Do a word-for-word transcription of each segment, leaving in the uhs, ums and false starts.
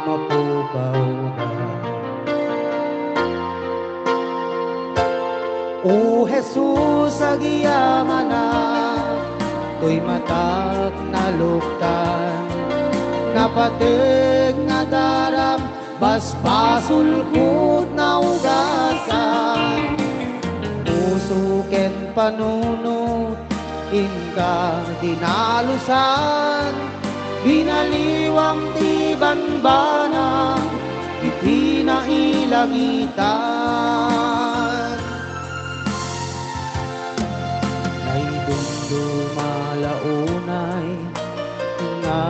mapupawda. O Jesus, agyamanak, toy matak naluktan, napateg nga daram, basbasolko naugasan, puso ken panunot, inka dinalusan, binaliwam ti banbanam iti nailangitan. Naidumduma la unay nga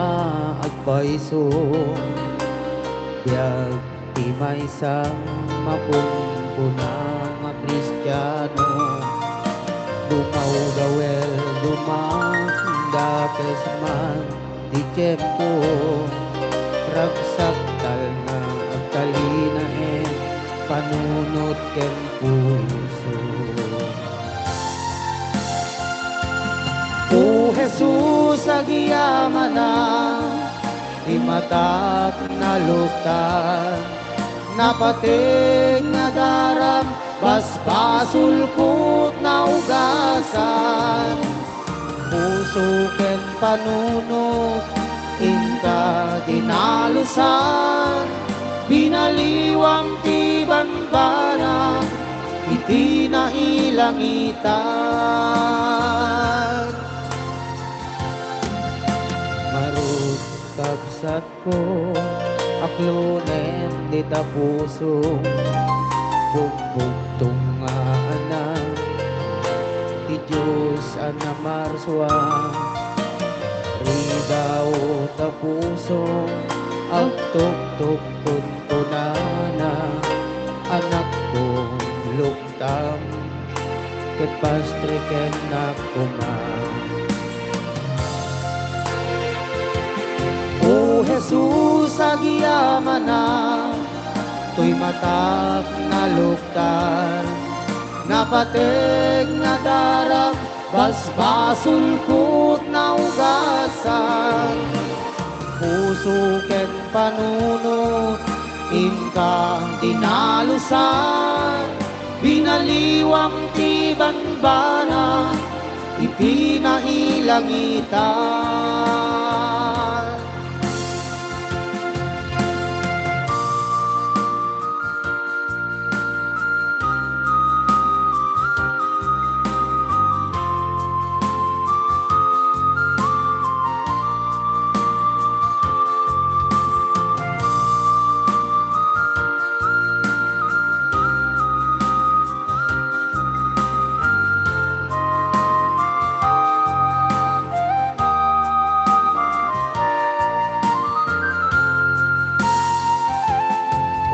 agpayso, biag ti maysa nga pungpuna nga Kristiano. Dumawdawel, dumandakes man ti tiempo, ragsak talna, agtalinaed panunot ken puso. O Jesus, agyamanak, ti matak naluktan, napateg nga daram, basbasolko naugasan, puso ken panunot, inka dinalusan, binaliwam ti banbanam iti nailangitan. Ngarud, kabsatko, aklonen dita puso, bugbugtong nga anak ti Dios a namarsua. Ridaw ta puso, agtuktok kunkunana, anakko, luktam, ket pastreken koma. O Jesus, agyamanak, toy matak naluktan, napateg nga daram, basbasolko naugasan, puso ken panunot, inka dinalusan, binaliwam ti banbanam iti nailangitan.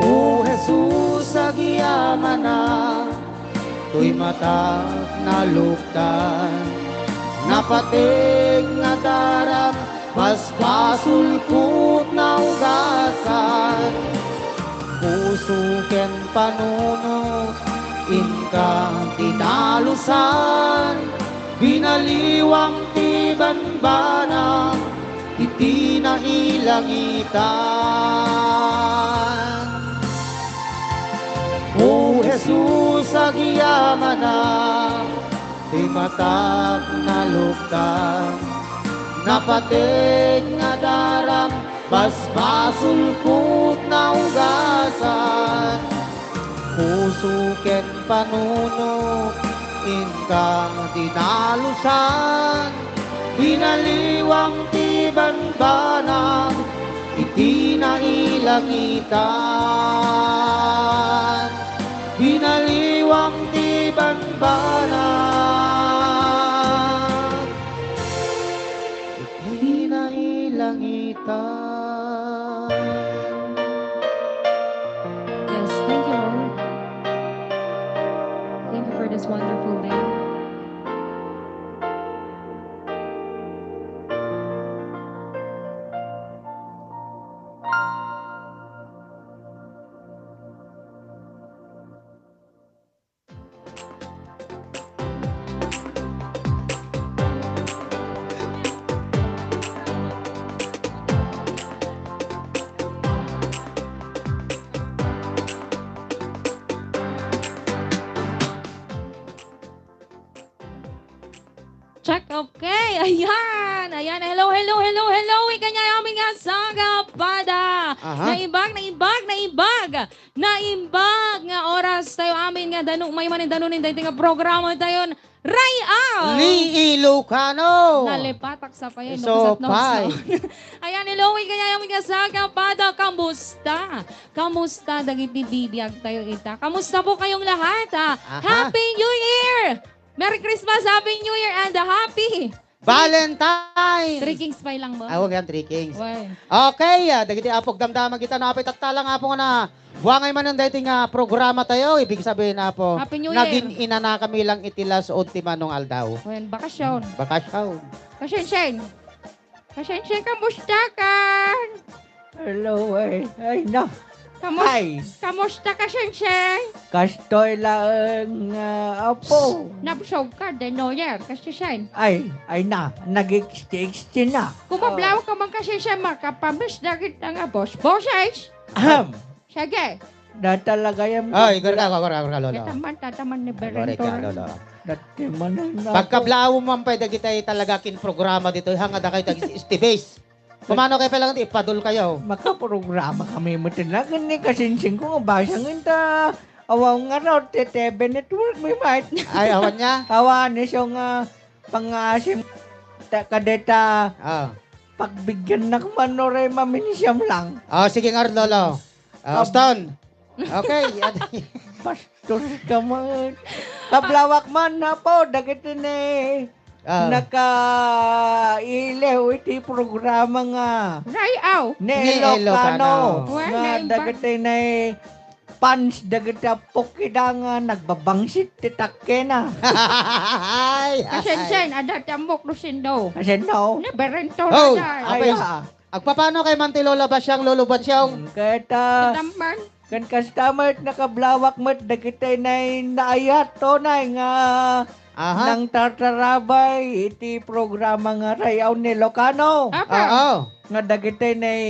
O Jesus, agyamanak, toy matak naluktan, napateg nga daram, basbasolko naugasan, puso ken panunot, inka dinalusan, binaliwam ti banbanam iti nailangitan. O Jesus, agyamanak, ti matak naluktan, napateg nga daram, basbasolko naugasan, puso ken panunot, inka dinalusan, binaliwam ti banbanam iti nailangitan. Binaliwam ti banbanam iti nailangitan. Yes, thank you, Lord. Thank you for this wonderful day. Okay, ayan, ayan. Hello, hello, hello, hello. Ikanyay amin nga sagapada. Aha. Naimbag, naimbag, naimbag. Naimbag nga oras tayo amin nga dano, may manin dano nin daytoy nga programa tayo. Ray-aw! Ni Ilocano. Nalipatak sa payo, Iso no, kasat no, pay. So. Ayan, hello, ikanyay amin nga sagapada. Kamusta? Kamusta dagiti bibiag tayo ita? Kamusta po kayong lahat, ha? Aha. Happy New Year! Merry Christmas, Happy New Year, and a happy Valentine! Three Kings pay lang mo. Ah, huwag yan, Three Kings. Why? Okay, ah, dagiti apok damdama kita na apay tattalang apo nga na. Buangay man ang dating nga programa tayo, ibig sabihin na po, Happy New Year. Naging ina na kami lang iti las ultima nung aldaw. When bakasyon. Bakasyon. Kasensya. Kasensya, kamusta ka? Hello, eh. Ay, na. Kamus-, Ay. Kamusta ka, Sensei? Kastoy laeng, ah, apo. Nabsog ka, de Noyer, kasi Sen. Ay, ay na, nag-exti-exti na. Kumablaw ka man kasi, Sen, makapamiss dagit nga boss. Boses! Ahem. Sige. Data lagayam Ay, ka. Igor ka, igor ka, igor ka, lolo. Tataman, tataman ni Igor ka, Berentor. Lolo. Dati man ang Pagkablaaw man pay dagitay talaga kin programa dito, hanga da kayo tag-istibis. Kumano kayo pala, ipadol kayo. Makaprograma kami mo tinagan ni kasinsing ko nga basang inta. Awaw nga raw, T T V Network, may might. Ay, awan niya? Awan, iso nga pangaasim ta-, kadeta. Ah. Pagbigyan na kumano ray maminsiam lang. Ah, sige nga, lolo. Ah, Pab- Auston. Okay. Pastor ka man. Kablawak man na po, dagiti ni Ah. nakailiw iti programa nga Ray-aw. Ni Ni Ilocano. Ilocano. Wala Nga yung dagiti ni fans dagiti apok ida nga nagbabangsit ti takkena. Ay, ay. Kasensen, ada ti ammok no sino. Sino? Ni Berento Oh, na apay, Ay, ah. Agpapano kay man ti Lola Basyang, Lolo Basyang? Mm, ket, ah, Tamman. Kan kasta met nakablawak met dagiti nay naayat to nay nga Aha. nang tartarabay iti programa nga Rayaw ni Lokano. Apa? Oo. Nga dagiti nay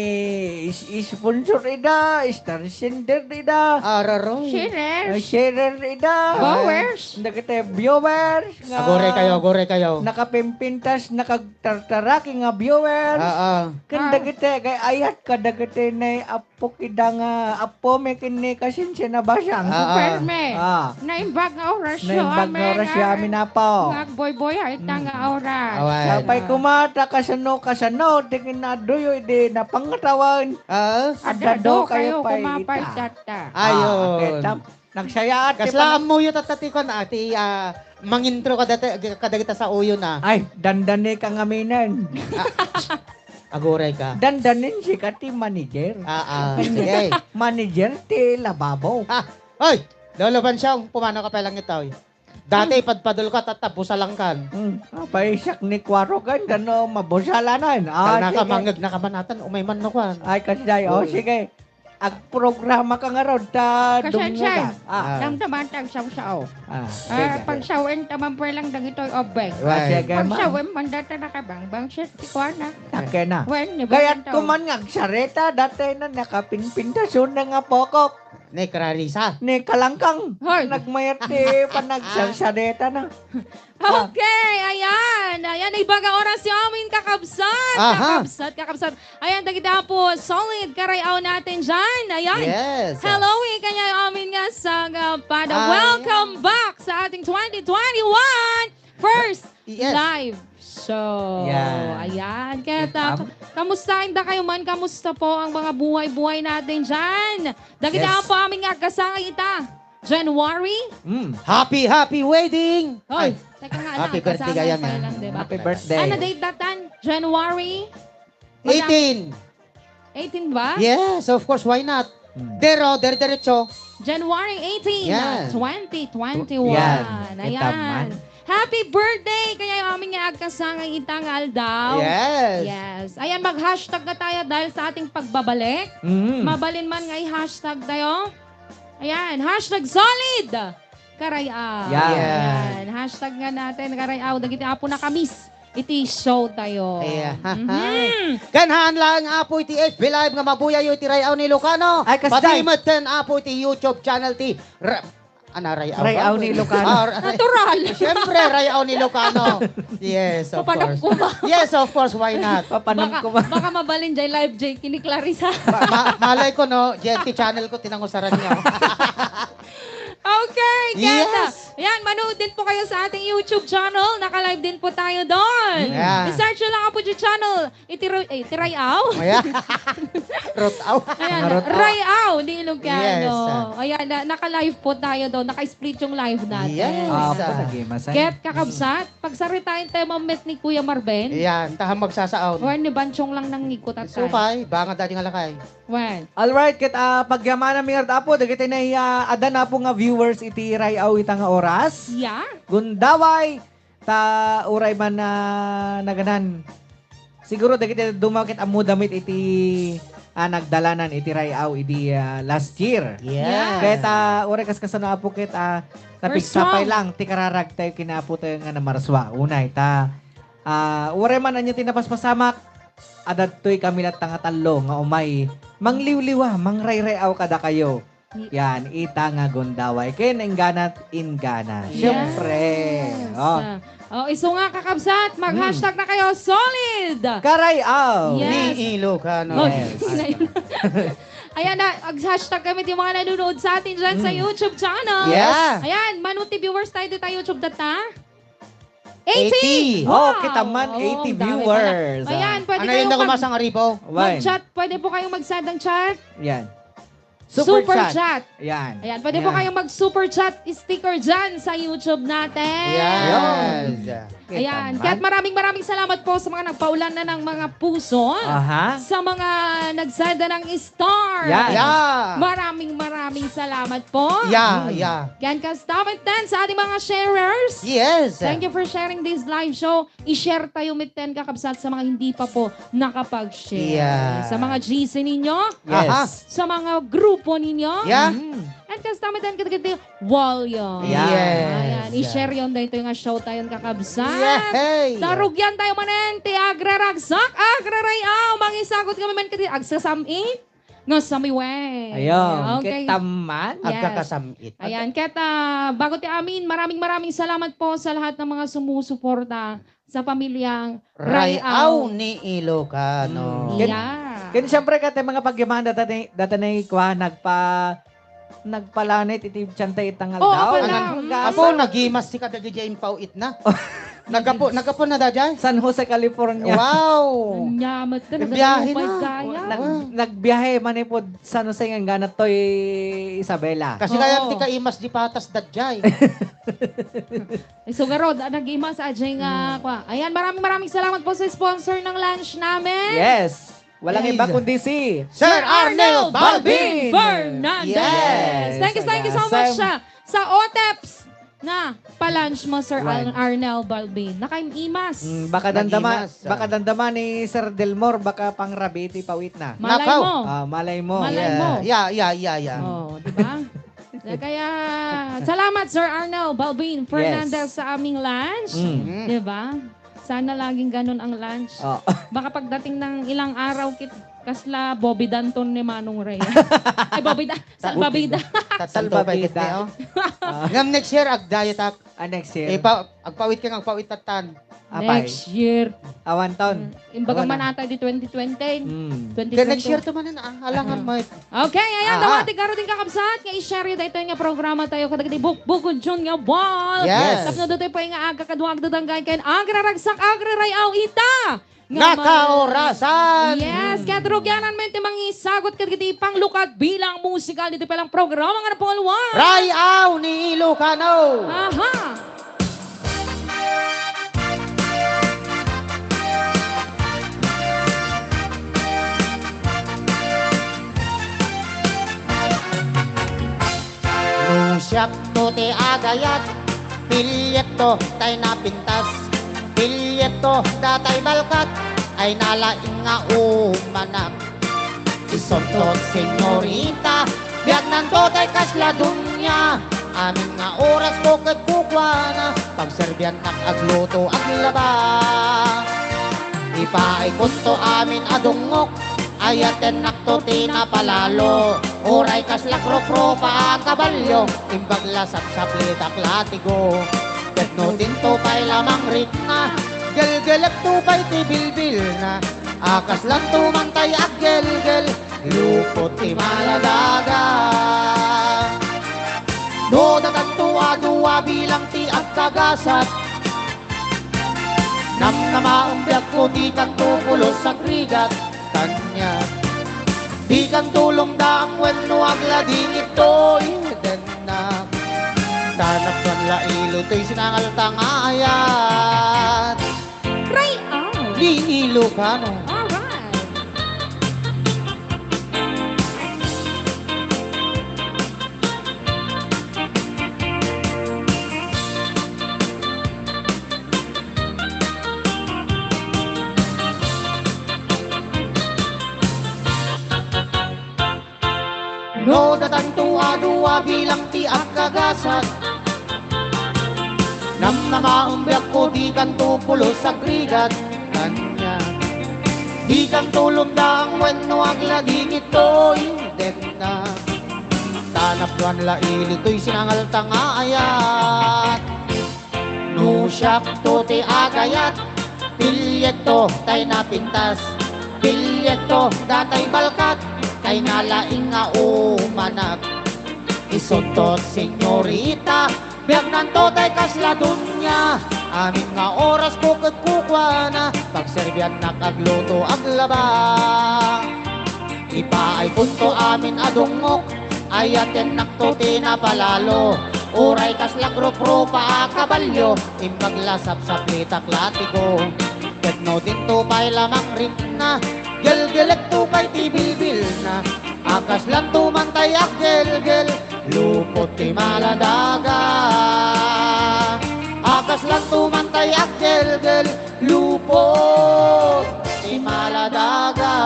is-, sponsor ida, star sender ida. Araro. Sharers. Ah, sharer ida. Viewers. Dagiti viewers nga Aguray kayo, aguray kayo. nakapimpintas, nakag- tartaraki nga viewers. Ah, ah. Ken Ah. dagiti, kay ayat ka dagiti nay apok ida nga apo mi ken ni kasinsi na basang. Ah, ah. Perme. Ah. Naimbag nga oras yo, Naimbag nga amen, oras yo, ah. amin, apo. Nga agboyboy, ay, ita nga Mm. oras. Awan. Sapay Ah. kuma ta kasano, kasano, di kinaduyo, di napangatawen. Ah. Adado Adado kayo, kayo, pay kumapay ita. tata. Ayon. Ah, okay, tap-, Nagsayaat ti Kasla pan- ammoyo tatta ti kuan, ah, ti, ah, mangintro kadata-, kadagita sa uyo na. Ay, dandani ka ngaminen. Ah, aguray ka. Dandanin sika ti manager. Ah, ah, sige. Manager ti lababo. Ah, oy, Lolo Bansyong, pumanaw ka pa lang ito, oy. Dati, Hmm. padpadol ka, tatta, busalangkan. Hmm. Apay, siak ni Kuaro kan, dano, mabusalanan. Ah, Tang sige. nakamangag na kamanatan, umay man no kuan. Ay, kasi, oh, Uy. sige. Agprograma ka ngarud ta Kasensen. dumngagan. Ah. Ah. Damdaman ta agsawsaw. Ah, Ah, sige. pagsawen ta man pay lang dagitoy ubing. Ah, sige, ma'am. Pagsawen man data nakabangbang siya ti kuana. Akin na. Wen, ni Kayat Bento. Kuman nga agsarita, dati na nakapinpintasun na nga pokok. Ni Clarissa. Ni Kalangkang. Hoy. Nagmayat ti panagsarsarita na. Okay, ayan. Ayan, ibaga oras yo amin, kakabsat. Aha. Kakabsat, kakabsat. Ayan, dagita po, solid karay-aw natin dyan. Ayan. Yes. Hello, ikanyay amin nga sagapada. Ayan. Welcome back sa ating twenty twenty-one first Yes. live show. Yan. Ayan. Kaya ta-, Am- kamusta, inda kayo man? Kamusta po ang mga buhay-buhay natin dyan? Dagita Yes. po amin nga agkasangay ita. January? Mm. Happy, happy wedding! Hoy, Ay. teka nga lang, Happy birthday kasama gayam pa yan. lang, di ba? Happy birthday. Ano date datan? January? Madam? Eighteen. Eighteen ba? Yes, of course, why not? Hmm. Dero, dire-diretso. January eighteen, Yan. twenty twenty-one. Yan. Ayan. Itaman. Happy birthday! Kaya yung amin nga agkasangay itang aldaw. Yes. Yes. Ayan, mag-hashtag na tayo dahil sa ating pagbabalik. Mm. Mabalin man nga i-hashtag tayo. Ayan, hashtag solid! Karayaw. Yan. Ayan, hashtag nga natin, karayaw. Dagiti apo na kamis. Iti show tayo. Ayan. Mhm. Ken haan lang, apo, iti F B Live nga mabuyayo iti Rayaw ni Ilocano. Ay, kasday. Pati met ken, apo, iti YouTube channel ti Ra-, Ana, Ray-aw Ray-aw ba? Ni Ilocano. Ah, Ray-, Natural. Siyempre, Ray-aw ni Ilocano. Yes, of Papanam course. Ko ba? Yes, of course, why not? Papanam Baka, ko ba? Baka mabalin jay live jay kini Clarissa. Ma-, ma-, malay ko, no, G N T channel ko, tinangusaran niya. Okay, Keta. Yes. Ayan, manood din po kayo sa ating YouTube channel. Naka-live din po tayo doon. Yeah. I-search nyo lang po yung channel. Iti Ray-, eh, iti Ray-aw. Ayan. Rot-aw. Ayan, Rot-aw. Ray-aw ni Ilocano. Yes, ah. Ayan, na, naka-live po tayo doon. Naka-split yung live natin. Yes, Ah, ah. Pala, game, asan? Ket kakabsat, pagsaritain tayo mammet ni Kuya Marben. Ayan, tahan magsasaon. Or ni Banchong lang nang ngikot at Supay, banga dati nga lakay. Well. Alright, ket, ah, pagyamanan mi ngarud, Apo, dagiti nay-, ah, adda na po nga viewers iti Ray-aw ita nga oras. Yeah. Gundaway, ta uray man, ah, naganan. Siguro dagiti dumaw ket ammoda met iti, ah, nagdalanan iti Ray-aw idi, ah, last year. Yes. Ket, ah, uray kaskasano, Apo, ket, ah, We're napigsapay strong. Lang ti kararagtayo ken Apotayo nga namarsua. Unay ta, ah, uray man ania ti napaspasamak, adda ditoy kami latta nga tallo nga umay mangliwliwa, mangrayray-aw kadakayo. Yan, ita nga gundaway. Ken inggana't inggana. Yes. Siyempre. Oh. Oh, isu nga, kakabsat, mag-hashtag na kayo. Solid! Karay-aw! Yes. Ni Ilocano. Oh, Yes. Ayan na, mag-hashtag kami, yung mga nanonood sa atin dyan sa Mm. YouTube channel. Yeah. Ayan, manuti viewers tayo dito sa YouTube data. Eighty! Eighty. Oh, Wow! Kita man, Oh, eighty ang dami pala. Viewers. Ayan, Ah. pwede Ano kayong yung mag-, nakumasang aripo? Why? Mag-chat. Pwede po kayong mag-send ng chat. Yan. Super Super chat. Chat. Yan. Ayan, pwede po Yan. Kayong mag-super chat sticker dyan sa YouTube natin. Yes. Yan. Ayan. Kita man. Kaya't maraming, maraming salamat po sa mga nagpaulan na ng mga puso. Aha. Sa mga nagsenda ng star. Yan. Yeah. Maraming, maraming salamat po. Yeah, Hmm. Yeah. Can custom it then sa ating mga sharers. Yes. Thank you for sharing this live show. I-share tayo mitten, kakabsat, sa mga hindi pa po nakapag-share. Yeah. Sa mga G C ninyo, Yes. Aha. Sa mga grupo ninyo. Yeah. Mm. And custom it then, kadagiti volume. Yeah. Yes. Ayan, i-share yon dahil ito yung show tayo, kakabsat. Yay! Tarugyan tayo manen, ti agraragsak, agrarayaw, mangisagot kami man kadi, agsasam-it, nga samiwen. Ayun, Okay. Kita man. Yes. Agkakasam-it. Ayan, ket, ah, bago ti amin, maraming, maraming salamat po sa lahat ng mga sumusuporta sa pamilyang Ray-aw Ray-aw. Ni Ilocano. Mm, Ken, yeah. Ken siyempre, ket mga pagyamanan data ni, data ni Kwa, nagpa-, nagpalanit iti tiyan ta itang Oo, aldaw. Apo na. Nag-, Mm. Apo, nagimas ti kadagiti impawit na. Nagapu-, nagapu na da jay? San Jose, California. Wow! Anya, mat-, Ang biyahe nagdalawang na. Gaya. Nag-, Wow. Nagbiyahe manipud San Jose nga ganat toy Isabela. Kasi Oo. Kaya ti kaimas di patas da jay. Isu garud, ah, nag-imas, ah, jay nga, Mm. kwa. Ayan, maraming, maraming salamat po sa sponsor ng lunch namin. Yes. Walang Yes. iba kundi si Sir Arnel Balbin Fernandez. Yes. Thank you, thank you so much Agasem. sa, sa OTEPS na pa-lunch mo, Sir Ar-, Right. Arnel Balbin. Nakaimas. Mm, baka dandaman, Nag-imas, ah. baka dandaman ni Sir Delmore, baka pangrabi ti pawit na. Malay Nakaw. mo. Ah, malay mo. Malay Yeah. mo. Yeah, yeah, yeah, yeah. Oh, di ba? Kaya, salamat, Sir Arnel Balbin Fernandez, Yes. sa aming lunch. Mm. Mm. Di ba? Sana laging ganun ang lunch. Oh. Baka pagdating ng ilang araw, kit-, kasla bobidanton ni Manong Ray. Ay, bobida-, salbabida. Salbabida. Tatanto pa ikit ni, oh. Ah. Ngam next year, ag-diet ak. Ah, next year. Eh, pa-, agpawit ka, agpawit tatan. Apay. Next year. Awan taon. Mm, imbaga Awan man na. ata di twenty twenty. Mm. Twenty twenty. Kaya next year to man na, ah. Alangan Ah. mo. Okay, ayan, Aha. dawati garo din kakabsat, nga i-share yu daytoy nga programa tayo, kadagiti bukbukod Jun nga ball. Yes. Tapno daytoy pay nga aga kaduak dadanggay ken agraragsak, agrarayaw ita. Nga Nakaorasan. Yes, kaya drugianan men ti mangisagot kadagiti panglukad bilang musikal ditoy pay lang programa nga napulwan. Ray-aw ni Ilocano. Aha. No siakto ti agayat, pilitto tay napintas, pilitto datay balkat, ay nalaing nga umanak. Isunto, senyorita, biagnanto tay kasla dunia. Amin nga oras ko ket kukuana, pagserbiannak agluto, aglaba. Ipaaykonto amin a dungngok, ayatennakto ti napalalo. O Uray kasla rupropa a kabalio, imbag la sapsaplitak latigo. Ket no dinto pay la mangrikna, gelgelekto pay ti bilbilna. A kaslanto man tay aggelgel, lupot ti maladaga. No datanto a dua bilang ti agkagasat, namnamaen biagko, dikanto pulos agrigat, kaniak. Dikanto lumdaang wenno agladingit toy dennak. Ta napsan la ilo toy sinangalta nga ayat. Ray, ah. Ni Ilocano. Alright. No datanto a dua bilang ti agkagasat, namnamaen biagko, dikanto pulos agrigat, kaniak. Dikanto lumdaang wenno agladingit toy dennak. Ta napsan la ilo toy sinangalta nga ayat. No siakto ti agayat, pilieto tay napintas. Pilieto datay balkat, tay nalaing nga umanak. Isunto, senyorita, biagnanto tay kasla doña. Amin nga orasko ket kukuana, pagserbiannak agluto, aglaba. Ipaaykonto amin a dungngok, ayatennakto ti napalalo. Uray kasla rupropa a kabalio, imbag la sapsaplitak latigo. Ket no dinto pay la mangrikna, gelgelekto pay ti bilbilna. A kaslanto man tay aggelgel, lupot ti maladaga. A kaslanto man tay aggelgel, lupot ti maladaga.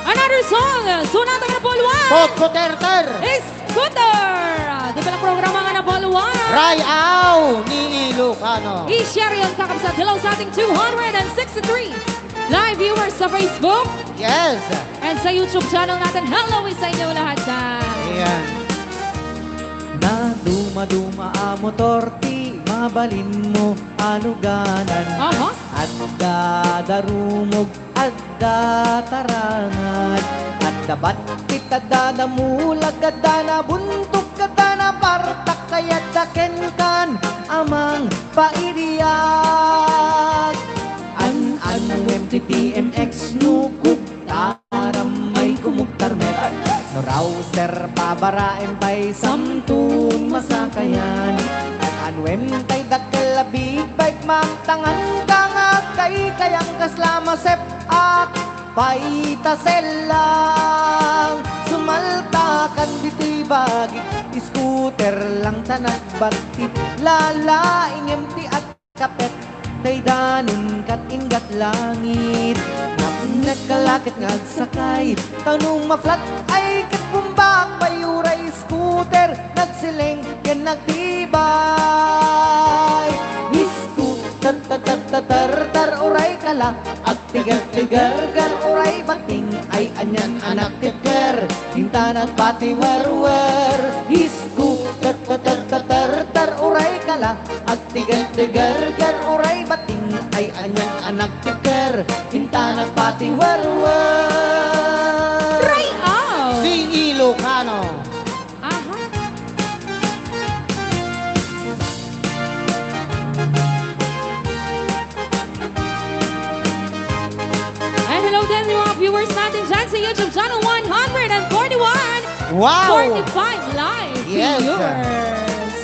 Another song, Sonata nga Napalwan. Kotkoterter. Scooter. Di ba ang programa nga Napalwan? Rayaw ni Ilocano. I-share yon, kakabsat. Hello sa ating two hundred and sixty-three live viewers sa Facebook. Yes. And sa YouTube channel natin. Hello sa inyo lahat dyan. Ayan. Na dumaduma a motor ti mabalin mo aluganan. Aha. Adda darumog, adda tarangad, adda battit, adda namulag, adda nabuntog, adda napartak, kayatda kenkan a mangpairiat. An-annuem ti T M X no kugtaram may kumugtar met. No rouser pabaraem pay samton masakayan. An-annuem tay dakkel a big bike, mangtangan ka nga agkaykayang kasla masep-ak pay ta sellang. Sumaltakan ditoy bagik, scooter lang ta nagbattit. Lalaingem ti agkapet, tay danonkat inggat langit. Napnek ka la ket nga agsakay, ta no ma-flat ay ket bumbak pay uray scooter, nagsileng ken nagtibay. Scooter, ta, ta, ta, ta, tar, tar, uray ka la, agtiger-tiger, ger, uray batting, ay anian a nagtibker, inta nagpatiwerwer. Scooter, ta, ta, ta, tar, tar, uray ka la, agtiger-tiger, ger, uray batting, ay anian a nagtibker, inta nagpatiwerwer. Rayaw! Sing Ilocano. Aha. And hello din sa mga viewers natin dyan sa YouTube channel one hundred forty-one. Wow! Forty-five live Yes. viewers.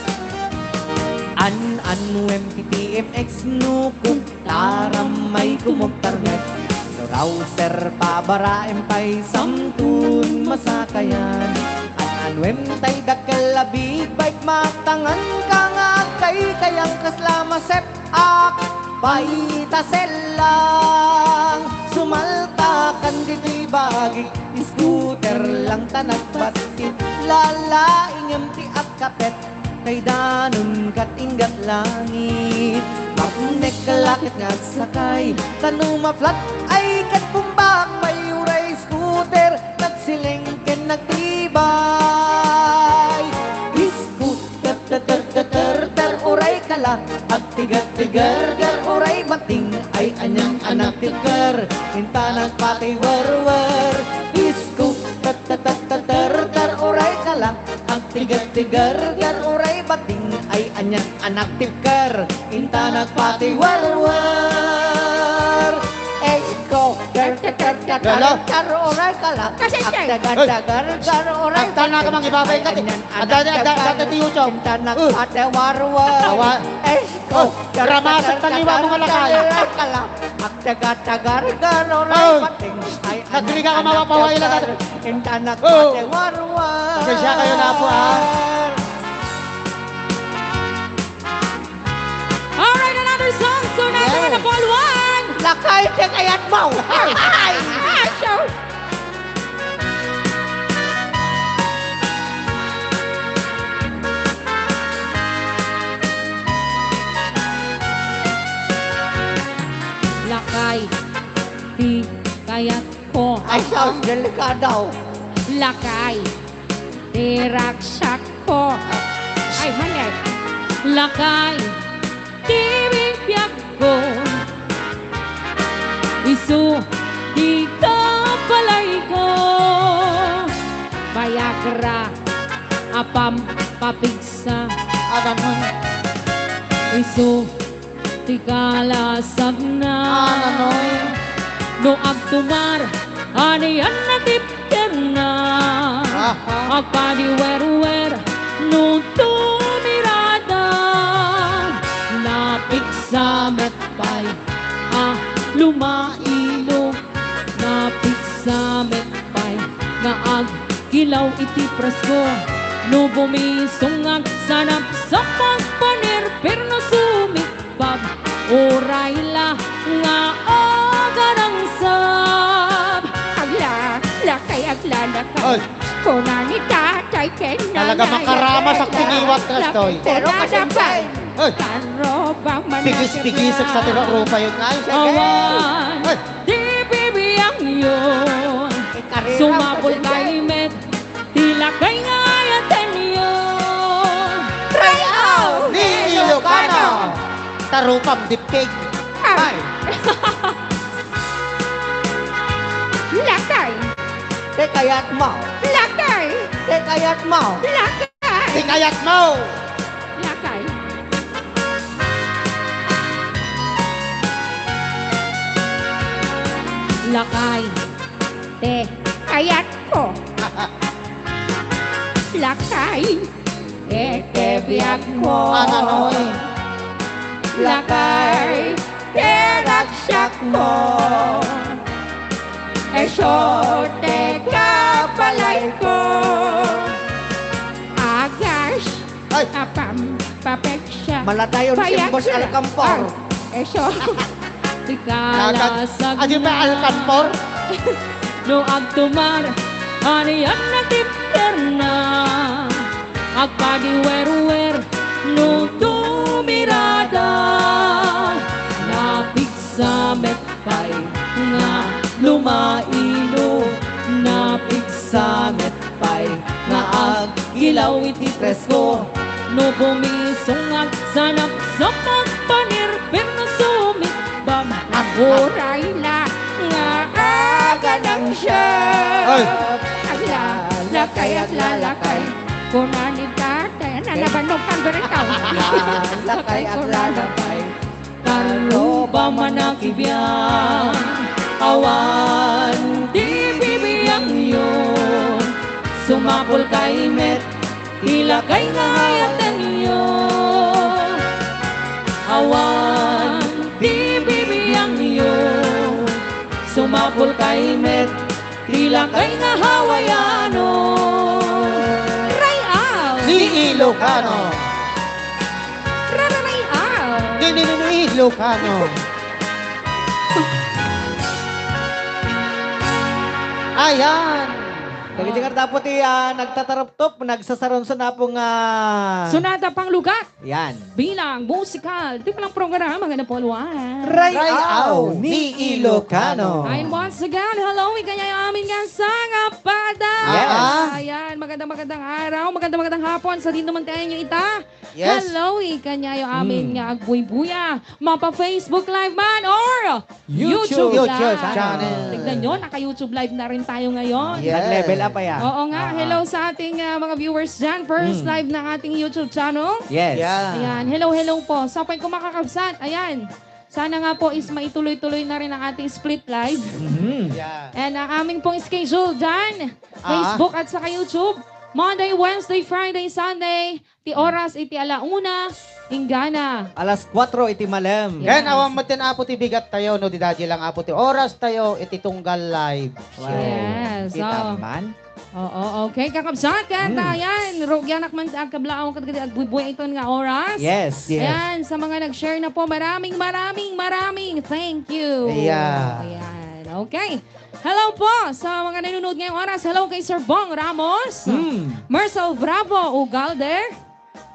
An-annuem ti T M X no kugtaram may kumugtar met. No rouser pabaraem pay samton masakayan. An-annuem tay dakkel a big bike, mangtangan ka nga agkaykayang kasla masep-ak pay ta sellang. Sumaltakan ditoy bagik, scooter lang ta nagbattit. Lalaingem ti agkapet, tay danonkat inggat langit. Mapnek ka la ket nga agsakay, ta no ma-flat ay ket bumbak pay uray scooter, nagsileng ken nagtibay. Isko, ter, ter, ter, ter, ter, ter, uray kala. Agtiger-tiger, ger, uray bating. Ay, anian a nagtiger, inta nagpatiwerwer. Isko, ter, ter, ter, ter, ter, ter, uray kala. Agtiger-tiger, ger, uray bating. Ay, anian a nagtiger, inta nagpatiwerwer. Isko, ter, ter, ter, ter, ter, Gala. ter, uray kala. Kasi siya. Agtagan-tagan, ger, uray Agtan na ka, bating. Mang Ibabay ka, Ay, ti. anian a Agtan, agtan, agtan, nagtiger, ti Yuchong. inta Uh. nagpatiwerwer. Awa. Isko, Oh, ter, ter, ramasak ter, taliwa ter, mo nga lakay. ter, uray kala. Agtagan-tagan, ger, uray Oh. bating. Ay, Nagriga ka, anian a mawapaway lang nagtiger, natin. inta Oh. nagpatiwerwer. Pasensya kayo na po, ah. Alright, another song. So, another Yes. na Paul Juan. Lakay, ti kayatmo. Ay! Ah, show. Lakay, ti kayatko. Ay, sus, delikado. Lakay, ti ragsakko. Ay, mali. Lakay, ti bibiagko. Isu ti kabalayko. Bayagra a pampapigsa. Ano nun? Isu ti kalasagna. Ano nun? No agtumar, anian a tipterna. Aha. Agpadiwerwer, no tumirada. Napigsa met pay a lumailo, napigsa met pay nga agkilaw iti presko. No bumisong nga agsanapsap, agpanirpir no sumikbab, uray la nga aganangsab. Aglalakay, aglalakay. Ay. Kuna ni tatay ken nanay. Talaga makarama sa kiniwat na stoy. Pero kasi, Ay. Pigis-pigisek sa tiro rupa yun, ay. Awan. Ay. Di bibiang yun. Sumapol kay met. Ti lakay nga ayaten yun. Rayaw ni Ilocano. Tarupam di pig. Ay. Ay. Lakay. Ti kayatmo. Lakay. Ti kayatmo. Lakay. Ti kayatmo. Lakay. Lakay. Ti kayatko. Lakay. Iti biagko. Ano, Noy? Lakay, ti ragsakmo. Isu ti kabalayko. Agas, Ay! Apam, papeksa. Maladayon si Boss Alcampor. Ay, isu. Ikalasag na. Adi pa Alcampor? No agtumar, anian a tipterna. Agpadiwerwer, no tumirada. Napigsa met pay nga lumailo, napigsa met pay nga agkilaw iti presko. No bumisong agsanapsap, agpanirpir no sumikbab, uray la nga aganang siya. Ay! Aglalakay, aglalakay. Kuna ni tatay, nanabannog kang beritaw. Aglalakay, aglalakay. Karuba man a kibiang, awan ti bibiangyo. Sumapul kay met ti lakay nga ayatenyo. Awan ti bibiangyo. Sumapul kay met ti lakay nga Hawaiano. Ray-aw! Ni Ilocano. Rararay-aw! Ni, ni, ni, ni Ilocano. Ayan. Dagiti nga dapat ti, ah, nagtataruptop, nagsasarunson a pong, ah, Sonada Panglugat. Yan. Bilang musikal, ti bilang programa nga napuluan. Ray-aw ni Ilocano. And once again, hello, ikayay amin nga sangapada. Yes. Magandang, magandang araw, magandang, magandang hapon sa diin man tayo ita. Yes. Hello, ikanyayo amin Hmm. nga agbuybuya. Mapa Facebook Live man or YouTube YouTube Live. Channel. Tignan nyo, naka-YouTube Live na rin tayo ngayon. Yes. Nag-level up, aya. Oo nga, Ah, ah. hello sa ating, ah, mga viewers dyan. First Hmm. live ng ating YouTube channel. Yes. Yeah. Ayan, hello, hello po. Sa apoy ko makakabsat, ayan. Sana nga po is maituloy-tuloy na rin ang ating split live. Mhm. Yeah. And ang aming pong schedule dyan, Ah. Facebook at saka YouTube, Monday, Wednesday, Friday, Sunday, ti oras iti ala una, inggana. Alas kuwatro iti malem. Ken Yes. awan met ten, Apo, ti bigat tayo, no, daydiay lang, Apo, ti oras tayo iti tunggal live show. Wow. Yes, Kita oh. man. Oo, okay. Kakabsat, ket, Mm. ayan, rugianak man ti agkablaawak kadagiti agbuybuya iton nga oras. Yes. Yes. Ayan, sa mga nag-share na po, maraming, maraming, maraming thank you. Yeah. Ayan, okay. Hello po sa mga nanonood ngayong oras. Hello kay Sir Bong Ramos. Hmm. Marcel Bravo Ugalde.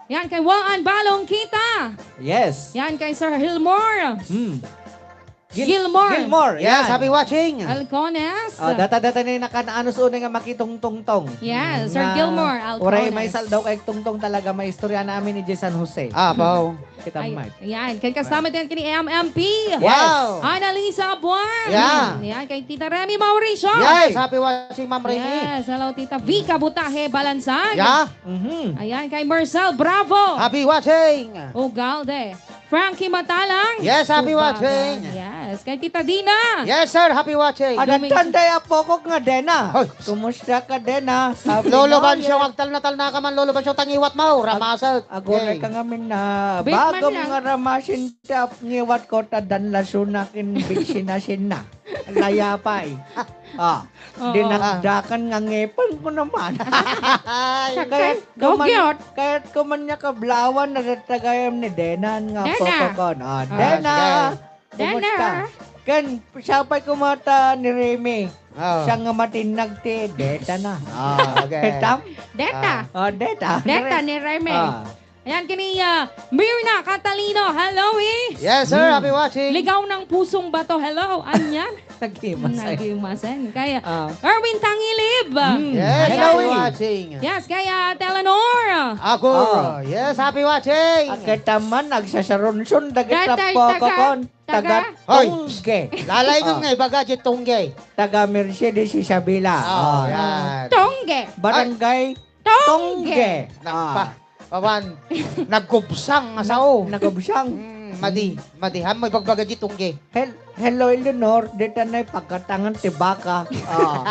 Yan, kay Juan Balong Kita. Yes. Yan, kay Sir Hilmore. Hmm. Gil-, Gilmore. Gilmore, Yes, yan. happy watching. Alcones. Ah, data-data na yung nakananus unay nga makitungtungtong. Yes, Sir Nga, Gilmore Alcones. Uray may saldaw kay tungtong talaga, may istorya namin ni Jay San Jose. Ah, bao. Kita Ay, Mark. Yan, kay kasama din kini M M P. Yes. Wow. Annalisa Abuan. Yeah. Yan, kay Tita Remy Mauricio. Yes, happy watching, Ma'am Remy. Yes, hello, Tita Vica Butahe Balansag. Yeah. Mhm. Ayan, kay Marcel Bravo. Happy watching. Ugalde. Frankie Matalang. Yes, happy Subagan. watching. Yes, kay Tita Dina. Yes, sir, happy watching. Adan Guming- tanday apokok nga Dena. Hoy. Kumusta ka, Dena? Happy Lolo New Bansyong, Year. agtalna-talna ka man, Lolo Bansyong, tangiwat mo, Ag-, ramasag. aguray Okay. ka ngamin na Big man bagam lang. nga ramasin ti apngiwat ko, ta danlaso na kin bigsinasin na. Layapay. Ah, Oo. dinakdakan nga ngipin ko naman. Ay. Kayat ko man, Gogyot. kayat ko man niya kablawan, natatagayam ni Denan nga Dena. apokokon. Ah, Ah, Dena. sige. Kumusta? Dana. Ken, siya pa'y kumata ni Remy. Oo. Siya nga matinnag ti Deta na. Ah, okay. Tam? Deta. Ah. Oh, Deta. Deta ni Remy. Ah. Ayan, kini, ah, Mirna Catalino. Hello, eh. Yes, sir. Hmm. Happy watching. Ligaw ng pusong bato. Hello. Anyan. Nagimasen. Nagimasen. Kaya, Ah. Erwin Tangilib. Hmm. Yes, Hello, happy eh. watching. Yes, kaya Telenor. Ako. Ah. Yes, happy watching. Akita man, nagsasarunson, dagita Datay, taga, pokokon. Taga taga? Hoy! Tongge. Lalaing Ah. nga ibaga di Tongge. Taga Mercedes Isabela. Oh, Ah. yan. Tongge. Barangay Tongge. Tongge. Nagpa-, Ah. pawan, nagkubsang nga sao. Nag-, nagkubsang. Mm, madi, madi. Haan mo ibagbaga di Tongge. Hel-, hello, Eleanor. Dita na ipagkatangan ti baka. Ah.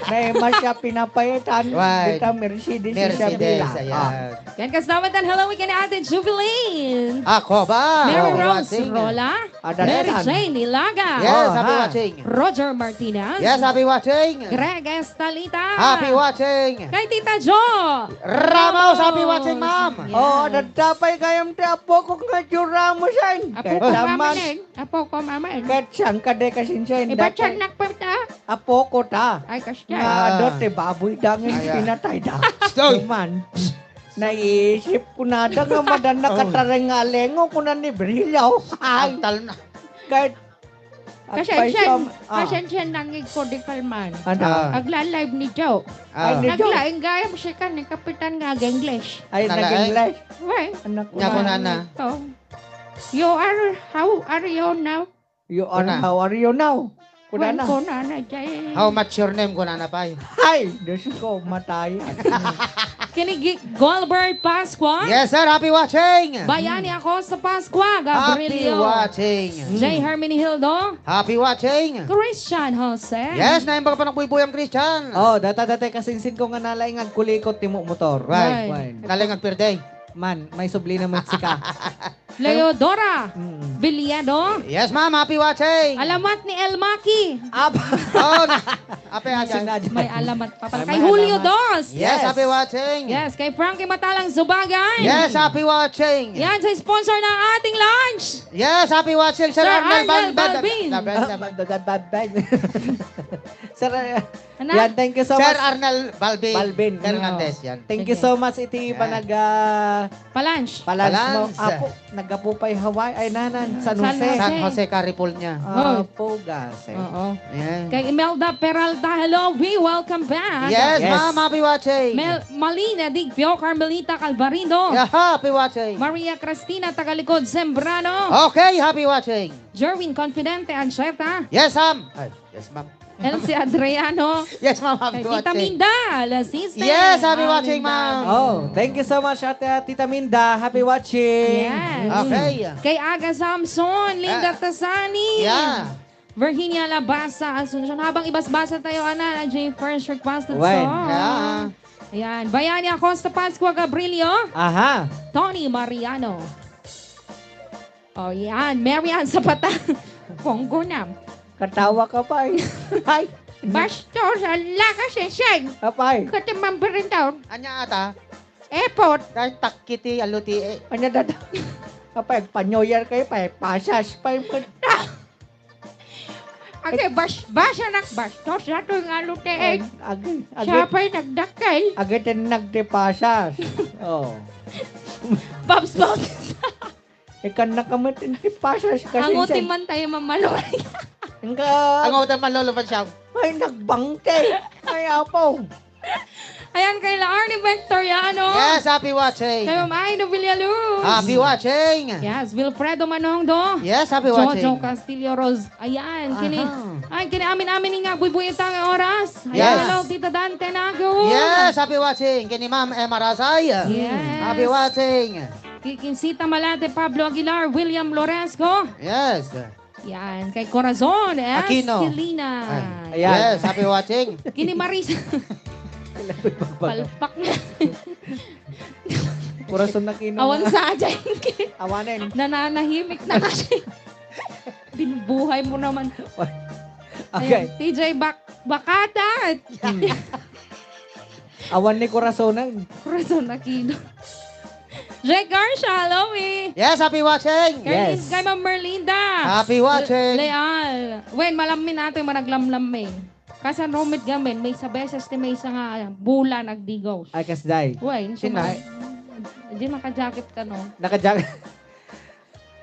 Naima siya pinapayetan. Right. Dita Mercedes Mercedes, Isabela. ayan. Ah. Yan, kasama tan, hello, weekend, Ate Jubilin. Ako ba? Mary Oh, Rose watching. Rola. Ada Mary tan. Jane Ilaga. Yes, Oh, happy ha. watching. Roger Martinez. Yes, happy watching. Greg Estalita. Happy watching. Kay Tita Jo Ramos, happy Ramos. watching, ma'am. Yeah. Oh, nadapay kayam ti apo ko nga Jo Ramos, ay. Apo ko, Kaya mama, naman. eh. Apo ko, mama, eh. Ket saan ka de kasinsian? Iba Dati tiyan nakpagta? apo ko ta. Ay, kasya. Nga Ah. ado ti baboy dangin Ay, ah. pinatay da. Stoy! Kuman. Naisip ko na da nga madan Oh. nakatareng nga alengo ko na ni Brillo. Ay. Antal na. Kahit Kasi agpay siya, siyam-, ah. kasi siya nangig ko di kalman. Ano? Ah. Agla-live ni Joe. Ah. Ay, ni Joe. Naglaing gayam siya kan ni Kapitan nga ag-English. Ay, Nalaing? nag-English. Why? Anak ko Nga ko na. nana. Ito. You are, how are you now? You are, Kuna. how are you now? Kuna Wen na. Kuna na, jay. How much your name, kuna na, pay? Ay, Diyos ko, matay. Kini Gi-, Gilbert Pascua. Yes, sir. Happy watching. Bayani ako sa Pascua, Happy Gabrielio. watching. J. Herminihildo. Happy watching. Christian Jose. Yes, naimbag pa ng buybuyang Christian. Oh, data-data kasinsin ko nga nalaing agkulikot ti mo-, motor. Right. Right. Nalaing agpirday. Man, may subli na met sika. Leodora Mm. Villado. Yes, ma'am. Happy watching. Alamat ni El Maki. Ab- Oh, na, ape, ayan. Sinadya. May alamat pa pala. Ay, Kay may Julio alamat. Dos. Yes, Yes. happy watching. Yes, kay Frankie Matalang Zubagan. Yes, happy watching. Yan, sa sponsor ng ating lunch. Yes, happy watching, Sir Sir Arnel Arnel Ban-, Ban-, Balbin. Ban-, Ban-, Ban-, Ban-, Ban-, Ban-, Ban-, Tara. Ano? Yan, thank you so Sir much. Arnel Balbin Balbin. Fernandez, yan. Thank you Sige. so much iti Yan. panag, ah, Palunch. palunch mo. Palunch. Apo, naggapu pay Hawaii. Ay, nanan, San San Jose. Jose. San Jose Carrefour niya. Ah, Oh. Pugas, eh. Oo. Yan. Kay Imelda Peralta, hello, we welcome back. Yes, Yes. ma'am, happy watching. Mel-, Malina Digpio, Carmelita Calvarido. Yeah, happy watching. Maria Cristina Tagalikod Sembrano. Okay, happy watching. Jerwin Confidente Ancheta. Yes, ma'am. Ay, yes, ma'am. Elsie Adriano. Yes, ma'am. Happy Kay Tita watching. Minda, La Sister. Yes, happy Ah, watching, Minda. ma'am. Oh, thank you so much, Ate, Tita Minda. Happy watching. Yes. Okay. Kay Aga Samson, Linda Ah. Tasani. Yeah. Virginia Labasa, Asuncion. Habang ibasbasa tayo, ana, na Jane First requested Wen. song. Yeah. Ayan. Bayani Acosta Pascua Gabrilio. Aha. Tony Mariano. Oh, yan. Mary Ann Zapata. Konggo na. Katawa ka pa eh. Ay. Bastos, ala ka, sensei. Apay. Kati mambirin taon. Anya ata? Epot. Dahil takkiti, aluti eh. Anya dada. Apay, pa-New Year kayo, pa pasas, pa yung Ake, bas-, basa nak bastos, ato nga aluti eh. Ag-, ag-, Siya pa'y nagdakkel. Agad ang nagdipasas. Oh. Babs, babs. Ikan na kami tinti pasas kasi Ang uti siya. man tayo mamaloy. Ang ka- Ang uti man lolo pa siya. Ay, nagbangke. Ay, apo. Ayan, kay La Arnie Victoriano. Yes, happy watching. Kay Ma'am Ino Villaluz. Happy watching. Yes, Wilfredo Manongdo. Yes, happy Jojo watching. Castillo Rose. Ayan, kini. Aha. Ay, kini amin-amin nga buybuy itang oras. Ayan, Yes. hello, Tita Dante Nago. Yes, happy watching. Kini Ma'am Emma Rasay. Yes. Happy watching. Kikinsita Malate, Pablo Aguilar, William Loresco. Yes. Yan, kay Corazon Aquino. Esquilina. Ay. Ayan. Yes, happy watching. Kini Marisa. Palpak na. Corazon Aquino. Awan sa aja, Inki. Awanen. Nananahimik na kasi. Binubuhay mo naman. Okay. Ayan, T J Bak-, Bakatan. Hmm. Awan ni Corazonan. Corazon Aquino. Jay Garcia, hello, eh. Yes, happy watching. Kay Yes. Lin-, kay Ma'am Merlinda. Happy watching. Le-, Leal. Wen, malammin ato yung managlamlam, eh. Kasan rumit gamin, may sa beses ti may sa nga bulan agdigaw. Ay, kasday. Wen, Sino? suma-, di maka-jacket ka, no? Naka-jacket.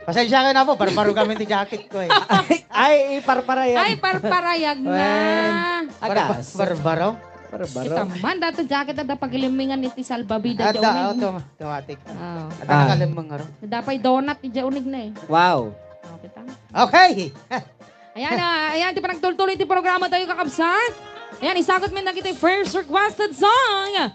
Pasensya kayo na po, barbaro kami ti jacket ko eh. Ay, ay, iparparayag. Ay, parparayag na. Wen. Barba-, Akas. barbaro? Barbaro. Kita man, dato jacket at pagilimingan iti salbabida Ada, di unig. oh, tum-, tumatik. Ah. Ada Ah. nakalimang aro. Dapay donut, ija unig na eh. Wow. Oh, kita. Okay. Ayan, ah, ayan, ti panagtultuloy ti programa tayo, kakabsat. Ayan, isagot mi na kita first requested song.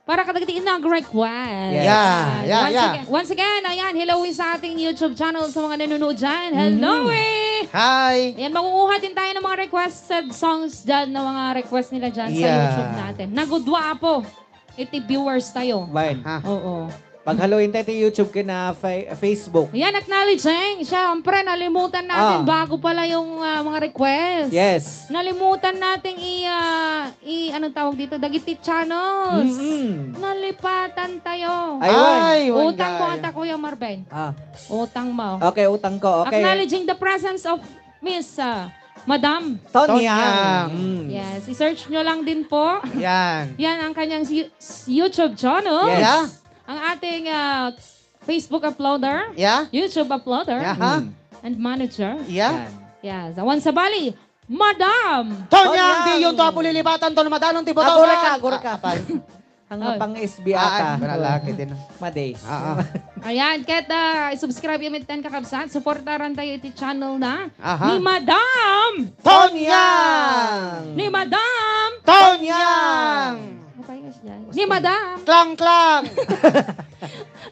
Para kadagiti nag-request. Yes. Yeah, yeah, Once yeah. again, once again, ayan, hello sa ating YouTube channel sa mga nanonood dyan. Hello, Mm. eh! Hi! Ayan, mangunguha din tayo ng mga requested songs dyan, ng mga request nila dyan sa Yeah. YouTube natin. Nagudwa, apo, iti viewers tayo. Wen. Ha? Oo. Paghaluin tayo ti YouTube kina fa-, Facebook. Ayan, acknowledging. Siyempre, nalimutan natin Ah. bago pala yung, ah, mga request. Yes. Nalimutan nating i-, ah, i-, anong tawag dito? Dagiti channels. Mm-mm. Nalipatan tayo. Aywan. Ay, Utang mo wala. ata, Kuya Marben. Ah. Utang mo. Okay, utang ko. Okay. Acknowledging the presence of Miss, ah, Madam. Tonyang. Tonyang. Mm. Yes, i-search nyo lang din po. Yan. Yan ang kanyang si-, YouTube channel. Yes. Yeah. Ang ating, ah, Facebook uploader. Yeah. YouTube uploader. Yeah, ha? Mm. And manager. Yeah. Yan. Yes. Awan sa bali, Madam! Tonyang, Tonyang! Di yun to, apo lilibatan to, madanon ti botoran. Agura ka, agura ka. Ah, pal. Ang Oh. pang S B Ah, ata. ay, wala, laki din. Made. Ah, ah. Ayan, ket, ah, i-subscribe yung ten kakabsat. Supportaran tayo iti channel na Aha. ni Madam! Tonyang! Ni Madam! Tonyang! Ano pa yung S dyan? Ni Madam! Klang, klang!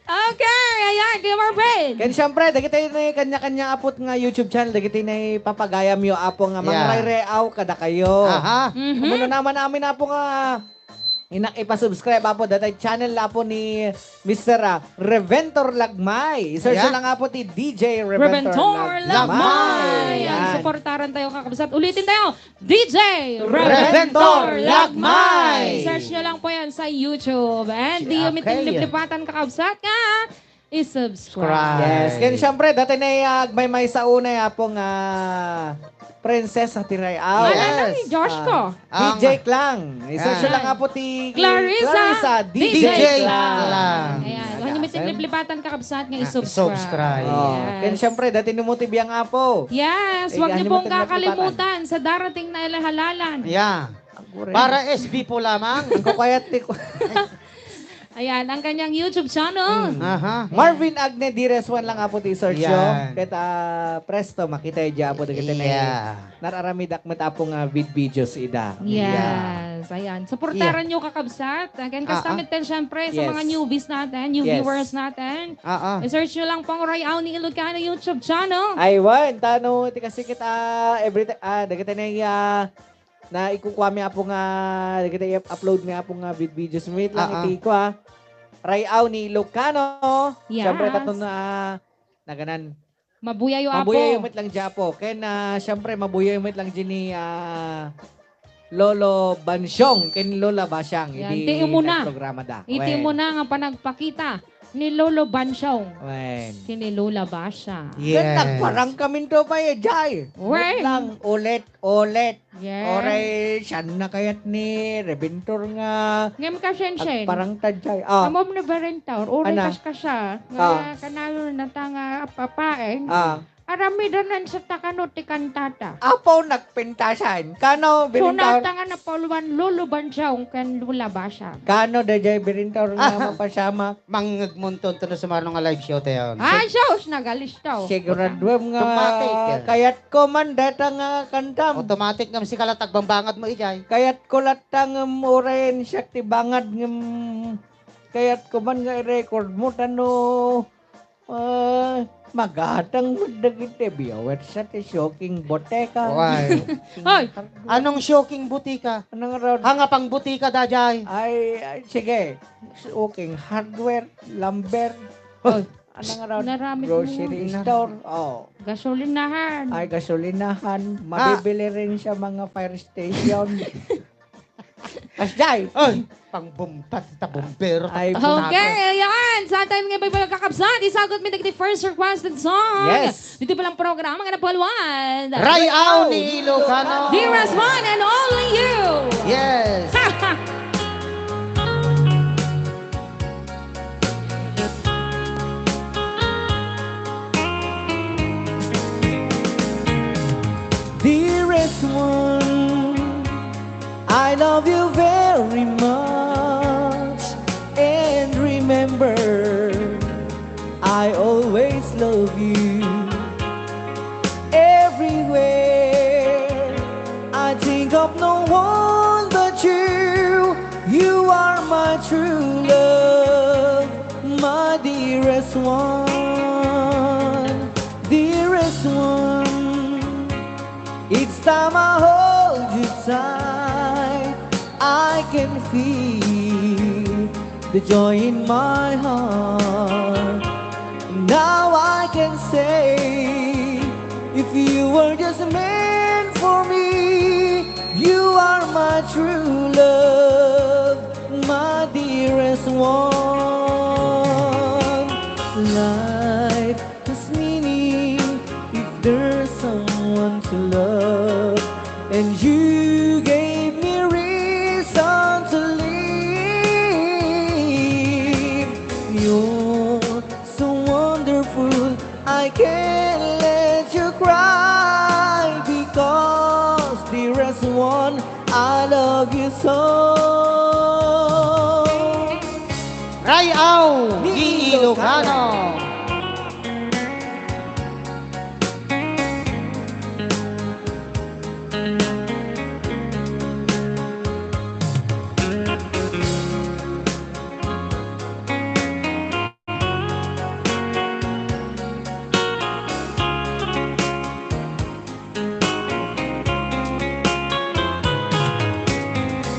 Okay, ayan, Kuya Marvin. Ken siyempre, dagiti ni kanya-kanya apot nga YouTube channel, dagiti ni papagayam yo, apo, nga Yeah. mangrereaw kada kayo. Aha. Mhm. Umuna naman amin, apo, nga inak ipasubscribe, apo, datay channel, apo, ni Mister, ah, Reventor Lagmay. I-search Yeah. lang, apo, ti D J Reventor Reventor Lagmay. Lagmay. Yan. Yan. Suportaran tayo, kakabsat. Ulitin tayo. D J Reventor Reventor Lagmay. Lagmay. Search nyo lang po yan sa YouTube. And di yung Okay. mitinliplipatan, kakabsat, nga i-subscribe. Subscribe. Yes. Ken siyempre, dati na yung, ah, may, may sa una, ah, pong, ah, Prinsesa ti Rayaw. Ay, ano ni Josh ko? Ah, D J Klang. I-search nyo lang po ti Clarissa D J Klang. Ayan. Ano may tigliblibatan, kakabsat, nga i-subscribe. Oh, ken syempre, dati ni mo ti biyang apo. Yes, wag niyo pong kakalimutan sa darating na halalan. Yeah. Para S B po lamang. Ang kukayat ti ku- Ayan, ang kanyang YouTube channel. Mm. Aha. Marvin Agne Dires Juan lang apo ti search yo. Yan. Ket, ah, presto, makita yo dyan apo dagiti na Yeah. Nararamidak met apo nga vid videos ida. Yes, ayan. Suportaran niyo, kakabsat. Again, Ah, ah. Kastamit din, syempre, sa mga Yes. newbies natin, new Yes. viewers natin. Ah, ah. I-search niyo lang pong Ray Aw ni Ilocano YouTube channel. Aywan, tano, ti kasi kita, every ti-, ah, dagiti na, ah, na ikukuami apo nga, dagiti i-upload mi apo nga vid videos met lang Ah, ah. iti ko, ah. Ray Aw ni Ilocano. Yes. Syempre, taton na, ah, naganan. Mabuyayo, apo. Mabuyayo met lang dyan apo. Ken, ah, syempre, mabuyayo met lang dyan ni, ah, Lolo Bansyong ken Lola Basyang. Yan, idi ti umuna. Nagprograma da. Iti Wen. Umuna nga panagpakita ni Lolo Bansyong. Wen. Ken ni Lola Basyang. Yes. Ken nagparang kaminto pay, eh, jay. Wen. Met lang, ulit, ulit. Yes. Oray, siya na kayat ni Rebentor nga Ngem ka, Shensheng. Agparang ta jay. Ah. Amom ni Berentor, uray Ana? Kas kasa, nga Ah. Kanayon na ta nga apapaen. Ah. Aramidanan sa ta kano ti kantata. Apo, nagpintasan. Kano, Berentor? Sunata nga napauloan, Lolo Bansyong ken Lola Basyang. Kano, dayjay Berentor nga Ah. mapasama? Mangngegmonto no sumano nga live show tayon. Ay, sus, nagalistaw. Siguraduem nga Automatic, eh. Kayatko man dayta nga kantam. Automatic nga sika la ti agbambangad mo, ijay. Kayatko latta nga uray siak ti bangad ngem kayatko man nga i-record mo tano, ah, magatang mo dagiti viewers sa ti Shocking Botika. Why? Hoy! Anong Shocking Botika? Anong raw? Hanga pang botika, dayjay. Ay, ay, sige. Shocking hardware, lumber. Hoy. Anong raw? Naramit mo. Grocery store. Oh. Gasolinahan. Ay, gasolinahan. Ah. Mabibili rin sa mga fire station. Asjay. Ay, pangbombat ta bombero. Ay, okay, ayan. Sa time nga iba kakabsat, isagot mi dagiti first requested song. Yes. Dito palang programa nga napalwan. Ray Aw ni Ilocano. Dearest one and only you. Yes. Dearest one, I love you very much. And remember, I always love you. Everywhere I think of no one but you. You are my true love, my dearest one, dearest one. Each time I hold you tight, I can feel the joy in my heart. Now I can say, if you were just meant for me, you are my true love, my dearest one. Life has meaning if there's someone to love, and you gave me reason to live. You're so wonderful, I can't let you cry, because, dearest one, I love you so. Ray Aw ni Ilocano.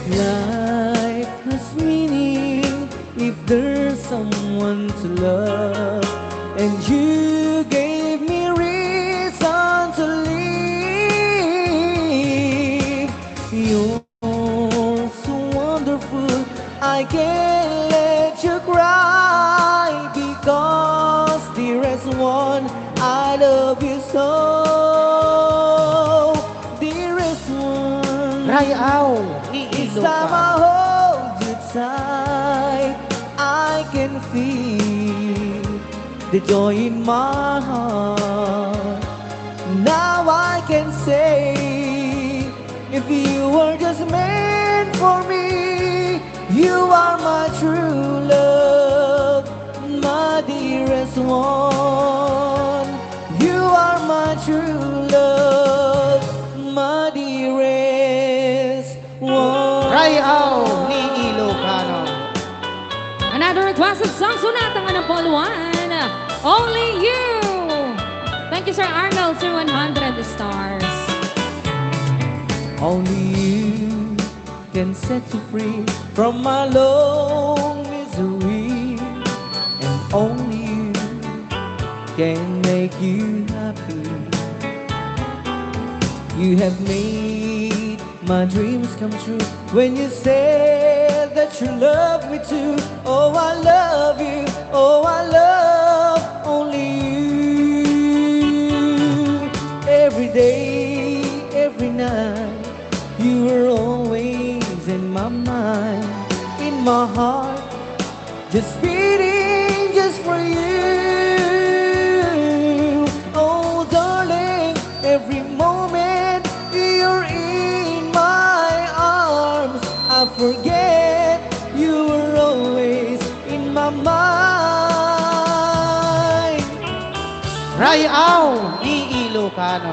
Life has meaning if there's someone to love, and you gave me reason to live. You're so wonderful, I can't let you cry, because, dearest one, I love you so. Time I hold you tight, I can feel the joy in my heart. Now I can say, if you were just meant for me, you are my true love, my dearest one. You are my true love, my dearest one. Rayaw ni Ilocano. Another requested song, sunatan nga number one. Only You. Thank you, Sir Arnold, Sir one hundred stars. Only You can set you free from my long misery, and only You can make you happy. You have made my dreams come true when you said that you love me too. Oh, I love you. Oh, I love only you. Every day, every night, you were always in my mind, in my heart. Just beating just for you. Oh, darling, every moment you're in my arms, I forget you were always in my mind. Rayaw ni Ilocano.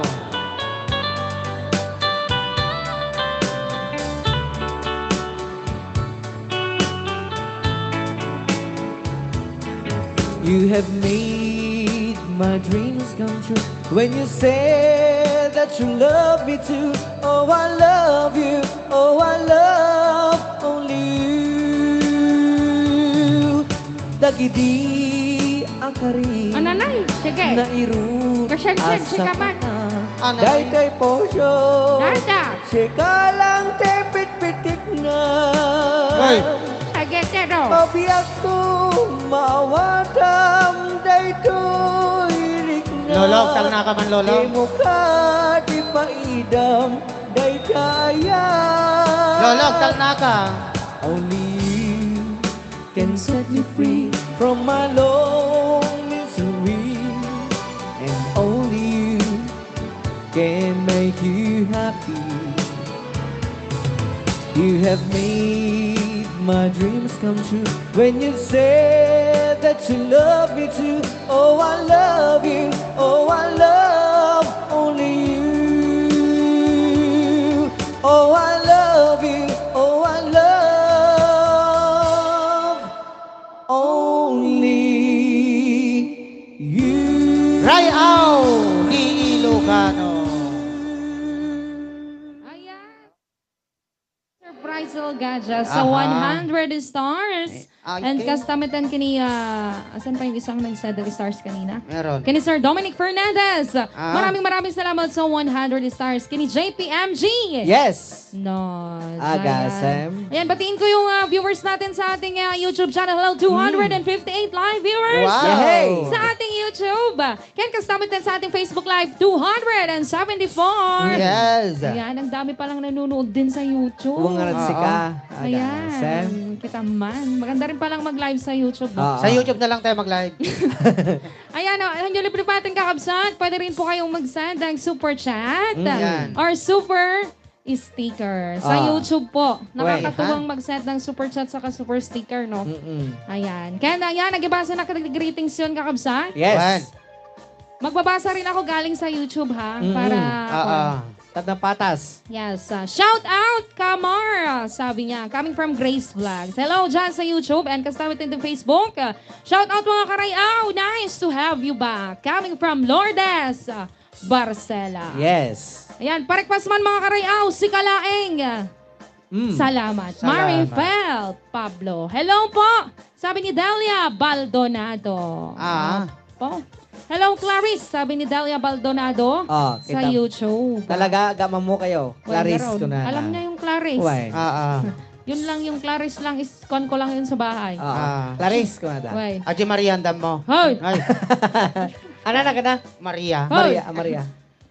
You have made my dreams come true when you said that you love me too. Oh, I love you. Oh, I love only you. Dagidi a karin. Ananay, sige. Nairu. Kasyan-syan, a sika man. Sapatan. Ananay. Daytoy puso. Nada. Sika lang ti pitpitikna. Hoy. Sige, Tero. Mabiagko, maawatam, daytoy rikna. Lolo, talna ka man, Lolo. Dimo ka, di paidam, daytaya. Lolo, talna ka. Only you can set me free from my long misery. And only you can make you happy. You have made my dreams come true when you said that you love me too. Oh, I love you. Oh, I love only you. Oh, I love you. Oh, I love only you. Rayaw ni Ilocano. Ayan. Surprise Gadget sa Aha. one hundred stars. Ay, And okay. Kasta met kini, ah, asan pa yung isang nag-send ng stars kanina? Meron. Kini Sir Dominic Fernandez. Ah. Maraming, maraming salamat sa one hundred stars. Kini J P M G. Yes. No, Agasem. Ayan, batiin ko yung, ah, viewers natin sa ating, ah, YouTube channel. Hello, two hundred and fifty-eight live viewers. Wow. Yay. Sa ating YouTube. Ken kasta met sa ating Facebook Live, two hundred and seventy-four. Yes. Ayan, ang dami palang nanonood din sa YouTube. Uwangan Oo. sika. Ayan, Agasem. Kita man. Maganda rin palang mag-live sa YouTube, no? Oo. Sa YouTube na lang tayo mag-live. Ayan, oh, ang libre pa ating kakabsat. Pwede rin po kayong mag-send ng super chat Mm. Yan. or super sticker. Sa Ah. YouTube po. Nakakatuwang Wait, ha? mag-send ng super chat saka super sticker, no? Mm-mm. Ayan. Kaya na yan, nagbabasa na ka ng greetings yun, kakabsat? Yes. Wen. Magbabasa rin ako galing sa YouTube, ha? Mm-mm. Para Ah, ako. ah. Tadna patas. Yes. Ah, shout out, Kamar! Sabi niya, coming from Grace Vlogs. Hello dyan sa YouTube and kasama din sa Facebook. Ah, shout out, mga karayaw! Nice to have you back. Coming from Lourdes, ah, Barcela. Yes. Ayan, parekpas man, mga karayaw, si Kalaeng. Mm. Salamat. Salamat. Marifel Pablo. Hello po, sabi ni Delia Baldonado. Ah. Po. Hello, Clarice, sabi ni Delia Baldonado Ah, sa kita. YouTube. Talaga, aga man mo kayo. Well, Clarice meron. ko na. Alam niya yung Clarice. Why? Ah, ah. Yun lang yung Clarice lang is, kuwan ko lang yun sa bahay. Ah, Ah. Clarice ko na da. Why? Aji Maria, andam mo. Hoy! Ay. Ano na ka na? Maria. Hoy! Maria, Maria.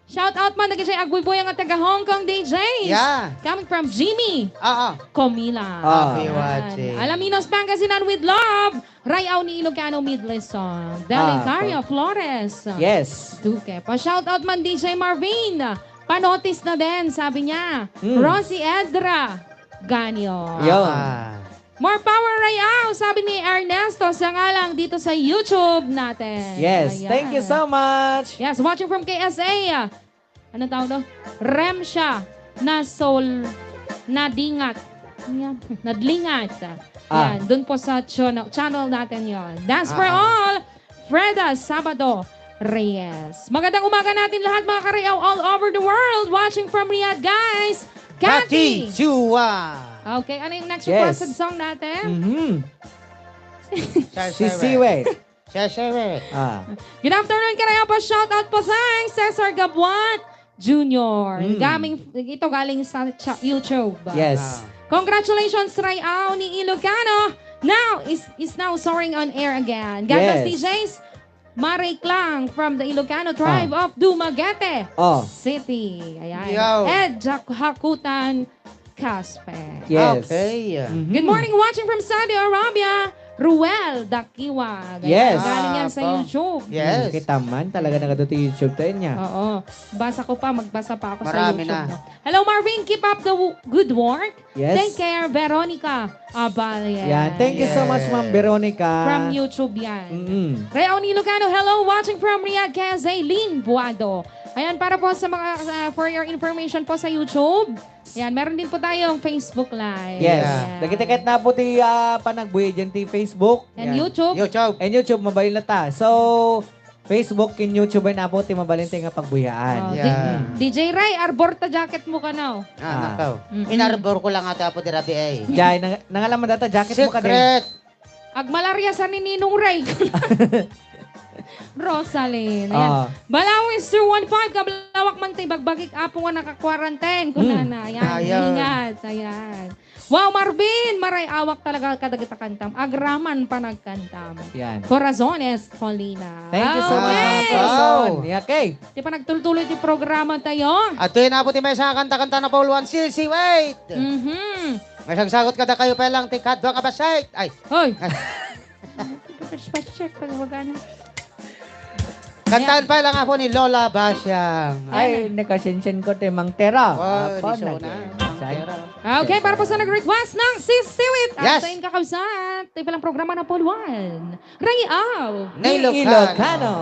Shout out man dagiti agbuybuyang nga taga Hong Kong, D Js. Yeah. Coming from Jimmy Ah, ah. Comila. Ah, Ayan. Alaminos, Pangasinan with love. Rayaw ni Ilocano Midlison. Delicaria Ah, pa- Flores. Yes. Duque. Pa-shout out man, D J Marvin. Panotis na din, sabi niya. Hmm. Rosie Edra Ganyo. Yun. Ah. More power, Rayaw, sabi ni Ernesto Sangalang dito sa YouTube natin. Yes, Ayan. Thank you so much. Yes, watching from K S A. Ano tawag doon? Remsha Nasol Nadingat. Ano yan? Nadlingat. Ah. Yan, dun po sa channel, channel natin yon. Dance for Ah, ah. all, Freda Sabado Reyes. Magandang umaga natin lahat, mga Karayaw all over the world. Watching from Riyadh, guys. Kathy Kathy. Chua. Okay, ano yung next Yes. requested song natin? Mhm. Sisiwe. Sisiwe. Ah. Good afternoon, Karayaw po. Shout out po sa Cesar Gabuat Junior. Mm. Gaming, ito galing sa cha-, YouTube. Yes. Ah. Congratulations, Rayaw ni Ilocano. Now, is, is now soaring on air again. God bless Yes. D Js. Mare Klang from the Ilocano tribe Ah. of Dumaguete Oh. City. Ayan. Yo. Ed Jak-, Hakutan Casper. Yes. Okay. Mhm. Good morning, watching from Saudi Arabia, Ruel Dakiwag. Ayan, Yes. galing yan sa Ah, po. YouTube. Yes. Hmm, kita man, talaga nagadu ti YouTube tayo niya. Oo. Basa ko pa, magbasa pa ako sa Marami YouTube, na. no? Hello, Marvin. Keep up the w-, good work. Yes. Take care, Veronica Abalia. Yan. Thank you so much, Ma'am Yes. Veronica. From YouTube yan. Mm-mm. Rayaw ni Ilocano, hello, watching from Riyadh, Kay Zaylene Buado. Ayan, para po sa mga, uh, for your information po sa YouTube, ayan, meron din po tayong Facebook Live. Yes. Yeah. Dagiti ket na po ti, ah, panagbuya dyan ti Facebook. And Yan. YouTube. YouTube. And YouTube, mabalin na ta. So, Facebook ken YouTube ay napo ti mabalin ti nga pagbuyaan. Oh, Yeah. D-, D J Ray, arbor ta jacket mo kano. Ah, Ah. nakaw. Mm-mm. Inarbor ko lang ata po di Rabi ay. Jay, nang-, nangalaman data jacket mo ka din. Secret. Agmalaria sa ni Ninong Ray. Rosalyn. Ayan. Ah. Balawi zero one five, kablawak man ti bagbagik apo nga naka-quarantine. Hmm. Kunana. Ayan. Ayan. Ingat. Ayan. Wow, Marvin! Maray-awak talaga kadagita kantam. Agraman panagkantam. Yan. Corazones Colina. Thank you so much, mga Okay. Corazon. Wow. Yeah, okay. Ti panagtultuloy ti programa tayo. At tuloy na po ti may sa kanta-kanta na Paul Juan Sisi, wait! Mhm. May sagsagot kada kayo pa lang ti kadwa nga basay. Ay. Hoy! Check, pag wagana. Kantaan pa lang ako ni Lola Basyang. Ay, Ay. nakasensen ko ti Mang Tera. Oh, Apo, di siya nag-, na. Mang Tera. Ah, okay, para po sa nag-request ng Sisiwit. Yes. At sa inyong kakabsat, ito palang programa ng Pulwan. Rayaw. Ni Ilocano. Ilocano.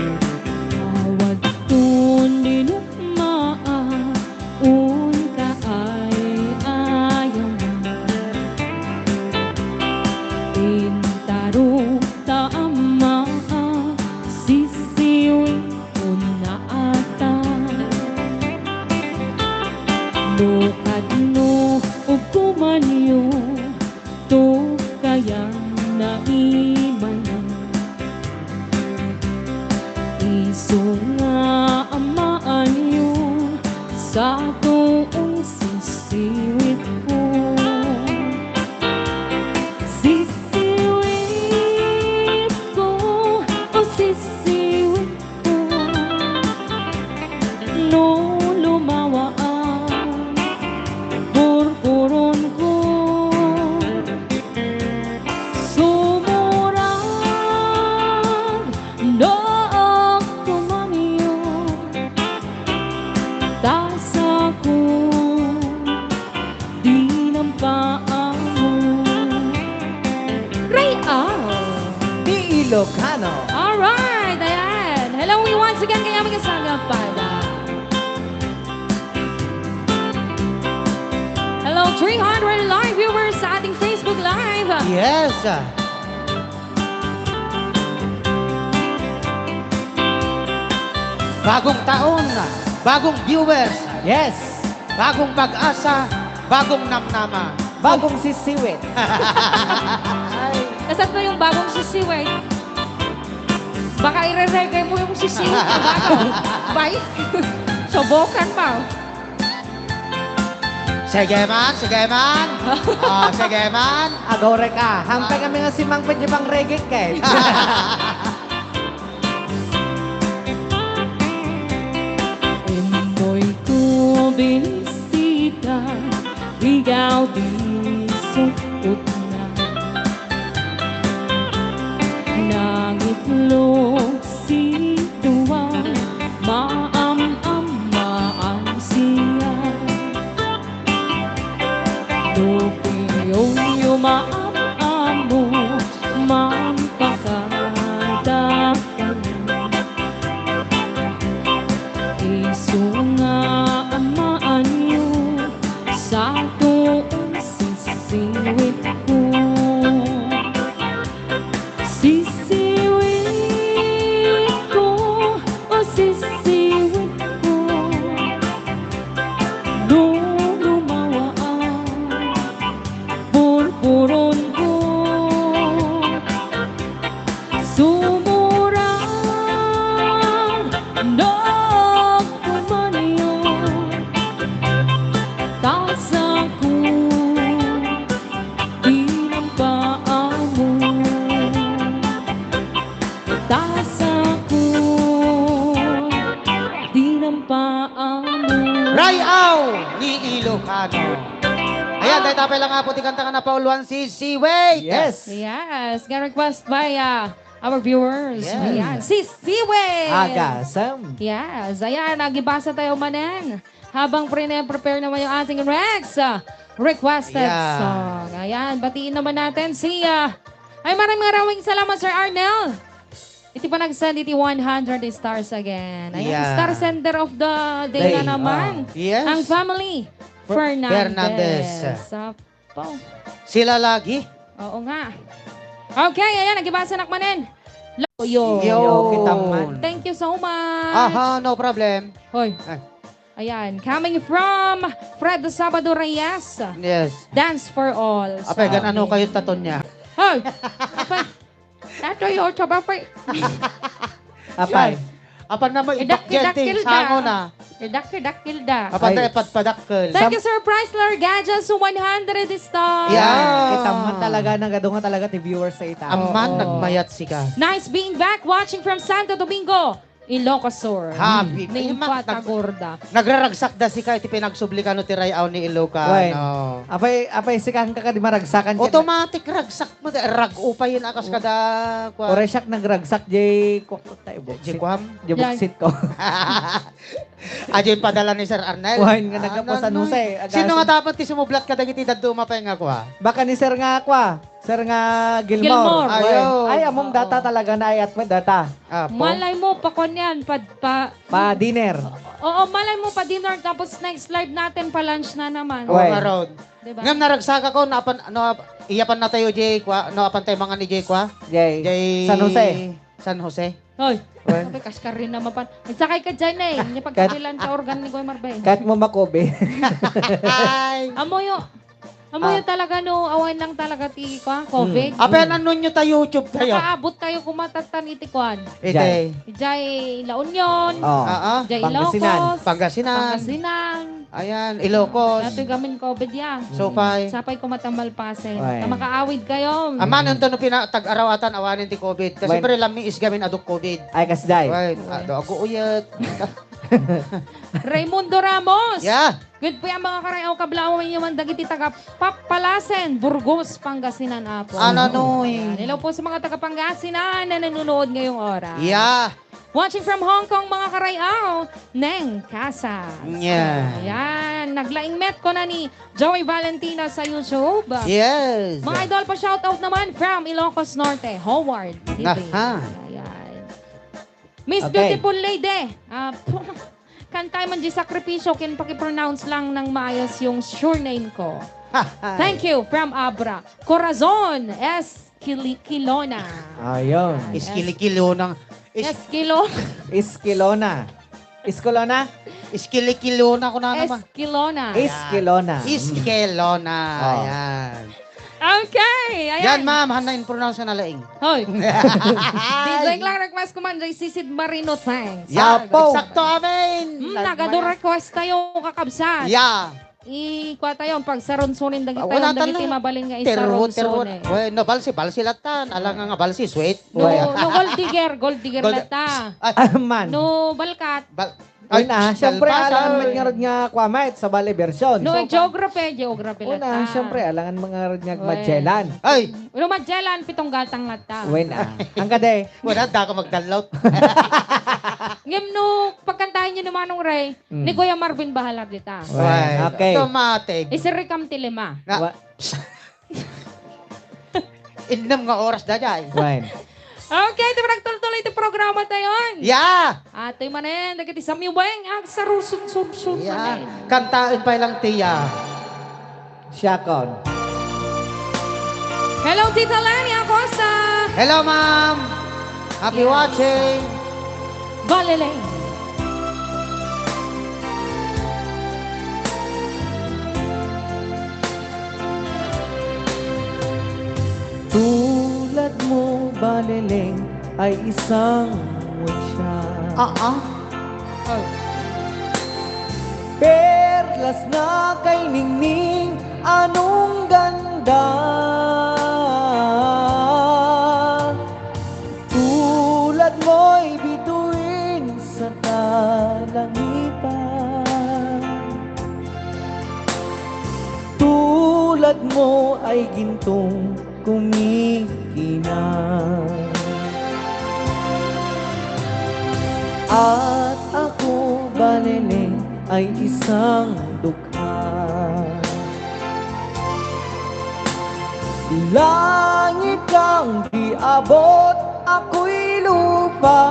Awan ton dinummaak, unka ay ayam. Intarok ta ammaak, sisiwit unna ata. No kadno ugkomanyo, to kayan na imana. Isu nga ammaanyo, sa tuong sisiwit ko. Sisiwit ko, o sisiwit ko. No lumawa ang kurkuron ko, sumurag no agkumanyo, ta sa ko Di nang paamo. Rayaw. Di Ilocano. Alright, ayan. Hello, we once again kaya mga sangga pada. Hello, three hundred live viewers sa ating Facebook Live. Yes. Bagong taon, bagong viewers. Yes. Bagong pag-asa, bagong namnama. Bagong sisiwit. Ay. Nasaan mo yung bagong sisiwit? Baka ireregay mo yung sisiwit na bagong bike. Subukan mo. Sige man, sige man. Ah, sige man. Agore ka. Hampay kami nga simangpet di pang reggae, eh. Ummoy ko binisita, ikaw di sukot na. Nangitlog si Duwang, maam-am maansiya. Lupiyong yumaam-amo, mampakadakkel. Isu nga amaanyo, satuon sisiwit ko. Sisiwit ko, o sisiwit ko. No lumawa ang purpuron ko. Sumurang nagkumanyo. Tasako. Di nang paamo. Tasako. Di nang paamo. Ray-aw ni Ilocano. Ayan, dahil tapay lang nga po, ti kanta nga napauluan si Siway. Yes. Yes, nga request by, ah, our viewers. Yes. Ayan, si Siway. Agasem. Yes, ayan, nagibasa tayo manen. Habang pre-prepare naman yung ating Rex, ah, requested Yeah. song. Ayan, batiin naman natin si, ah, ay, maraming maraming salamat, Sir Arnel. Iti panagsend iti one hundred stars again. Ayan, Yeah. star sender of the day Day. na naman. Ah. Yes. Ang family Fer-, Fernandez. Fernandez. Sa Pau. Sila lagi? Oo nga. Okay, ayan, nagibasa nak manen. Loyo. Yo. Yo, kita man. Thank you so much. Aha, no problem. Hoy. Ay. Ayan, coming from Fred Sabado Reyes. Yes. Dance for all. Apay, gan ano kayo taton niya? Hoy! Apay, Tato yo, taba pa. Apay. Apan na mo, Idakidakil idakil da. sango na. Idakidakil da. Apan Ay. na ipadpadakkel. Thank you, Surprise Lord Gadgets, one hundred stars. Yeah. Kita man talaga, nagadu nga talaga ti viewers sa ita. Aman, Oo. nagmayat sika. Nice being back, watching from Santo Domingo, Ilocos Sur. Happy. Ning Ay, ma-, nag-, patagurda. nagraragsak da sika iti pinagsubli kano ti ray-aw ni Ilocano. Wen. Apay, apay, sika ang kakadi maragsakan. Automatic ragsak. Mada, rag-o pa yun, akas kada, kua. Oray siak nagragsak, jay, kua, kua, tayo, boksit. Jay kuam? Jay boksit ko. Ah, jay padala ni Sir Arnel. Kuan nga Ah, naggapo no, San no. Jose, aga Sino nga San dapat ti sumublat kadagiti dadduma pay nga kua? Baka ni Sir nga kua, Sir nga Gilmore. Gilmore. Ay, Ayo. ay, among data Oo. talaga na ayat mo, data. Apo. Malay mo, pa kuan yan, pa, pa Pa dinner. Oo, malay mo, pa dinner, tapos next live natin, pa lunch na naman. Oo, Wen. nga raw. Diba? Ngem naragsak ako, no apan, no, ap-, iyapan na tayo, Jay, kwa, no apan tayo mangan ni Jay, kwa? Jay. Jay San Jose. San Jose. Hoy, Wen. Sabi, kaskarin naman pan. Nagsakay ka dyan eh. Yung pagkakilan sa organ ni Kuya Marvin. Kahit mo makobe. Ay. Amoy, oh. Amoy Ah. talaga, no, awan lang talaga ti, kwa, COVID. Mm. Apan ano nyo ta YouTube tayo? Nakaabot tayo kumatatan iti kwan. Ite. Jay. Jay La Union. Oh. Ah, ah. Jay Pangasinan. Ilocos. Pangasinan. Pangasinan. Ayan, Ilocos. Dati gamin COVID ya. So, Mm. pay. Sapay ko matamalpasen. Ay. Ta makaawid kayo. Aman, anto no pina-, tag-arawatan awanen ti COVID. Kasi Wen. pre, lamiis gamin aduk COVID. Ay, kasday. Wen, ado ako uyat. Raymundo Ramos. Yeah. Good po yan, mga karayaw, kablawan nyo man dagiti taga Papalasen, Burgos, Pangasinan, Apo. Ano, noy? Ayan. Hello po sa mga taga Pangasinan na nanonood ngayong oras. Yeah. Watching from Hong Kong, mga karayaw, Neng Casas. Yeah. Ayan, naglaing met ko na ni Joey Valentino sa YouTube. Yes. Mga idol, pa shoutout naman from Ilocos Norte, Howard T V. Aha. Ayan. Miss Okay. Beautiful Lady, ah, kantay man di sakripisyo, kin paki-pronounce lang ng maayos yung surname ko. Thank you, from Abra. Corazon, S. Kili-, Kilona. Ayun. Ayan. Iskilikilonang, is- Eskilo. Iskilona. Iskolona? Iskilikilona ko na naman. Eskilona. Ayan. Eskilona. Iskelona. Oh. Ayan. Okay. Ayan. Yan, ma'am. Hanna in pronounce na laing. Hoy. Di ko lang request ko man, Ray Sisid Marino, thanks. Yeah, Apo. Sakto, amen. Hmm, nagadu request tayo, kakabsat. Yeah. Ikua tayo, ang pagsarunsunin dagiti Wala tayo, tala. Dagiti mabalin nga Terwot, terwot. Isarunsunin. Well, no, balsi, balsi latan. Alang nga balsi, sweet. No, Well. No, gold digger, gold digger Gold- lata. Ay. Ah, man. No, balkat. Bal-, Ay, Una, siyempre, dalbasa, alangan eh. Met nga rod nga kuamet sa bale version. No, So, geography, geography Una, lata. Siyempre, alangan met nga rod nga Well. Magellan. Ay! No, Magellan, pitong gatang lata. Una, ang kade. Wala, da ako magdallot. Ngem no, pagkantahin niyo ni Manong Ray, Mm. ni Kuya Marvin bahala dita. Well, Well, okay. Automatic. Isirikam ti lima. Na- Wa- Innem nga oras da jay. Wen. Okay, iti panagtultuloy iti programa tayon. Yeah! Atoy manen, dagiti samiweng, agsarusudsudsun Yeah. manen. Kantaen pay lang tiya. Siakon. Hello, Tita Lani Acosta. Hello, ma'am. Happy Yes. watching. Baleleng. Tulad mo, Baleleng, ay isang wetsa. Ah, ah. Oh. Perlas na kay ningning, anong ganda. Tulad mo'y bituin sa kalangitan. Tulad mo ay gintong kumikinang. At ako, Baleleng, ay isang dukha. Langit kang di abot, ako'y lupa.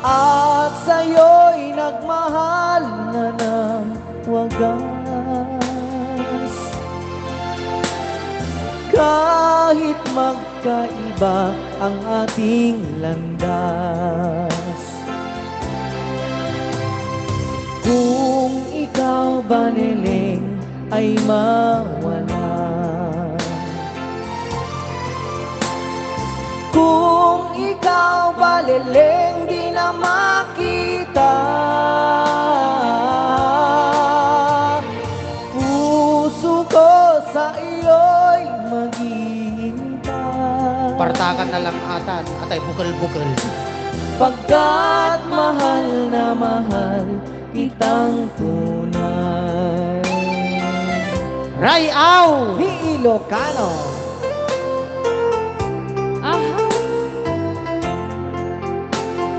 At sa'yo'y nagmahal na ng wagas. Kahit magkaiba ang ating landas. Kung ikaw, Baleleng, ay mawala. Kung ikaw, Baleleng, di na makita, puso ko sa iyo'y maghihintay. Partakan na lang atan, atay bukel-bukel. Pagkat mahal na mahal kitang tunay. Ray-aw! Ni Ilocano. Aha.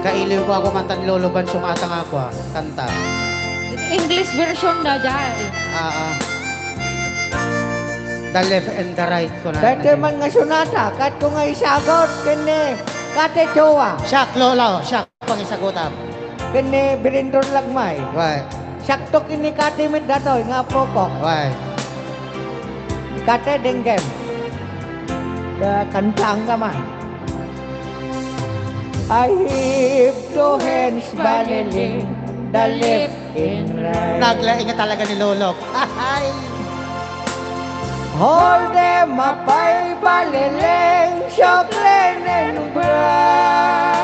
Kailiw ko ako kanta ni Lolo Ban, sumatang ako, ah. Kanta. English version na dyan. Ah, ah. The left and the right ko na. Dati man nga sunata, kat ko nga isagot, kini, kate jowa. Siak, Lolo, siak. Pangisagutam. Ken ni Birindor Lagmay. Why? Siakto ken ni Kati met datoy nga apoko. Why? Kati, denggem. Da, kantang ka man. I have two hands, Baleleng, the left and right. Naglaing talaga ni Lolo. Ay! Hold them up high, Baleleng, so clean and bright.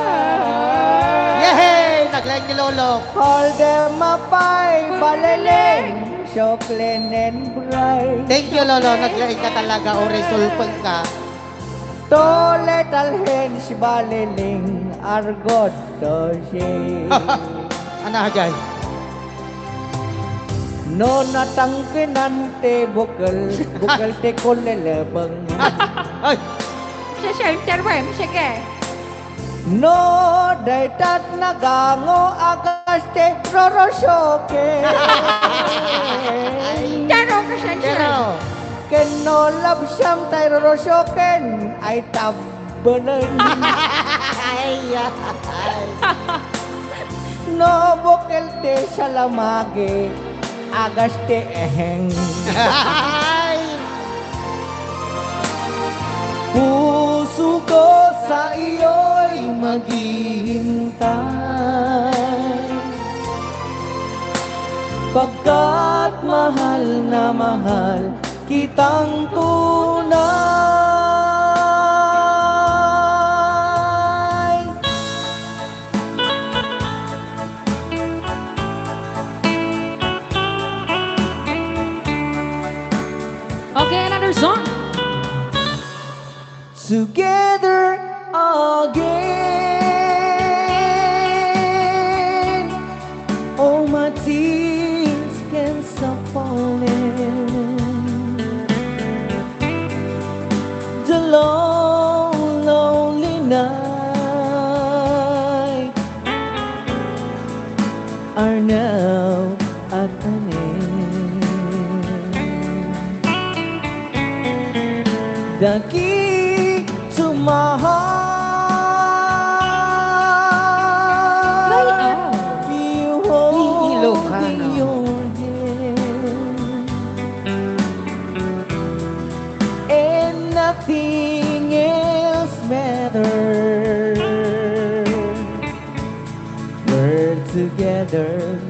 Yehey! Naglaing ni Lolo. Hold them up high, Baleleng, so clean and bright. Thank you, Lolo. Naglaing ka talaga. Oray sulpeng ka. Two little hands, Baleleng, are good to see. Ana, Jay? No natangkenan ti bukel, bukel ti kulilibeng. Ay! Sa center mo, eh, sige. No daytat nagango a kas ti rorosoken. Daro ka sa Pero, Ken no labsam tay rorosoken ay tabbelen. Ay, ay. No bukel ti salamagi, agas ti eheng. Ay. Puso ko sa iyo'y maghihintay. Pagkat mahal na mahal kitang tunay. Okay, another song. Together again. All my tears can stop falling. The long, lonely night are now at an end. The key to my heart, you hold in your hand, and nothing else matters. We're together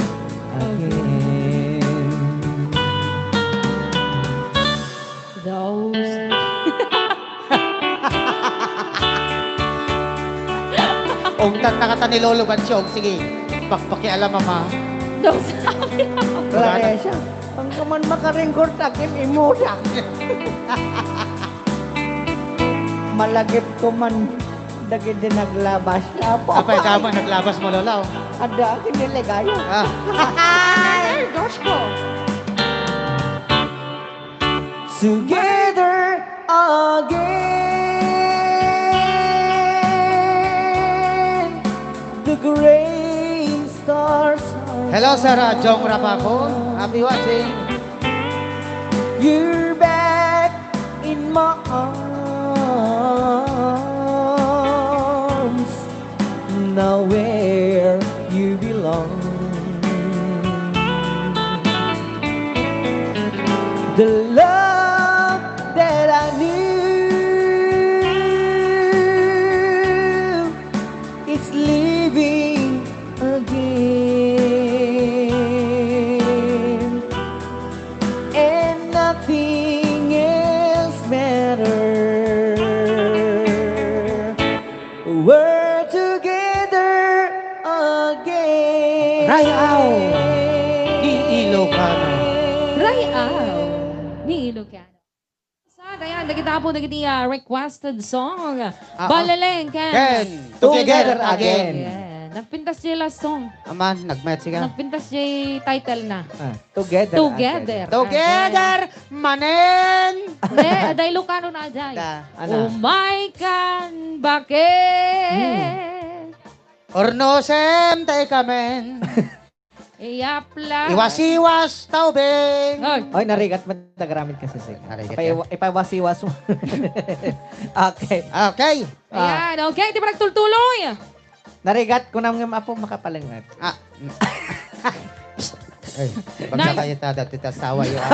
again. Those. Ungtan na kata ni Lolo Bansyog. Sige, pakpakialam, Mama. Those. Wala na siya. Ang kaman makaringkor takim imusak. Malagip ko man. Dagiti naglabas, Apo. Apay, kamo naglabas mo, Lolo? Adda, kiniligayo. Ah. Ay, Diyos ko. Together again, the gray stars are Hello, Sir, uh, Jong Rapaco. Happy watching. You're back in my arms. Now where you belong. The love that I knew is living again, and nothing else matters. We're together again. Rayaw ni Ilocano. Rayaw ni Ilocano. Sa, dayan, dagita po, dagiti, ah, requested song. Ah, ah. Balaleng ken Ken, Together Together Again. Again. Yeah. Nagpintas jay last song. Aman, nagmet siya. Nagpintas jay title na. Ah, Together Together. Again. Together manen! Hindi, adda Ilocano na, ajay. Da. Ano? Umay kan bakit? Hmm. Ornosem ta ikamen. Iyapla. Iwasiwas, taubing. Hoy. Oy, narigat man, tagaramid kasi, sige. Narigat Ipaiwa-, yan. Ipawasiwas mo. Okay. Okay. Ah. Ayan, okay. Di ba nagtultuloy? Narigat ko nang apo makapalengat. Ah. Ay, pagka Nice. kayo tada, tita sawa yun, ah.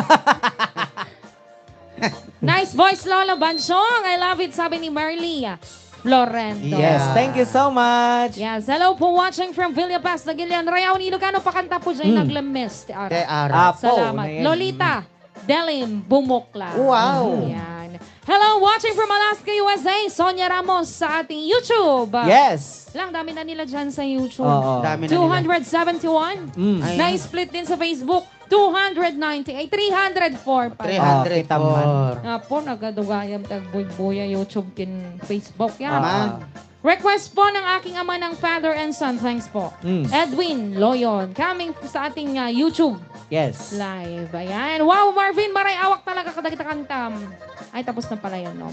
Nice voice, Lolo Bansong. I love it, sabi ni Marlia Florendo. Yes, thank you so much. Yes, hello po, watching from Villa Paz, Daguilian, Rayaw ni Ilocano, pakanta po dyan, Hmm. naglemes, ti ara. Te ara. Apo, Salamat. na yan. Lolita Delim Bumukla. Wow. Yan. Hello, watching from Alaska, U S A, Sonia Ramos sa ating YouTube. Yes. Lang, dami na nila dyan sa YouTube. Oo. Dami na nila. Two hundred seventy-one. Mm. Ay. Na-split din sa Facebook. Two hundred ninety, ay, three hundred four pala. Three hundred four. Ah, kita man. Apo, nagadugayam tagbuybuya YouTube ken Facebook, yan. Ah. Man. Request po ng aking ama ng Father and Son. Thanks po. Mm. Edwin Loyon, coming sa ating, ah, YouTube Yes. live. Ayan. Wow, Marvin, maray awak talaga kadagita kantam. Ay, tapos na pala yun, no?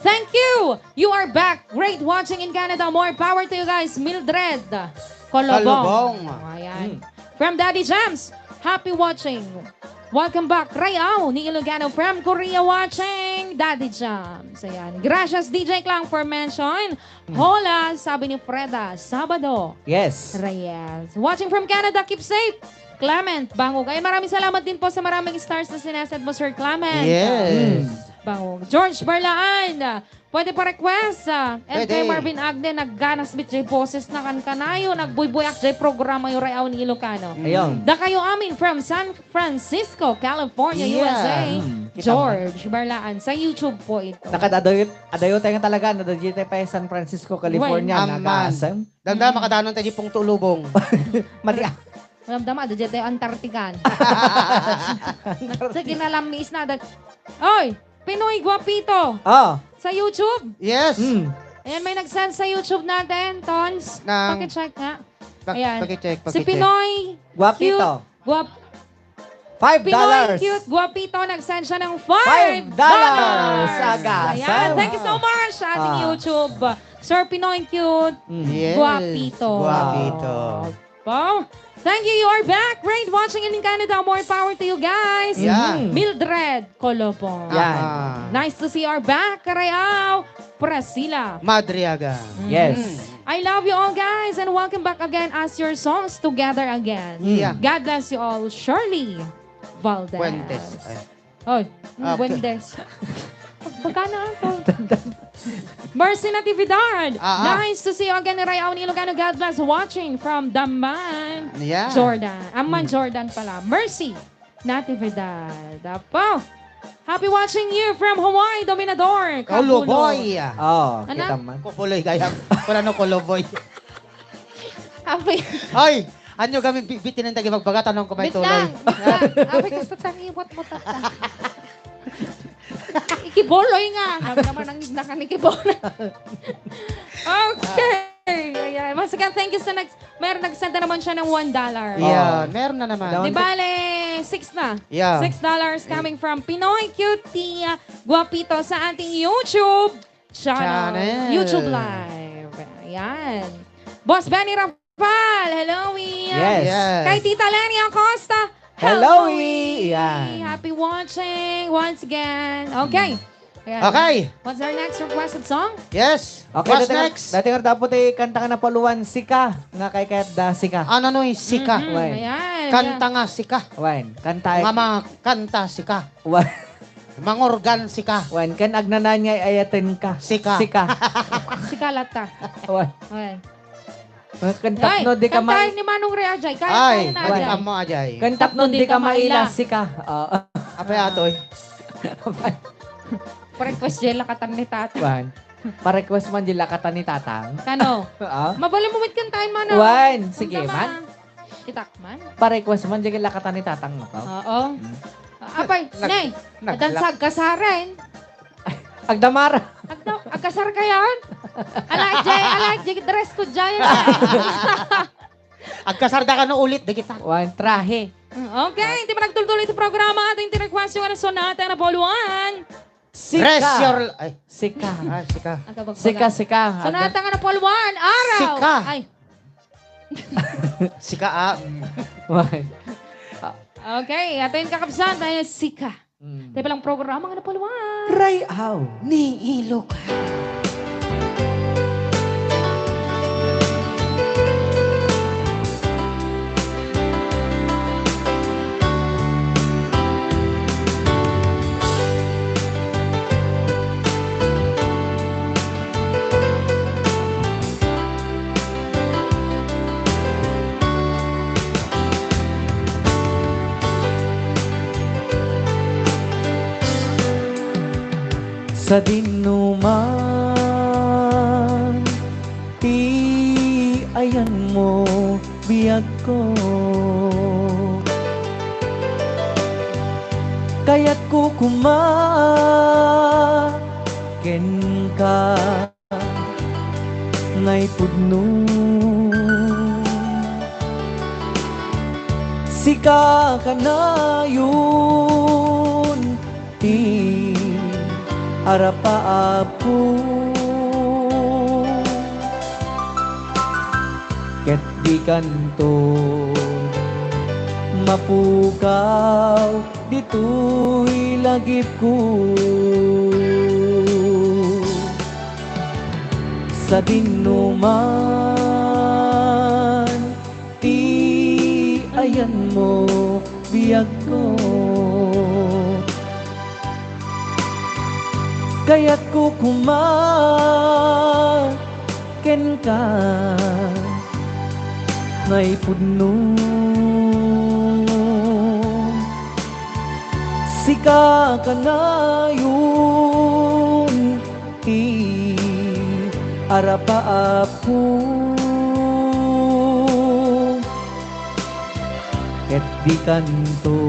Thank you! You are back. Great watching in Canada. More power to you guys. Mildred Colobong. Colobong. Ayan. Mm. From Daddy Jams, happy watching. Welcome back, Rayaw ni Ilocano from Korea watching, Daddy Jams. Ayan. Gracias, D J Clang, for mention. Hmm. Hola, sabi ni Freda, Sabado. Yes. Reyes. Watching from Canada, keep safe. Clement Bangog. Ayan, maraming salamat din po sa maraming stars na sinesend mo, Sir Clement. Yes. Hmm. Bangog. George Barlaan, ah, pwede pa request, ah, and kay Pwede. Marvin Agne, nagganas met jay boses na kankanayo, nagbuybuyak jay programa yo Ray-aw ni Ilocano. Ayun. Dakayo amin from San Francisco, California, Yeah. U S A. Hmm, kita mo. George Barlaan, sa YouTube po ito. Nakadadayo, adayo tayo nga talaga, no? Dadayo tayo pa San Francisco, California, Well, Aman. Nagasem. Damdam, Mm. makadanon tayo pong tulubong. Mati-, Damdama, da dyan tayo Antarctican. Sige na lang, miis na. Da-, Oy, Pinoy Guapito. Oh. Sa YouTube. Yes. Mm. Ayan, may nag-send sa YouTube natin, Tons. Nang Pakicheck nga. Pak-, Ayan. Pakicheck, Si pakicheck. Pinoy Guapito. Cute Guap-, Five Pinoy dollars. Cute Guapito, nag-send siya ng five dollars. Five dollars. Aga, Ayan, sir. Thank you so much sa ating Ah. YouTube. Sir Pinoy Cute Mm. Yes. Guapito. Guapito. Wow. Thank you. You are back. Great watching in Canada. More power to you guys. Yeah. Mhm. Mildred Colobong. Yan. Aha. Nice to see you are back. Karayaw, Priscilla. Madriaga. Mhm. Yes. I love you all, guys, and welcome back again as your songs together again. Yeah. God bless you all. Shirley Valdez. Fuentes. Ay. Oy, mm, Ah, okay. Wendes. Baka na ako. Mercy Natividad. Ah, ah. Nice to see you again, Ray Aw ni Ilocano. God bless. Watching from Daman, Yeah. Jordan. Amman, Hmm. Jordan pala. Mercy Natividad. Apo. Happy watching you from Hawaii, Dominador. Kapulo. Koloboy. Oh, Ano? kita man. Kupuloy, gayam. Wala no koloboy. Happy Ay! Anyo gamin bi-, bitinen dagi magbaga, tanong ko may Bit tuloy. lang, bit lang. Abi, gusto tang iwat mo, tata. Ikibuloy nga. Ang naman ang nakan ikibuloy. Okay. Ayan. Once again, thank you sa nag-, meron nagsenda naman siya ng one dollar. Yeah, Oo. meron na naman. Di bale, six na. Yeah. Six dollars coming from Pinoy Cutie Guapito sa ating YouTube channel. Channel. YouTube Live. Ayan. Boss Benny Rafael, hello, Ian. Yes. Yes. Kay Tita Lenny Acosta, Hello, hello, Ian. Ian. Happy watching once again. Okay. Mm. Ayan. Okay. What's our next requested song? Yes. Okay, What's dati nga, next? Dati nga dapat eh, kanta nga napaluan, Sika. Nga kay kaya da, Sika. Ano no, Sika? Mhm, Wen. Ayan. Kanta nga, Sika. Wen. Kanta. Nga mga kanta, Sika. Wen. Mangorgan, Sika. Wen. Kan agnanan nga ayaten ka. Sika. Sika. Sika lata. Wen. Okay. Wen. Kan tapno di ka ma- Ay, kantahin ni Manong Ray, Ajay. Kaya, Ay, kaya na, Wen. Ajay. Amo, Ajay. Kan tapno di ka maila, Sika. Oo. Apay, atoy. Pa-request jay lakatan ni Tatang. Wen. Pa-request man jay lakatan ni Tatang. Kano? Ah? Mabalin mo mit kantahin, Manong. Wen, sige, Ang tama. Man. Itak man. Pa-request man jay lakatan ni Tatang, no? Oo. Hmm. Apay, Nag-, Nay, nag-, adan sa agkasaren. Agdamar. Agda-, agkasar kayan? Ala, jay, ala, jay, dress code jay. Agkasar da kano ulit, dagita. Wen, trahe. Mm, okay, hindi pa nagtultuloy ito programa. Ating ti-request yung ano, sonata na puluan. Sika. Rest your, ay. Sika. Ah, sika. Agabagbaga. Sika, sika. Sonata nga na puluan. Araw. Sika. Ay. Sika, ah. Wen. Okay, ato yung kakabsat, ay sika. Mm. Tayo palang programa nga napaluan. Ray-aw ni Ilocano. Sadinoman ti ayanmo, biagko. Kayatko koma kenka. Nga ipudno. Sika kanayon ti arapaapko. Ket dikanto mapukaw ditoy lagipko. Sadinoman ti ayanmo, biagko. Kayatko koma kenka, naipudno. Sika kanayon ti arapaapko, ket dikanto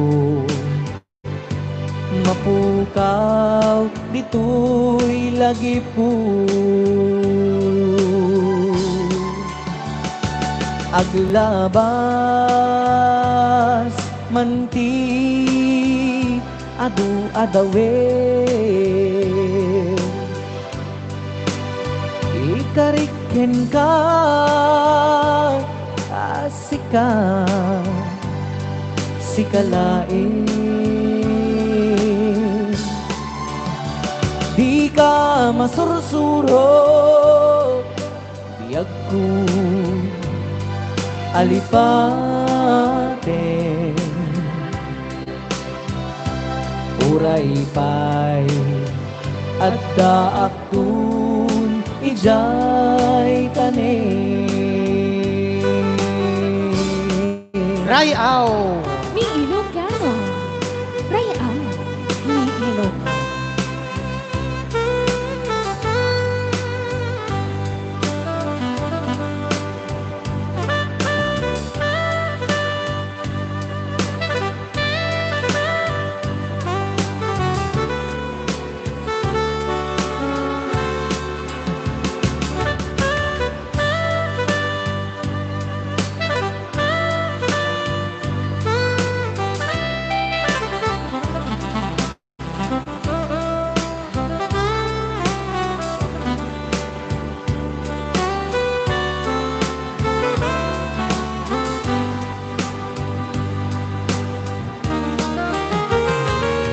mapukaw ditoy lagipko. Aglabas man ti adu a dawir, ikarik kenka a sika, sika laeng. Dika masursuro, biagko, alipaten. Uray pay addaakton idiay tanem. Ray-aw. Ni Ilocano. Ray-aw. Ni Ilocano.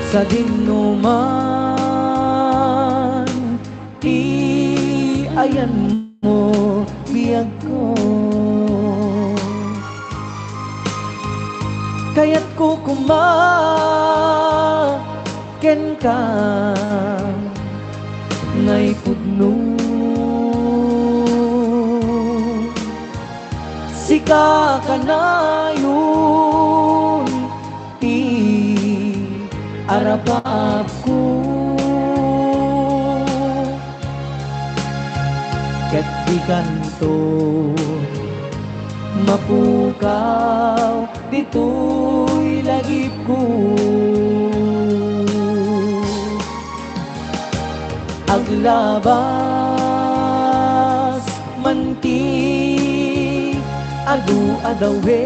Sadinoman ti ayanmo, biagko. Kayatko koma kenka, naipudno. Sika kanayon ti arapaapko, ket dikanto mapukaw ditoy lagipko. Aglabas man ti adu a dawir,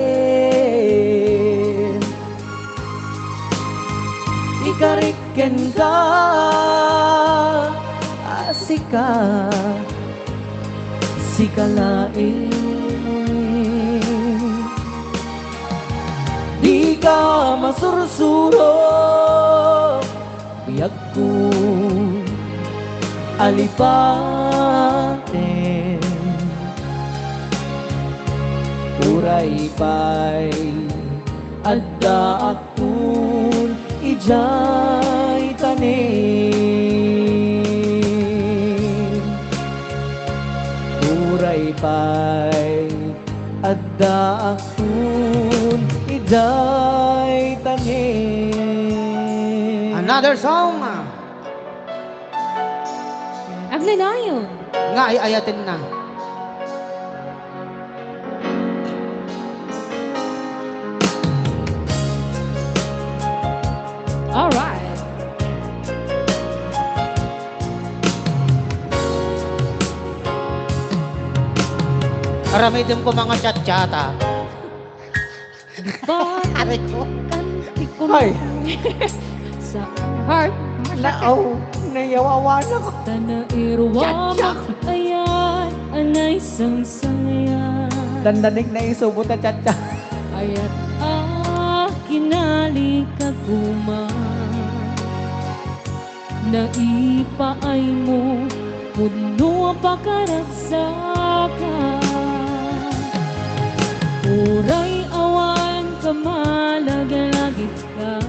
ikarik kenka a sika, sika laeng. Dika masursuro, biagko, alipaten. Uray pay addaakton idiay tanem. Uray pay addaakton idiay tanem. Another song. Agnanayon. Nga ay ayatenna. All right. Aramidem ko mga chat-chata. Aray ko. Ay. Sa heart. Naaw, nayawawanak. Tana irwa. Cha-cha. Ayan, anay sangsangayan. Dandanig na isubo ta cha-cha. Ayat a kinali ka kuma. Naipaaymo, pudno a pakaragsakan. Uray awan ka malaglagitan.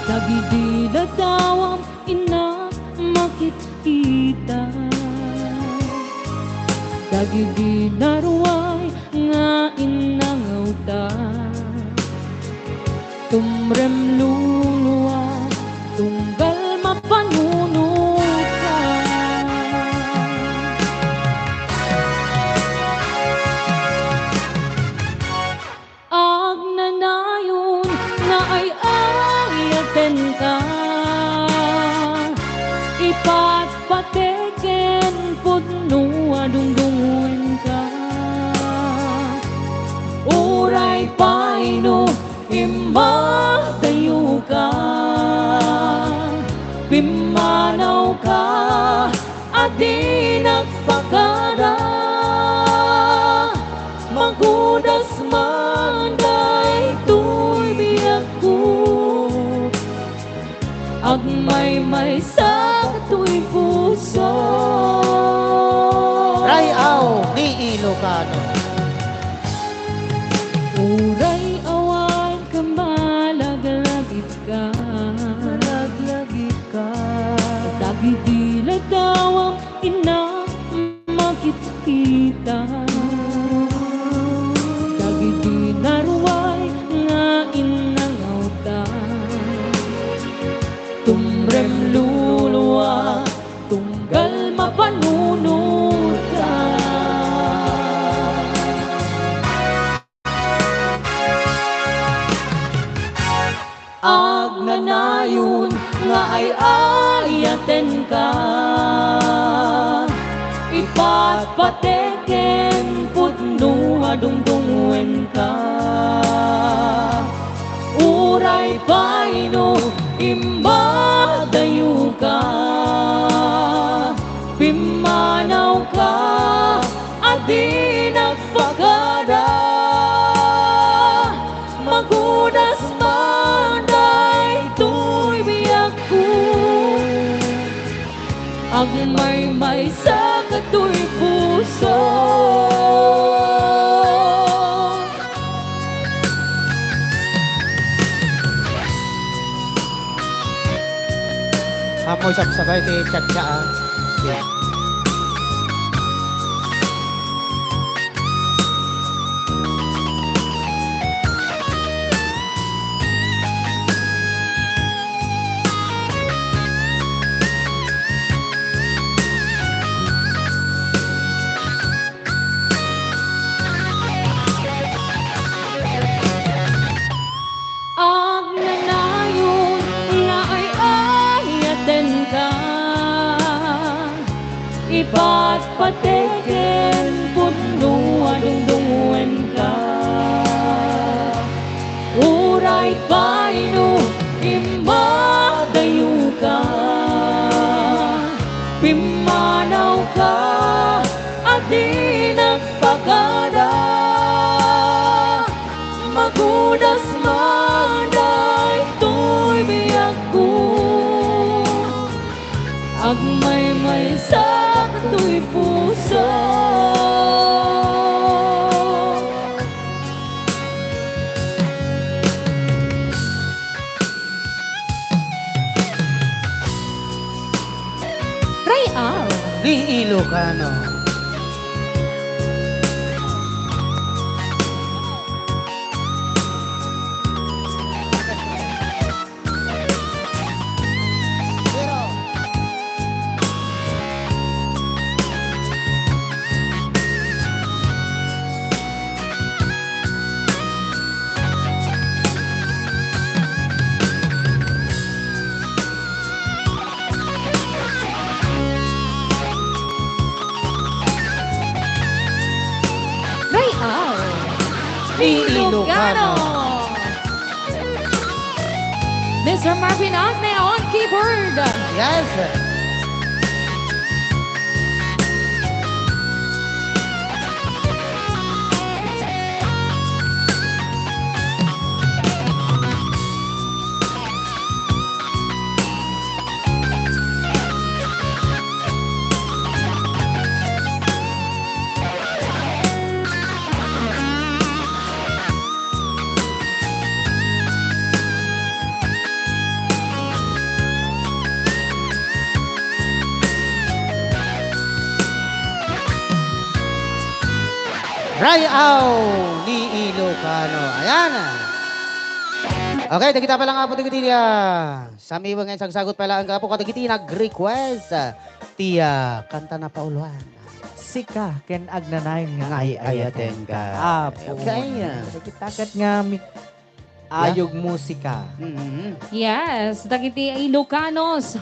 Dagidi Ladawam, innak, makitkita dagidi naruay nga innangawta. Tumrem luluwa, tunggal mapanunotkan. Agnanayon nga ay-ayatenka, ipatpateg ken pudno a dungdungenka. Uray pay no immadayoka, pimmanawka, a di nagpakada. Magudas man daytoy biagko, agmaymaysa toy puso. Ray-aw ni Ilocano. Uray awan ka, malaglagip ka. Malaglagip ka. Dagiti ladawam, innak, makitkita. Dagiti naruay nga innangawta. Tumrem luluwa, tunggal mapanunotkan. Agnanayon nga ay-ayatenka, ipatpateg ken pudno a dungdungenka. Uray pay no immadayoka, pimmanawka, a di nagpakada. Magudas man daytoy biagko, agmaymaysa katoy puso. Apo, sabsabay ti tsa-tsa, ah. Agnanayon nga ay-ayatenka, ipatpateg ken pudno a dungdungenka. Uray pay no immadayoka, pimmanawka, a di nagpakada. Magudas man daytoy biagko, agmaymaysa katoy puso. Ray-aw ni Ilocano. Ray-aw ni Ilocano. Mister Marvin Agne on keyboard. Yes. Ray-aw ni Ilocano. Ayan. Okay, dagita pa lang apo dagiti, ah, samiwen nga insagsagot pa lang apo kadagiti nag-request, ah, ti, ah, kanta na pauloan. Sika ken agnanayon nga ay-ayatenka. Apo. Okay. Dagita ket nga mi-, ayog musika. Mm-hmm. Yes, dagiti Ilocanos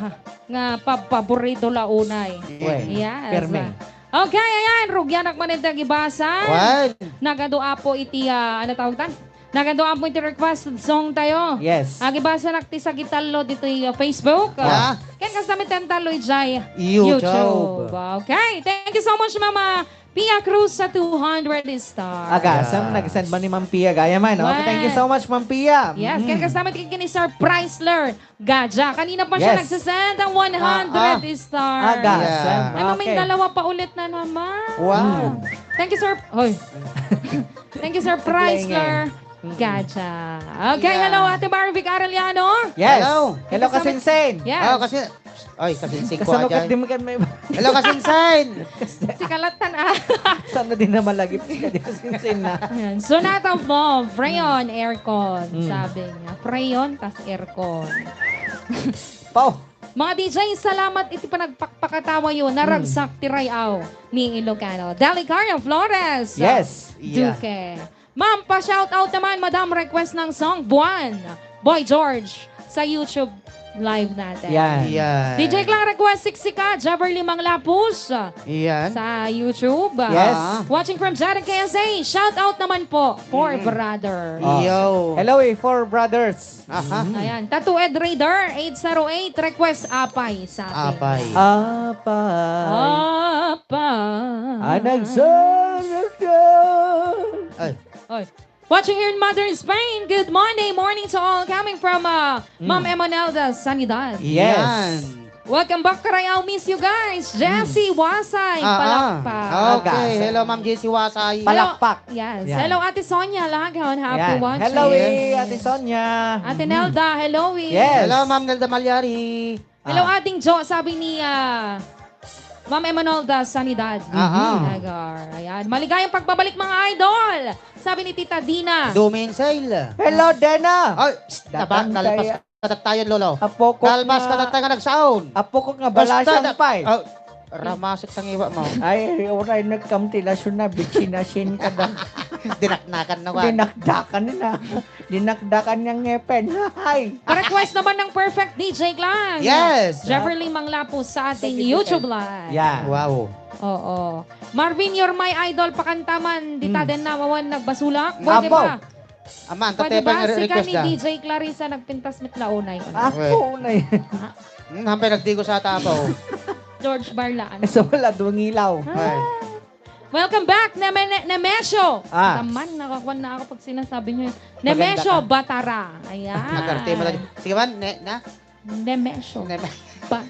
nga pabpaborito la unay. Wen, yes. Permi. Okay, ayan, rugianak man iti agibasa. Wen. Nagadu apo iti, ah, ano tawag tan? Nagadu apo iti request song tayo. Yes. Agibasanak ti sagitallo ditoy, ah, Facebook. Ah. Ken kasta met ti tallo idiay YouTube. YouTube. Okay, thank you so much, Mama Pia Cruz sa two hundred star. Agasem, yeah, nag-send man ni Ma'am Pia gayam, no? Wen. Thank you so much, Ma'am Pia. Yes, ken kasta met ken ni Sir Chrysler Gaja. Kanina pa siya, yes, nagsasend ng one hundred star. Ah, ah. Agasem. Yeah. Ay, mamay, okay, dalawa pa ulit na naman. Wow. Thank you, Sir. Hoy. Thank you, Sir Chrysler Gaja. Okay, yeah, hello, Ate Marvic Arellano. Yes. Hello. Hello, kasinsin. Yes. Ah, kasi Ay, kasinsing ko, kasano ket di mo ket may Hello, kasinsin! Si Kalatan, ah. Sana di na malagip si kadi kasinsin na. Ayan. Sonata of Love, Freon, Aircon. Mm. Sabi niya. Freon, tas aircon. Pao. Mga D J, salamat iti panagpakpakatawa yo. Naragsak ti ray-aw ni Ilocano. Delicaria Flores. Yes. Yeah. Duque. Ma'am, pa-shoutout naman, Madam, request ng song, Buwan, Boy George, sa YouTube live natin. Yan. Yan. D J Clang request, Siksika, Jefferly Manglapus, yan, sa YouTube. Yes. Ah. Watching from Jada K S A, shoutout naman po, Four Brothers. Oh. Yo. Hello, eh, Four Brothers. Aha. Mm. Ayan. Tattooed Raider, eight zero eight, request Apay sa atin. Apay. Apay. Apay. Ang nagsarakan. Ay. Oy. Watching here in Madrid, Spain. Good Monday morning to all. Coming from, uh, Ma'am Emonelda Sanidad. Yes. Yan. Welcome back, Karayaw. Miss you guys. Jessie Wasay, ah, ah, palakpak. Okay. Hello, Ma'am Jessie Wasay. Hello. Palakpak. Yes. Yan. Hello, Ate Sonia Lagaon. Happy watching. Hello, eh, Ate Sonia. Ate Nelda, hello, eh. Yes. Hello, Ma'am Nelda Malyari. Hello, ah, Ading Jo, sabi ni, ah, Ma'am Emanolda Sanidad. Aha. Nagar. Ayan. Maligayang pagbabalik, mga idol. Sabi ni Tita Dina. Dumin sale. Hello, Dena. Ay, psst, napa-, nalpas ka tattayan, Lolo. Apo ko nga, nalpas ka tattayan nga nagsaon. Apo ko nga balasang pay. Oh, ramasek sa ngiwa mo. Ay, uray nagkamtilasyon na, bitsinasin ka da. Dinaknakan na, wa. Dinakdakan na. Dinakdakan nga ngepen. Ay! Pa-request naman ng Perfect D J Clan. Yes. Jefferly Manglapus sa ating YouTube Live. Yeah. Wow. Oo. Marvin, you're my idol. Pakanta man. Di taden na mawan nagbasulak. Pwede ba? Aman, pwede ba? Sika ni D J Clarissa nagpintas met la unay. Ako unay. Hmm, hampay nagdigo sa tapo. George Barlaan. Sa wala, dungilaw. Ah. Ay. Welcome back, Neme-, Nemesio. Ah. Taman, nakakuan na ako pag sinasabi niyo yun. Nemesio Batara. Ayan. Nagarte mo lagi. Sige man, ne-, na? Nemesio. Neme- Ba-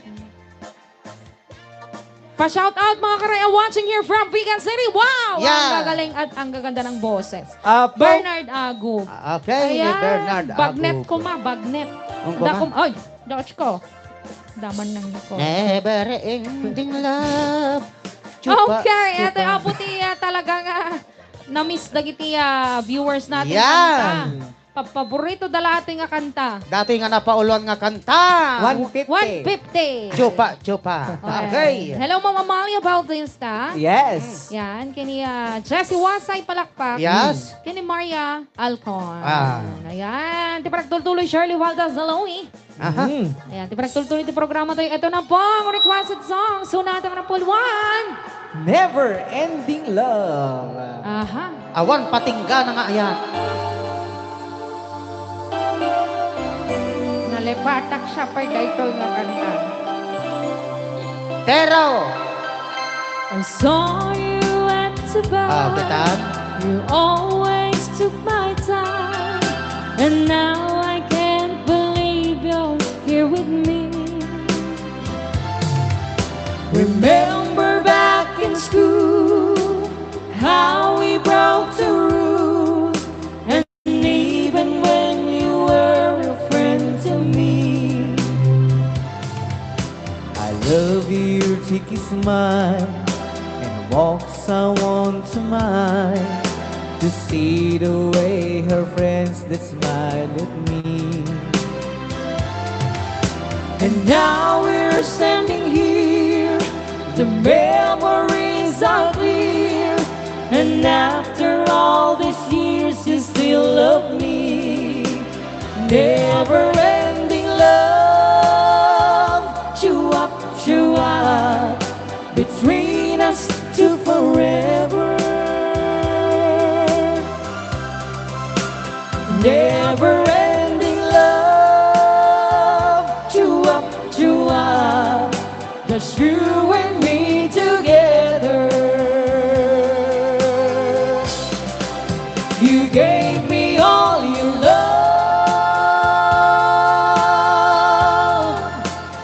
Pa-shout out, mga Karayaw, watching here from Vigan City. Wow! Yeah. Ang gagaling at ang gaganda ng boses. Apo. Bernard Agup. Ah, okay, ayan. Bernard Agup. Bagnet ko, ma, bagnet. Ang kuma? Dakum-, oy, Diyos ko. Daman ng ko. Never ending love. Chupa, okay, chupa. Ito, apo ti, ah, talaga nga na-miss dagiti, ah, viewers natin. Yan. Kanta. Paborito da la ati nga kanta. Dati nga napauluan nga kanta. One fifty. One fifty. Chupa, chupa. Okay. Okay. Hello, Ma'am Amalia Bautista. Yes. Yan, kini, ah, Jessie Wasay, palakpak. Yes. Kini Maria Alcon. Ah. Ayan, ti panagtultuloy Shirley Valdez Daloy. Aha. Mm. Ayan, ti panagtultuloy ti programa tayo. Ito na po ang requested song. Sonata nga napuluan. Never Ending Love. Aha. Awan patinggana nga ayat. Nalipatak siya pay daytoy nga kanta. Pero I saw you at the bar. Ah, kita. You always took my time, and now I can't believe you're here with me. Remember back in school how we broke the rules, and even when you were a friend to me, I love your cheeky smile and Walks I want to mine to see the way her friends that smile at me. And now we're standing here, the memories are clear, and after all these years, you still love me. Never ending love, chew up, chew up, between us to forever. Never ending love, chew up, chew up, just you and me together. You gave me all your love,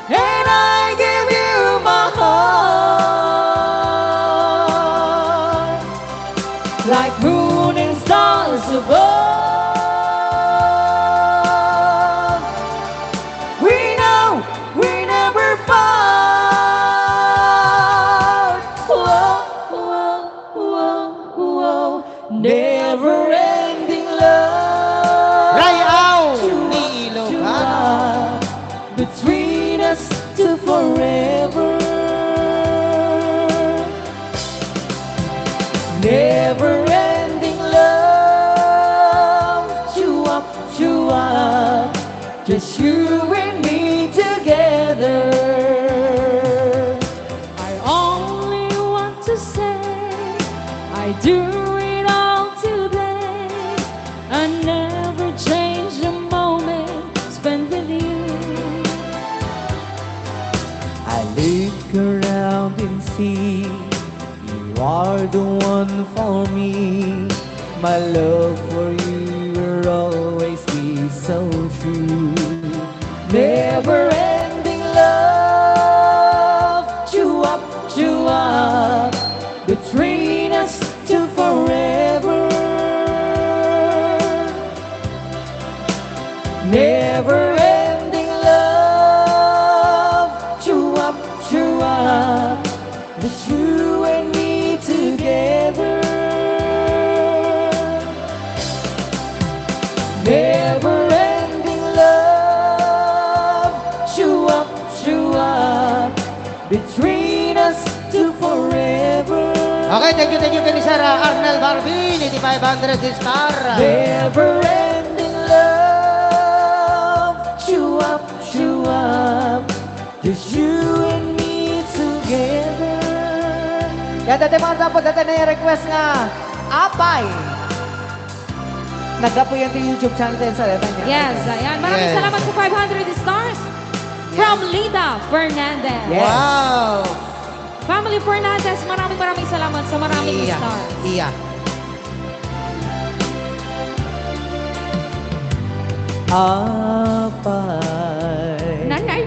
and I give you my heart, like moon and stars above. We know we never part. Whoa, whoa, whoa, whoa. Never ending love. Rayaw ni Ilocano. Between us to forever. Never ending love. Chew up, chew up. Just you and me together. I only want to say I do it all today. I never change the moment spent with you. I look around and see you are the one for me. My love for you will always be so true. Never ending love, chew up, chew up, between us to forever. Never ending love, chew up, chew up, just you and me together. Never ending love, chew up, chew up, between us to forever. Okay, thank you, thank you, Kenny Sir, ah, Arnel Barbin, iti five hundred star. Never ending love, chew up, chew up, just you and me together. Kaya dati mga dapat dati na yung request nga, Apay. Naggapu yan sa YouTube channel din sa Letan niya. Yes, ayan. Maraming Yes. salamat sa five hundred stars. From Lita Fernandez. Yes. Wow! Family Fernandez, maraming, maraming salamat sa maraming Iya. stars. Iya. Apay. Nanay,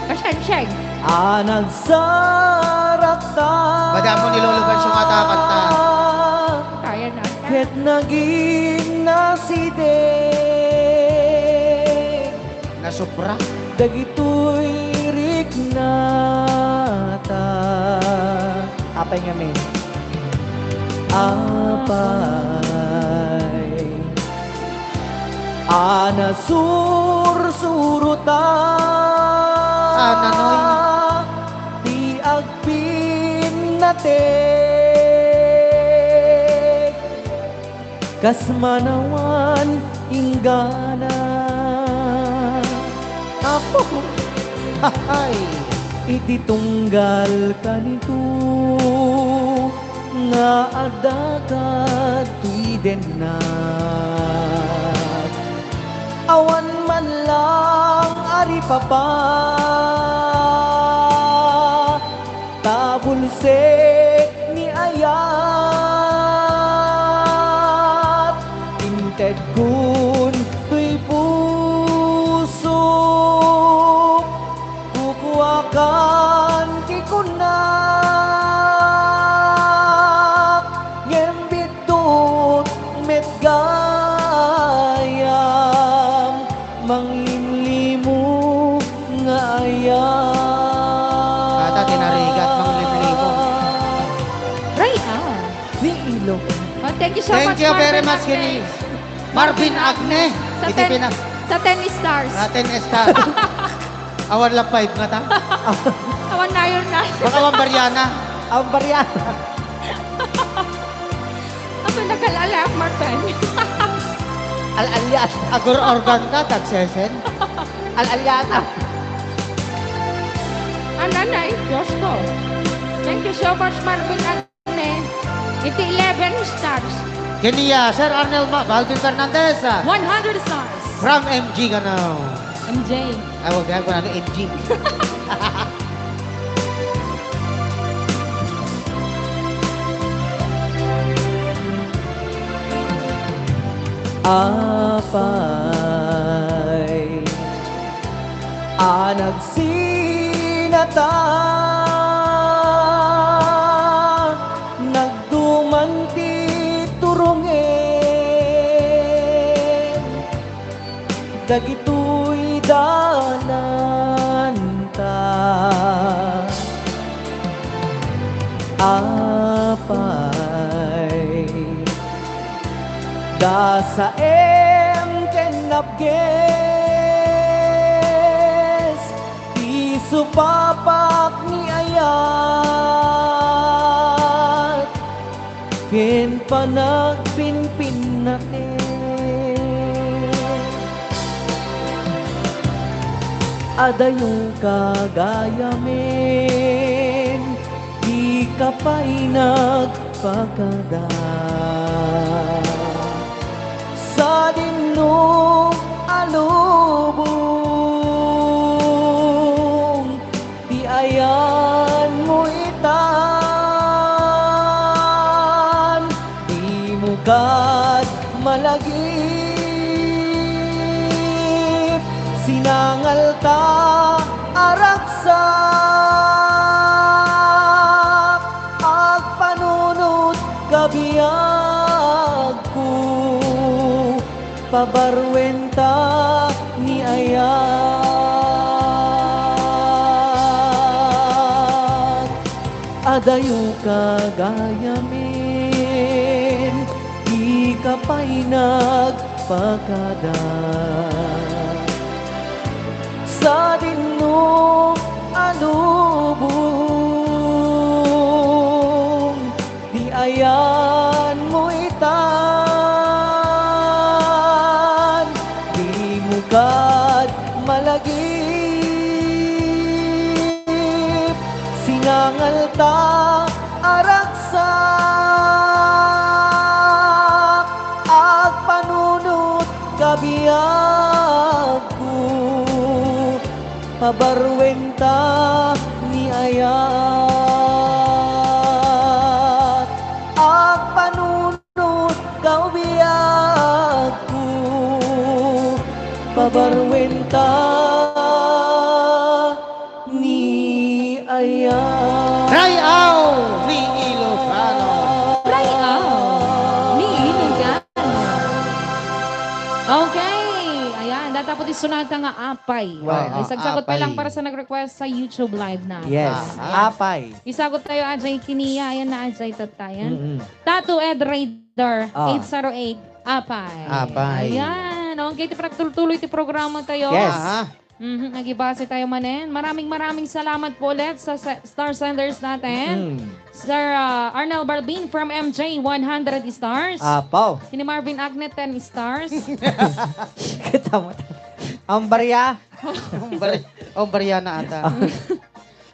pasensya. Anang sarakta. Madamo ni Lolo Gansyong atapat ta. Kaya na. Ket naging nasideg. Nasobra. Dagitoy riknata. Apay ngamin. Apay. A nasursuruta. A nanoy. Ti agpinnateg. Kas manawan inggana. Apo. Hahay. Iti tunggal kanito nga adda kadtoy dennak. Awan man lang a ripapa. Ta bulsek ni ayat, intedkon toy pusok, kukuakan ti kunnak, ngem biddut met gayam. Manglimlimo nga ayat. Ata, tinarigat, manglimlimo. Ilocano. Oh, thank you so Thank much, you very Marvin much, Agne. Kini Marvin Agne. Sa Iti ten, pina- sa ten stars. Ah, ten stars. Awan lang five nga ta. Awan na yun na. Baka awan Bariana. Awan Bariana. Ano, nag-alala ako, Marvin? Al-alian. Agur organ ka, tagsesen. Al-aliana. Ananay, Diyos ko. Thank you so much, Marvin. Ane, iti eleven stars. Kenia, Sir Arnel Ma-, Balvin Fernandez, ah. One hundred stars. From M G kano. M J. Ay, wag yan, kung ano, M G. Apay a nagsinata, nagduman ti turungen, dagitoy dananta. Apay, dasaem ken napges, ti supapak ni ayat ken panagpinpinnate. Adayo kagayamen, dika pay nagpakada. Sadino a lubong ti ayanmo itan, dimo kad malagip. Sinangalta a ragsak, agpanunot ka biagko, pabaruenta ni ayat. Adayo kagayamen, dika pay nagpakada. Sadino a lubong ti ayanmo itan, dimo kad malagip. Sinangalta a ragsak, agpanunot ka biagko, pabaruenta ni ayat. Agpanunot ka biagko, pabaruenta ni ayat. Rayaw ni Ilocano. Rayaw ni Ilocano. Okay. Ayan, datapo ti sonata nga Apay. Wow. Ay, sagsagot pa lang Apay. Para sa nag-request sa YouTube live na. Yes, Aha. Apay. Isagot tayo, Ajay Kiniya. Ayan na, Ajay Tatayan. Mm-mm. Tattoo Ed Raider, Ah. eight zero eight, Apay. Apay. Ayan. Okay, ti pagtultuloy ti programa tayo. Yes. Aha. Mhm, nagibase tayo manen. Maraming, maraming salamat po ulit sa se-, star senders natin. Mm. Sir, ah, Arnel Balbin from M J, one hundred stars. Apaw. Kini Marvin Agnet, ten stars. Kita mo. Ang barya. Ang bar-, ang barya na ata.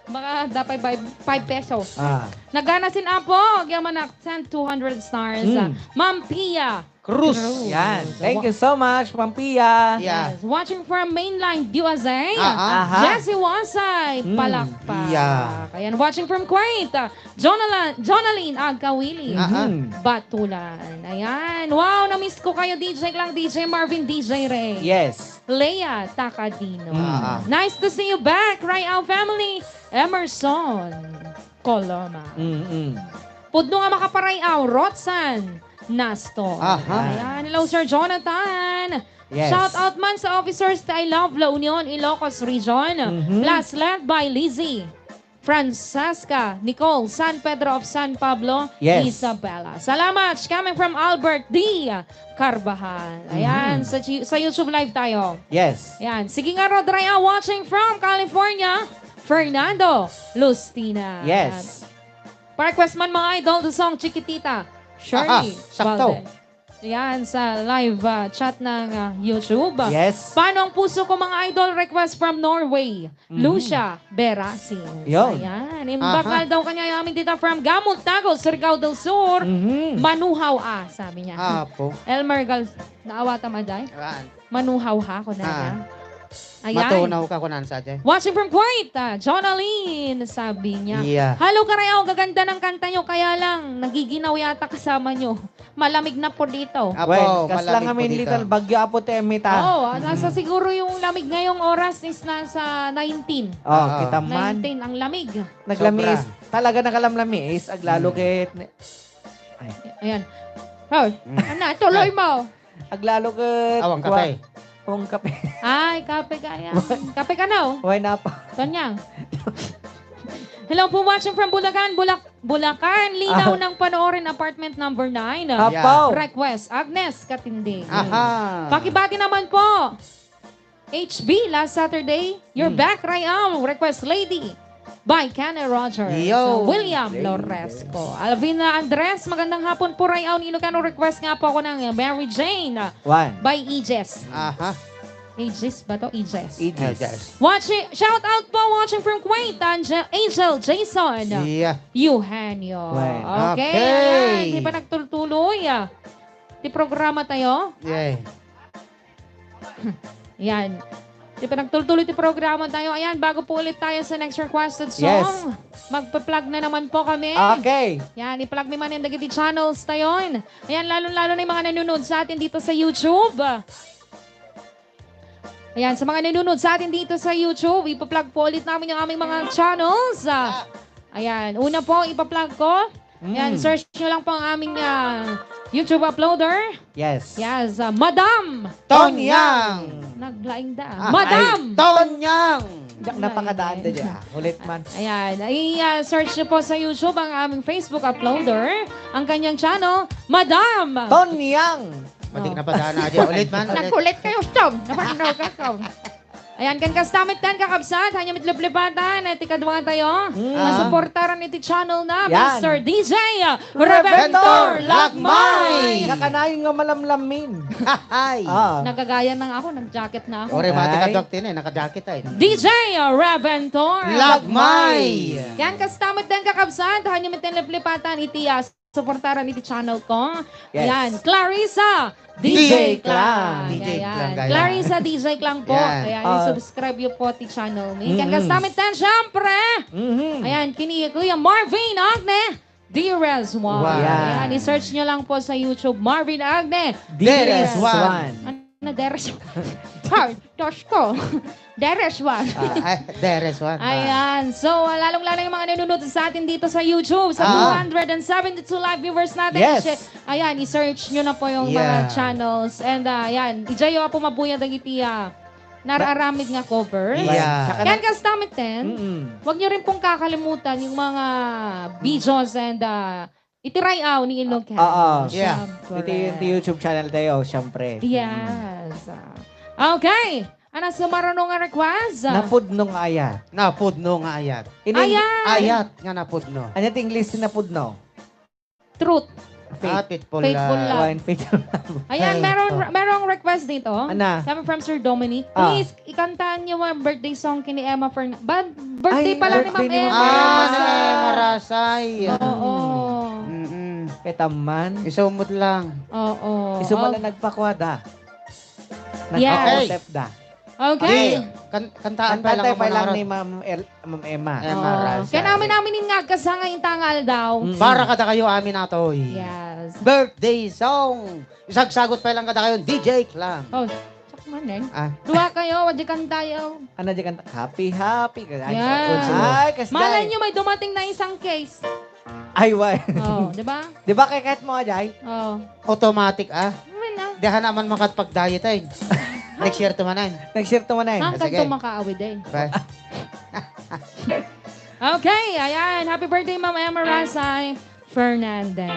Baka dapat by five pesos. Ah. Nagana sin Apo, agyaman ak, send two hundred stars. Mm. Ah, Ma'am Pia Cruz. Cruz. Yan. Thank you so much, Ma'am Pia. Yeah. Yes. Watching from mainland U S A. Ah, ah. Aha. Jesse Wasay, Mm. palakpak. Yeah. Ayan, watching from Kuwait, ah, Jonala-, Jonalyn Agkawili. Ah, ah. Mhm. Batulan. Ayan. Wow, na-miss ko kayo, D J Glang, D J Marvin, D J Ray. Yes. Lea Tacadino. Mm. Ah, ah. Nice to see you back, Rayaw family. Emerson Coloma. Mm-mm. Pudno nga makaparayaw, Roxanne Nasto. Aha. Ayan. Hello, Sir Jonathan. Yes. Shout out man sa officers ti I Love La Union, Ilocos Region. Mhm. Plus, led by Lizzie Francesca Nicole, San Pedro of San Pablo, Yes. Isabela. Salamat. Coming from Albert D. Carvajal. Ayan, Mhm. sa, sa YouTube Live tayo. Yes. Ayan. Sige nga, Rod Raya, watching from California, Fernando Lustina. Yes. Pa-request man, mga idol, the song Chiquitita, Shirley Aha, sakto. Valdez. Ayan, sa live, ah, chat ng, ah, YouTube. Yes. Paano ang puso ko, mga idol? Request from Norway, Mhm. Lucia Berasin. Yun. Ayan. Imbakal Aha. daw kanya yung aming tita from Gamon, Tago, Surigao del Sur. Mhm. Manuhaw, ah, sabi niya. Apo. Elmer Gal-, naawatan mo, Jai? Ayan. Manuhaw ha, kunan Ah. niya. Ayan. Matunaw ka, kunan sa, Jai. Watching from Kuwait, ah, Jonalyn, sabi niya. Yeah. "Hello, Karayaw, gaganda ng kanta niyo, kaya lang, nagiginaw yata kasama niyo. Malamig na po dito." Apo, Well, kas malamig lang po amin dito. Little bagyo, apo, ti emmita. Oo, ah, nasa Mm. siguro yung lamig ngayong oras is nasa nineteen. Oh, Oo. kita man. Nineteen ang lamig. Naglamiis. Sobra. Talaga nakalamlamiis. Aglalo Mm. ket ni-, ay. Ayan. Oh, Mm. ano, tuloy Ay. mo. Aglalo ket Awang kwa-, kape. Awang kape. Ay, kape kaya. Kape ka na, oh. Why na pa? Tonyang. Hello po, watching from Bulacan, Bulak-, Bulacan. Linaw Ah. ng panoorin, apartment number nine. Apaw. Yeah. Request, Agnes Katinding. Aha. Pakibati naman po. H B, last Saturday, You're Hmm. Back, Rayam. Request, Lady by Kenny Rogers. Yo. William Lady Loresco. Andres. Alvina Andres, magandang hapon po, Rayam. Ilocano request nga po ako ng Mary Jane One. by Aegis. Aha. Aegis ba to? Aegis. Aegis. Aegis. Watching, shout out po, watching from Kuwait, Angel, Angel Jason Yeah. Eugenio. One. Okay, Okay. ayan. Di pa nagtultuloy, ah. Di programa tayo? Yay. Yan. Di pa nagtultuloy ti programa tayo. Ayan, bago po ulit tayo sa next requested Yes. song, magpa-plug na naman po kami. Okay. Yan, i-plug mi man yung dagiti channels tayo. Ayan, lalo-lalo na yung mga nanonood sa atin dito sa YouTube. Ayan, sa mga nanonood sa atin dito sa YouTube, ipa-plug po ulit namin yung aming mga channels. Ah, ayan, una po, ipa-plug ko. Ayan, Mm. search nyo lang po ang aming, ah, YouTube uploader. Yes. Yes, ah, Madam Tonyang. Naglaing da. Ah, Madam ay, Tonyang. Diyak napakadaan da dyan. Ulit man. Ayan. I, ah, search nyo po sa YouTube ang aming Facebook uploader, ang kanyang channel, Madam Tonyang. Pati Oh. napadaan na dyan. Ulit man, ulit. Nagkulit kayo, Tom. Napanaw ka, Tom. Ayan, kan kastamit kan kakabsat, hanya met leplipatan, ti kadua tayo. Mm. Masuportaran iti channel na, Yan. Mister D J Reventor Reventor Lagmay. Lagmay. Nakanayon nga malamlamin. Ay. Ah. Nagagaya na nga ako, nag-jacket na ako. Ore, mati Ay. ka, Doc, tine, naka-jacket ay. D J Reventor Lagmay. Yan, kastamit din kakabsat, hanya met leplipatan, iti, ah, suportaran iti channel ko. Yes. Ayan, Clarissa D J D J Clang. Clang. D J Ayan. Clang, gaya. Clarissa D J Clang po. Ayan. Ayan, Ah. i-subscribe niyo po ti channel ni. Mm-mm. Kan kastamit tayo, syempre. Mm-hmm. Ayan, kini Kuya Marvin Agne, Dearest One. Wow. Ayan. Ayan, i-search niyo lang po sa YouTube, Marvin Agne, Dearest Dearest One. One. Ano, Dearest One? Sorry, Diyos ko. Dearest One. Ah, ay, Dearest One. Ah. Ayan. So, lalong-lalo yung mga nanonood sa atin dito sa YouTube, sa Ah. two hundred and seventy-two live viewers natin. Yes. I-share. Ayan, i-search nyo na po yung mga Yeah. channels. And, ah, ayan, ijayo po mabuya dagiti, ah, nararamid nga cover. Yeah. Saka Yan, na- kastamit din. Mm-mm. Huwag nyo rin pong kakalimutan yung mga videos and, ah, iti Ray-aw ni Ilocano. Oo. Yeah. Siyempre. Iti, iti YouTube channel tayo, siyempre. Yes. Okay. Ano, sumaruno nga request? Napudno nga ayat. Napudno nga ayat. Ini- Ayat. Ayat nga napudno. Ano ti English ti napudno? Truth. Faith. Ah, faithful Faithful love. love. One faithful love. Ayan, Ay, meron, oh. merong request dito. Ana? Coming from Sir Dominic. Ah. Please, ikantaan niyo ang birthday song kini Emma Fern-, ba-, birthday Ay, pala ni birthday Ma'am ni Emma. Ma'am Emma. Ah, Emma Rasay. Oo. Mm-mm. Ketaman. Isumot lang. Oo. Isumot lang Okay. nagpakuada. Yes. Nagpautep da. Okay. Ay, kan-, kantaan pa Kantaan lang tayo pa lang ni Ma'am El-, Ma'am Emma. Emma Oo. Rasay. Kaya namin, namin in nga agkasangay intangal daw. Mm. Para kada kayo amin atoy. Yes. Birthday song. Isagsagot pa lang kada kayo, D J Clam. Oh, sakto man eh. Ah. Dua kayo, wadi kan tayo. Ano di kanta? Happy, happy. Ay, Yeah. ay, kasday. Malay nyo, may dumating na isang case. Ay, why? Oh, di ba? Di ba kay kahit mo, Ajay? Oh. Automatic, ah. Ano na? Di ka naman makapag-diet, ay. Nag-share to man, ay. Nag-share to man, ay. Hanggang Sige. to makaawid, eh. Ba? Okay, ayan. Happy birthday, Ma'am Emma Rasay Fernandez.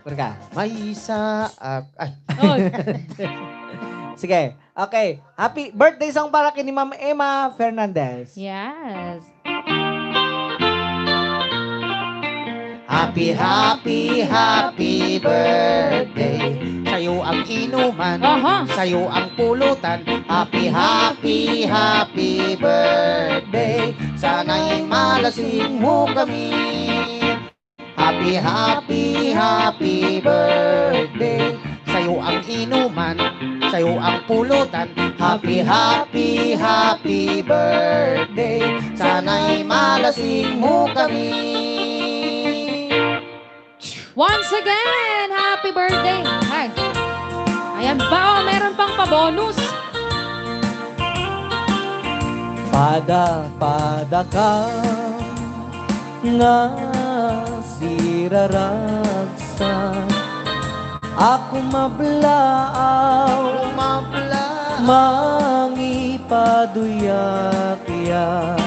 Kurka. Maysa, ah, ay. Oh. Sige. Okay. Happy birthday song para kini Ma'am Emma Fernandez. Yes. Happy, happy, happy birthday. Sayo ang inuman, Aha. sayo ang pulutan. Happy, happy, happy birthday. Sana'y malasing mo kami. Happy, happy, happy birthday. Sayo ang inuman, sayo ang pulutan. Happy, happy, happy birthday. Sana'y malasing mo kami. Once again, happy birthday. Ay. Ayan pa, oh, meron pang pa-bonus. Pada-pada ka nga siraragsak. Ako mablaaw, mabla-, mangipaduyak-yak.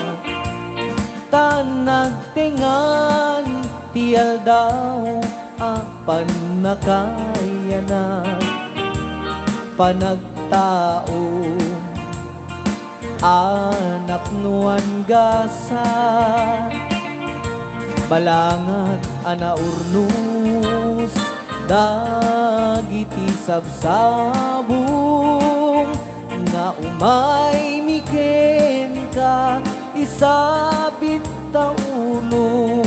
Ta nagtengan ti aldaw a pannakayanak, panagtao a napnoan gasa, balangat a naurnos dagiti sabsabong nga umaymi kenka, isabit ta ulo.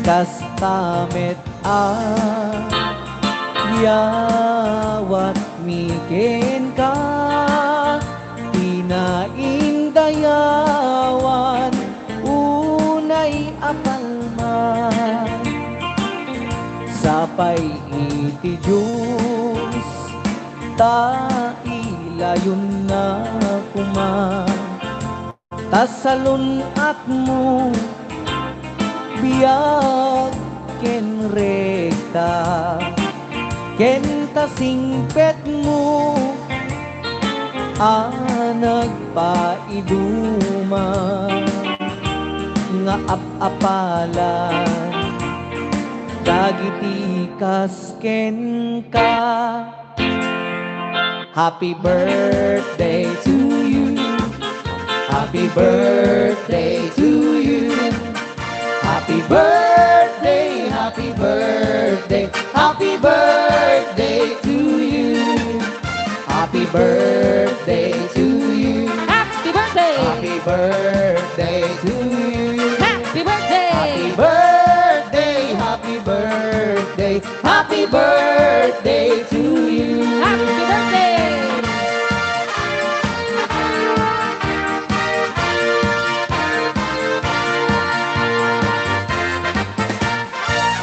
Kasta met a yawatmi kenka, ti naindayawan unay a palma. Sapay iti Dios ta ilayonna koma. Ta salun-atmo, biag ken rekta, ken ta singpetmo a nagpaiduma nga ap-apalan dagiti kas kenka. Happy birthday to you. Happy birthday to you. Happy birthday, happy birthday, happy birthday to you. Happy birthday to you. Happy birthday! Happy birthday to you. Happy birthday! Happy birthday, happy birthday. Happy birthday to you. Happy birthday!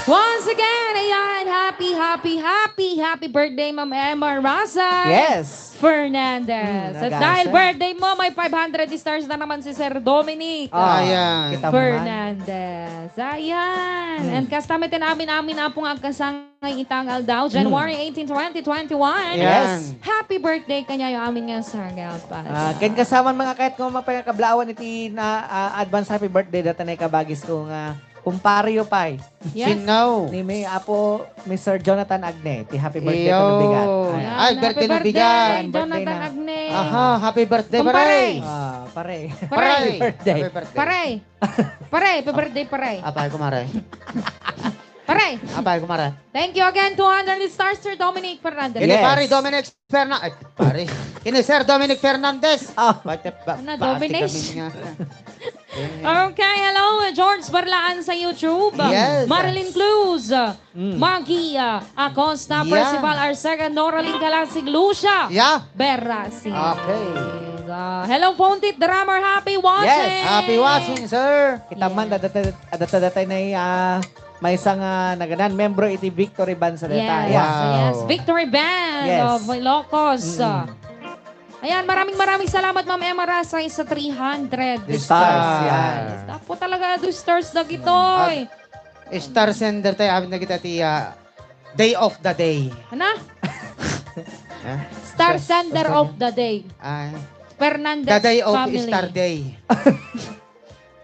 Once again, ayan, happy, happy, happy, happy birthday, Ma'am Emma Raza. Yes. Fernandez. Hmm, At dahil nagasa. birthday mo, may five hundred stars na naman si Sir Dominic. Ah, Ayan. kita mo man. Fernandez. Ayan. Hmm. And kasta met ti amin-amin, Apo, nga agkasangay itang aldaw, Hmm. January eighteen, twenty twenty-one. Ayan. Yes. Happy birthday kaniayo amin nga sangay, Apo. Ah, ken kasaman mga kayat ko, mga pangakablaawan iti na, ah, advance happy birthday, data na ikabagis ko nga kumpareyo pay. Yes. Sino? Ni may apo, Mister Jonathan Agne, ti happy birthday Iyo. Tano Bigat. Ay. Yan, Ay, happy birthday na birthday, Bigat. Birthday Jonathan na. Agne. Aha, happy birthday, Kumpare. pare. Ah, pare. Pare. Happy birthday. Happy birthday. Pare. Pare, happy birthday, pare. Apay, kumare. Pare. Apay, kumare. Thank you again, two hundred stars, Sir Dominic Fernandez. Ini Yes. pare Dominic Fernan-, ay, pare. Ini Sir Dominic Fernandez. Ah. Pati ba-, Ano, pati Dominic? kami nga. Okay, hello, George Barlaan sa YouTube. Yes. Marilyn Cruz, Mm. Maggie, ah, Acosta, Yeah. Percival Arcega, Noraline Calasig, Lucia Yeah. Berasi. Okay. Ah, hello, Pontit Drummer, happy watching. Yes. Happy watching, sir. Kita man, Yeah. dadatta-, dadatta-, datay na, ah, maysa nga naganan, membro iti Victory Band sa deta. Yes, Yeah. Wow. yes. Victory Band Yes. of Ilocos. Mm. Ayan, maraming, maraming salamat, Ma'am Emma Rasay, sa three hundred Stars, stars. yan. Apo talaga, do stars dagitoy. At star sender tayo, amin na kita ti, ah, day of the day. Ano? Ah? Star Star, sender star of sender. the day. Ay. Fernandez family. The day of Star Day.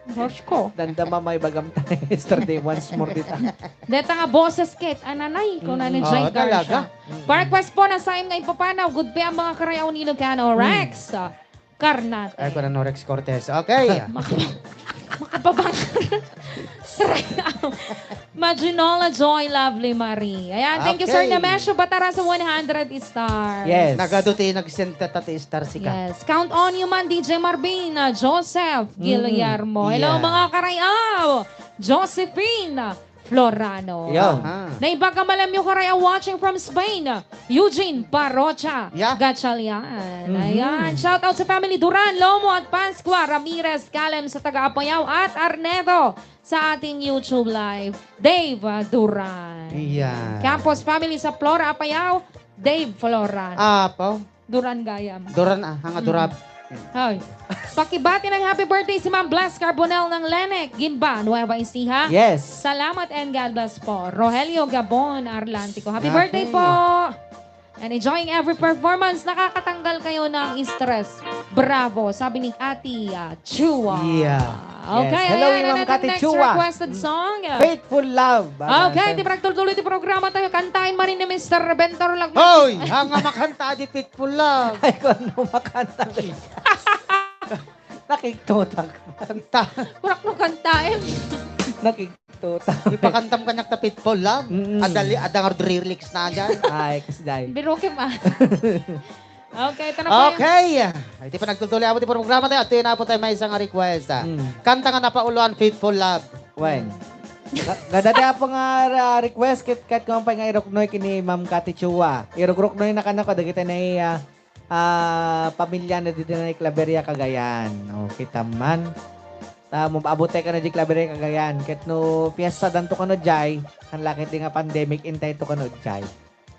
Diyos ko. Dandama may bagam tayo, Star Day once more dita. Deta nga boses ket, ananay, kuna ni Jay Garcia. Mm. Pa-request po na sa nga ipapanaw, good pa ang mga karayaw ni Lucano, Rex. Karnate. Ay, kuna no Rex Cortez. Okay. Maka-, makababang. Sarayaw. Maginola Joy, Lovely Marie. Ayan, thank you, Sir Nemesio Batara sa one hundred stars. Yes. Nagadu ti nag-send ta ti star sika. Yes. Count on you man, D J Marvin, uh, Joseph Guillermo. Hello, mga karayaw. Josephine Florano. Yo. Aha. Naimbag a malamyo karayaw watching from Spain. Eugene Parrocha Gatchalian. Ayan. Shout out sa family Duran, Lomo at Pascua Ramirez Calem sa taga Apayao at Arnedo sa ating YouTube live, Dave, ah, Duran. Iyan. Campos family sa Flora Apayao, Dave Flora. Apo. Duran gayam. Duran, ah, hanga Durab. Hoy. Pakibati ng happy birthday si Ma'am Blas Carbonell ng Lenek, Gimba, Nueva Ecija. Yes. Salamat and God bless po. Rogelio Gabon Arlantico. Happy birthday po. And enjoying every performance, nakakatanggal kayo ng stress. Bravo, sabi ni Ate, ah, Chua. Yeah. Okay, yes. Hello, ayan, Ma'am Kati Chua. Next requested song. Faithful Love. Okay, ti panagtultuloy ti programa tayo. Kantaen man ni Mister Bentor lang. Hoy, hanga makanta di Faithful Love. Ay, kung ano makanta di. Nakigtutak. Kanta. Kurak no kantaen. Nakig- Tuta. Ipakantam kaniak ta Faithful Love. Mm. Adda li-, adda nga lyrics na dyan. Ay, kasdiay. Birukim, ah. Okay, ito na po yung Okay. Iti panagtultuloy apo ti programa tayo. Adtoy na po tayo may isang request, ah. Mm. Kanta nga napauloan, Faithful Love. Wen. Ga-, gada ti apo nga, ah, request ket, ket kumampay nga iruknoy kini Ma'am Kati Chua. Irugruknoy na kano kadagiti na, ah, ah, pamilya na didi na Claveria, Cagayan. O, kita man. Ta, mo-, abot tayo kano di Claveria, Cagayan. Ket no, fiesta danto kano jay, ang lakit di nga pandemic, intay to kano jay.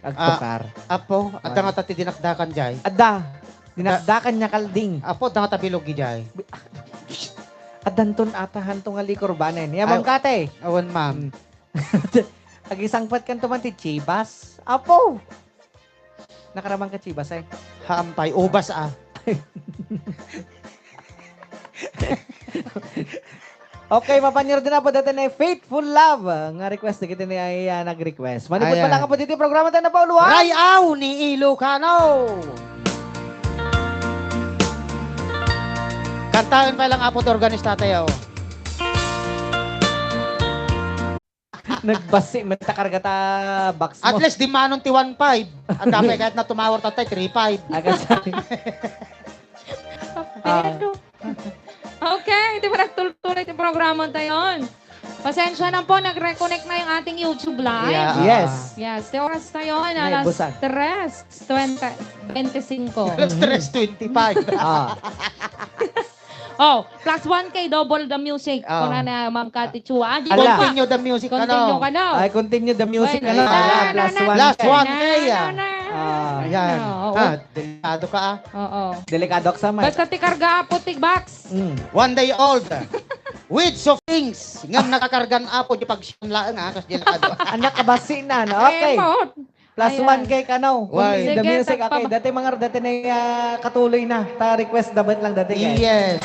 Agtukar. Ah, apo, adda nga ta ti dinakdakan jay. Adda. Dinakdakan niya kalding. Apo, adda nga ta bilog jay. Addanton ata hanto nga liquor banen. Ya, Ma'am Kate. Awan, ma'am. Mm. Agisangpet kanto man ti Chivas. Apo! Nakaraman ka, Chivas, ay? Haam pay, ubas, ah. Okay, mapanir din na po dati na Faithful Love, ah, nga request na kita ni, ay, ah, nag-request. Manipot pa lang po dito yung programa tayo na Pauluan. Rayaw ni Ilocano. Kantaen pa lang apo ti organista tayo. Nagbasi man ta karga ta box mo. At least, di manon ti one five. Ang kapay kahit na tumawar tatay, three five. Aga sa- Ah. Pero, okay, di ba nagtultuloy ti programa tayo? Pasensya na po, nag-reconnect na yung ating YouTube live. Yeah. Yes. Yes, ti oras tayo, ay, alas tres twenty, twenty-cinco. Alas tres twenty-five. Ah. Oh, plus one K, double the music. Oh. Kuna na Ma'am Kati Chua. Ah, di ba? Continue the music, ano? Continue ka na. Ay, continue the music, ano? Ala, plus one K. Plus one K, ah. Na, na, na, na. Ah. Ayan. Ah, oo. Ah, delikado ka, ah. Oo. Delikado ka sa mic. Basta ti karga apo ti box. Mm. One day old. With soft things. Ngem nakakargan apo di pagsiyan laeng, ah, kas delikado. Anak kabasi na, no? Okay. Eh, mo. Plus one K kano. Why? Sige, the music, okay. Dati mga dati na, ah, katuloy na. Ta request dapat lang dati, guys. Yes.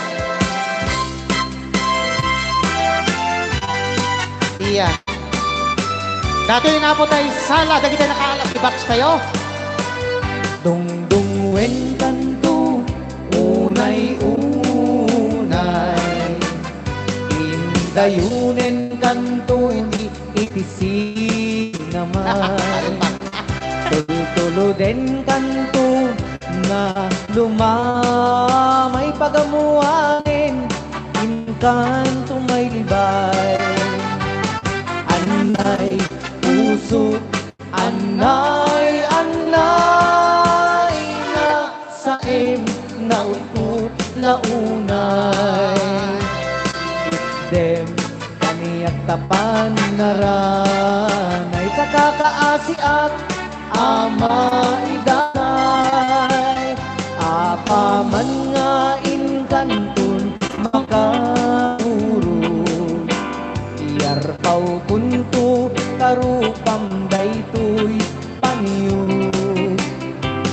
Iya. Dati na po tayo sala, dagiti nakaalas ti box tayo. Dungdungwen kanto, unay-unay. Indayunen kanto, iti iti sinaman. Tultuluden kanto nga lumamay pagamuanen, inkanto may libay. Anay puso, anay, anay na saem naut-ut la unay. Itdem kaniak ta panaranay, ta kakaasiak a maidanay. Apaman nga inkanton makaturog, iyarpawkonto karupam daytoy paniog.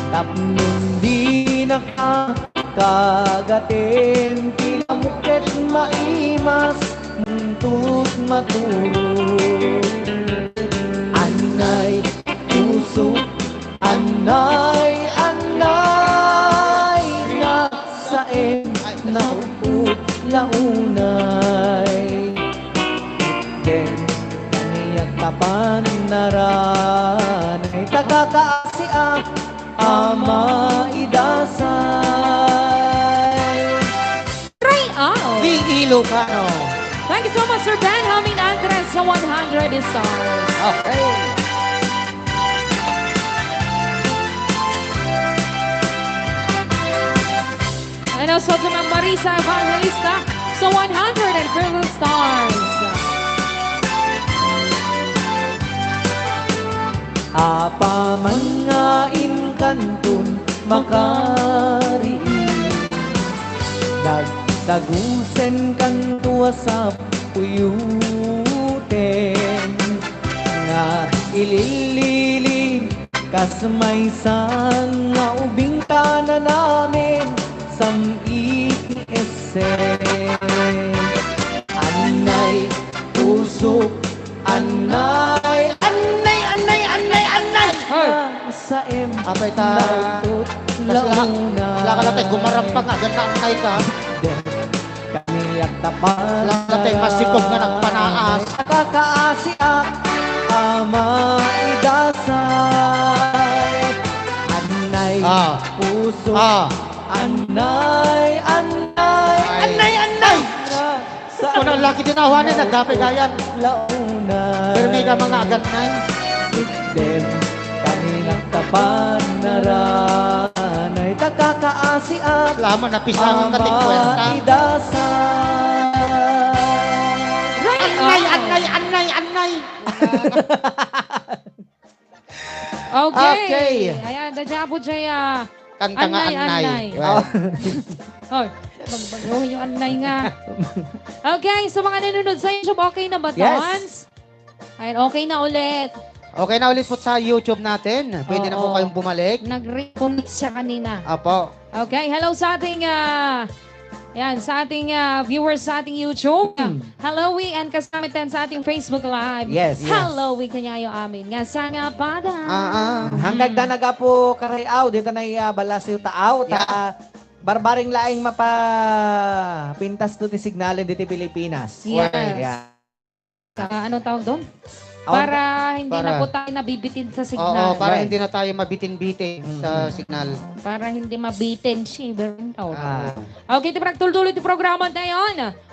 Tapno dinaka Agaten ti lamok ket maimas, muntot matulog. Annay, puso, annay, annay, nagsaem, naupot, launay. Itden, kaniak tapan naranay, ta kakaasiak, a maidasay. Try out. Di Ilocano. Thank you so much, Sir Ben. Helming Andres sa one hundred stars. Okay. And also to Ma'am Marisa Evangelista sa one hundred and fifty stars. Apaman nga inkanton makariid, nagdagusen kanto a sapuyuten, nga ililili kas maysa nga ubing ta nanamen sam-i ti esen. Annay, puso, annay, annay, annay, annay, annay! Ay! Saem, apay ta, naupot, kasi la-, launa. Laka-laka, gumaram pa nga, ganda ang kay ka. Kaniak tapan. Lalatay, masikog nga nagpanaas. Kakaasiak, a maidasay. Annay, ah, puso. Ah. Annay, annay, ay, annay, annay. Sa unang laki din awanan, nagdapay gayan. Launa. Pero may ka mga agannay. Itden, kaniak tapan naranay, ta kakaasiak. Lama, napisangan ka, a, ting puwerta. Maidasay. Annay, annay, annay, annay. Okay. Okay. Ayan, the Jabu Jaya. Kanta nga, annay, annay. Annay. Well. Oh, magbago yung annay nga. Okay, sa mga nanonood sa YouTube, okay na ba, yes, Tons? Ayan, okay na ulit. Okay na ulit po sa YouTube natin. Pwede na po, oo, kayong bumalik. Nag-reconnect siya kanina. Apo. Okay, hello sa ating, ah, yan, sa ating, ah, viewers sa ating YouTube. Hmm. Hello, we and kasama din sa ating Facebook Live. Yes, yes. Hello, we kanyayo amin. Nga sa nga pada. Ah, ah. Hmm. Hanggang da nagapo, karayaw, dito na iya, balasiw taaw, ta, yeah, barbaring laing mapapintas to ti signal dito Pilipinas. Yes. Yeah. Ah, anong tawag doon? Awan. Para hindi na po tayo nabibitin sa signal. Oo, para hindi na tayo mabitin-bitin sa signal. Right. Mm. Para hindi mabitin si Bernard. Ah. Okay, ti pagtultuloy ti programa tayo.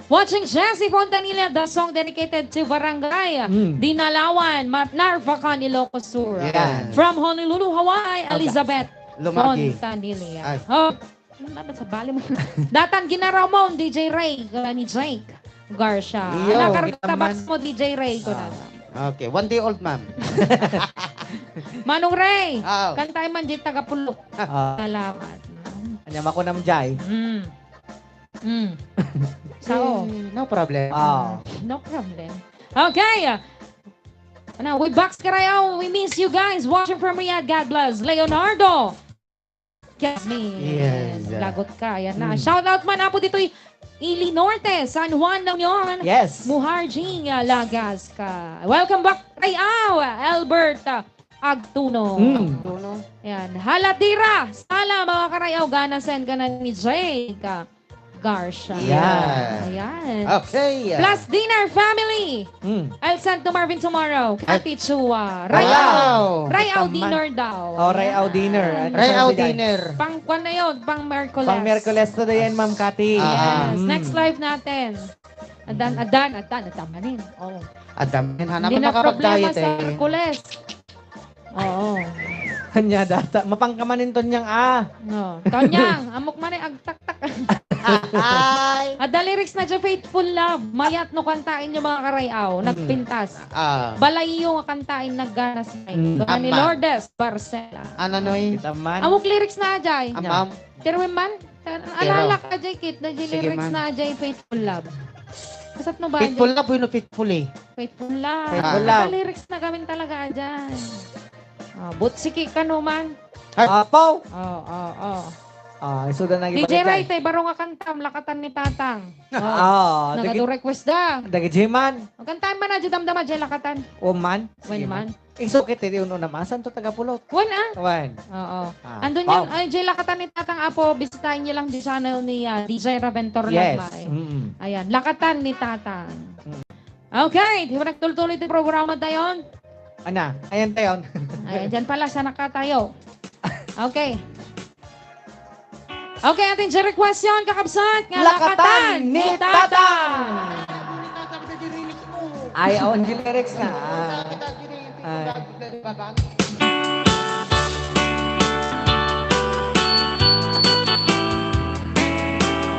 Watching Jessie Fontanilla, the song dedicated to Barangay, mm, Dinalawan, Mar-, Narvacan, Ilocos Sur. Yes. From Honolulu, Hawaii, okay, Elizabeth Lumagi. Fontanilla. Ay. Oh. Ano ba sa bali mo? Datan ginaraw mo, D J Ray, kaya ni Jake Garcia. Iyo, ano, kartabas mo, D J Ray, ko na. Ah, okay. One day old, ma'am. Manong Ray, aw, kantay man di taga Pulo. Ah. Salamat. Anya, makunam, Jai. Mm. Mm. Sao? Eh, no problem. Ah. No problem. Okay. Ano, we box karayaw. We miss you guys. Watching from Riyadh. God bless. Leonardo. Jasmine. Yes. Lagot ka. Ayan na. Hmm. Shout out man, apo, ditoy Ili Norte, San Juan, La Union. Yes. Muharjing, ah, Lagas ka. Welcome back, Rayaw, Albert, ah, Agtuno. Hmm. Agtuno. Ayan. Halatira, sala, mga karayaw, ganasen ka na ni Jake, ah, Garcia. Yeah. Ayan. Okay. Plus dinner family. Mm. I'll send to Marvin tomorrow. At Ate Chua. Rayaw. Wow. Rayaw dinner daw. Oh, Rayaw dinner. Ayan. Rayaw dinner. Pang kwan na yun, pang Merkules. Pang Merkules to yan, Ma'am Cathy. Yes. Ah. Mm. Next live natin. Adan, adan, adan, adan manin. Oh. Adan manin, hanap. Hindi na problema sa Merkules. Oo. Anya data, mapangkamanin Tonyang, ah. No. Tonyang, amok man ay agtaktak. Ay. Adda lyrics na dyan, Faithful Love. Mayat no kantaen yung mga karayaw, mm, nagpintas. Ah. Balayyo nga kantaen, nagganas na. Mm. Doon ni Lourdes Barcela. Ano, Noy? Kita man. Amok lyrics na, Jai. Amam. Pero man, Tan-, alala ka, Jay, kit, na Jay, sige, lyrics man. Na, Jay, Faithful Love. Kasat no ba, Faithful Jay? Love, wenno Faithful eh? Faithful Love. Faithful Love. Lyrics na gamin talaga, Jay. Ah, butsiki ka no man. Ay. Apaw! Oh, oh, oh. Ah, isu da na D J Ray, tay baro nga kantam, Lakatan ni Tatang. Ah, nagadu-request da. Dagiti man. Kantam man, adda damdama, jay Lakatan. Wen man. Sige, man. Isu ket ti ununam, asan to taga Pulot? Wen, ah? Wen. Oo. Ah, andun yan, ay, jay Lakatan ni Tatang, Apo, bisitaenyo lang di channel ni, ah, D J Raventor Lagmay. Yes. Mm. Ayan, Lakatan ni Tatang. Mm. Okay, di ba nagtultuloy ti programa tayon? Ana, ayan tayon. Ayan, dyan pala, sana ka tayo. Okay. Okay, ating request yon, kakabsat, nga Lakatan ni Tatang. Ay, awan di lyrics na. Ah. Ay.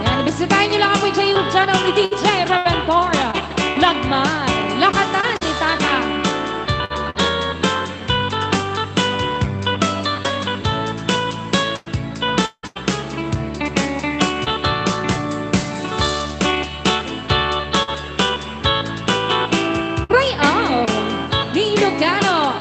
Yan, bisitahin niyo lang po yung YouTube channel ni D J Reventor Lagmay. Lakatan ni Tatang. Ray Al, ni Ilocano.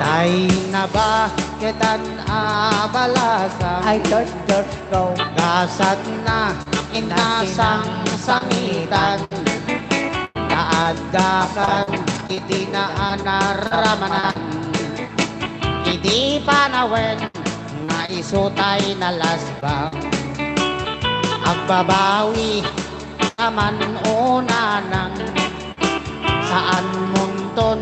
Tay nabaketan a balasang. Ay, dirt, dirt, go. Gasatna, inasangsangitan. Naaddakan iti naanaramanan. Idi panawen nga isu tay nalasbang. Agbabawi a man-unanang saan munton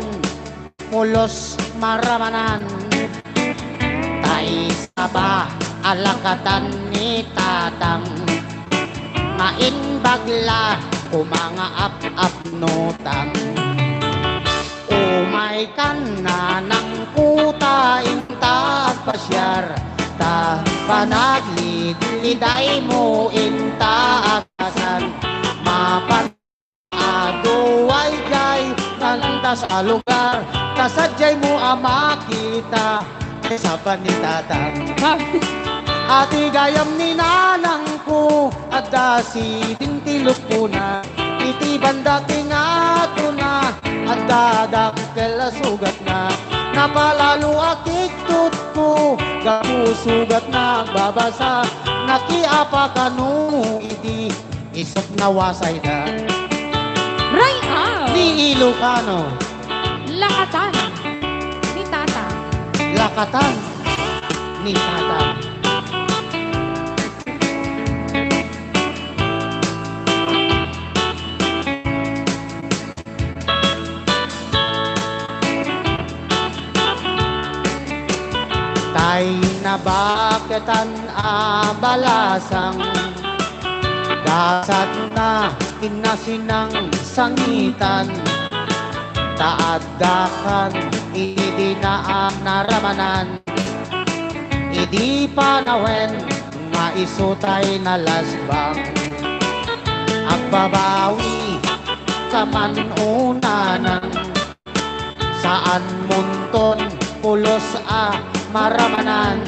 pulos maramanan. Tay saba a lakatan ni Tatang, nga imbag la koma nga ap-apnotang. Umay kan nanangko ta inta agpasiar, ta panaglidlidaymo inta agasan. Mapan aduay jay nalantas a lugar, ta sadiaymo a makita, tay saba ni Tatang. Ati gayam ni nanangko, adda siding ti lupona. Iti banda ti ngatona, adda dakkel a sugatna. Napalalo a kiktutko, gapu sugatna agbabasa. Nakiapa kano idi isut nawasayda. Ray Al! Ni Ilocano. Lakatan ni Tatang. Lakatan ni Tatang. Tay nabaketan a balasang, gasatna, inasangsangitan, ta addakan idi naanaramanan. Idi panawen nga isu tay nalasbang, agbabawi ka man-unanang. Saan munton pulos a maramanan.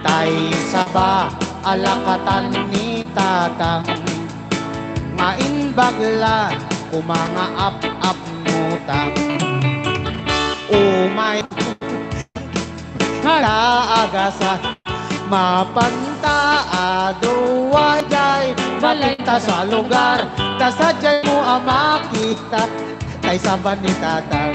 Tay saba a lakatan ni Tatang, nga imbag la koma nga ap-apnotang. Umay ta agasa, mapan ta aduay jay, mapan ta sa lugar, ta sadiaymo a makita, tay saba ni Tatang.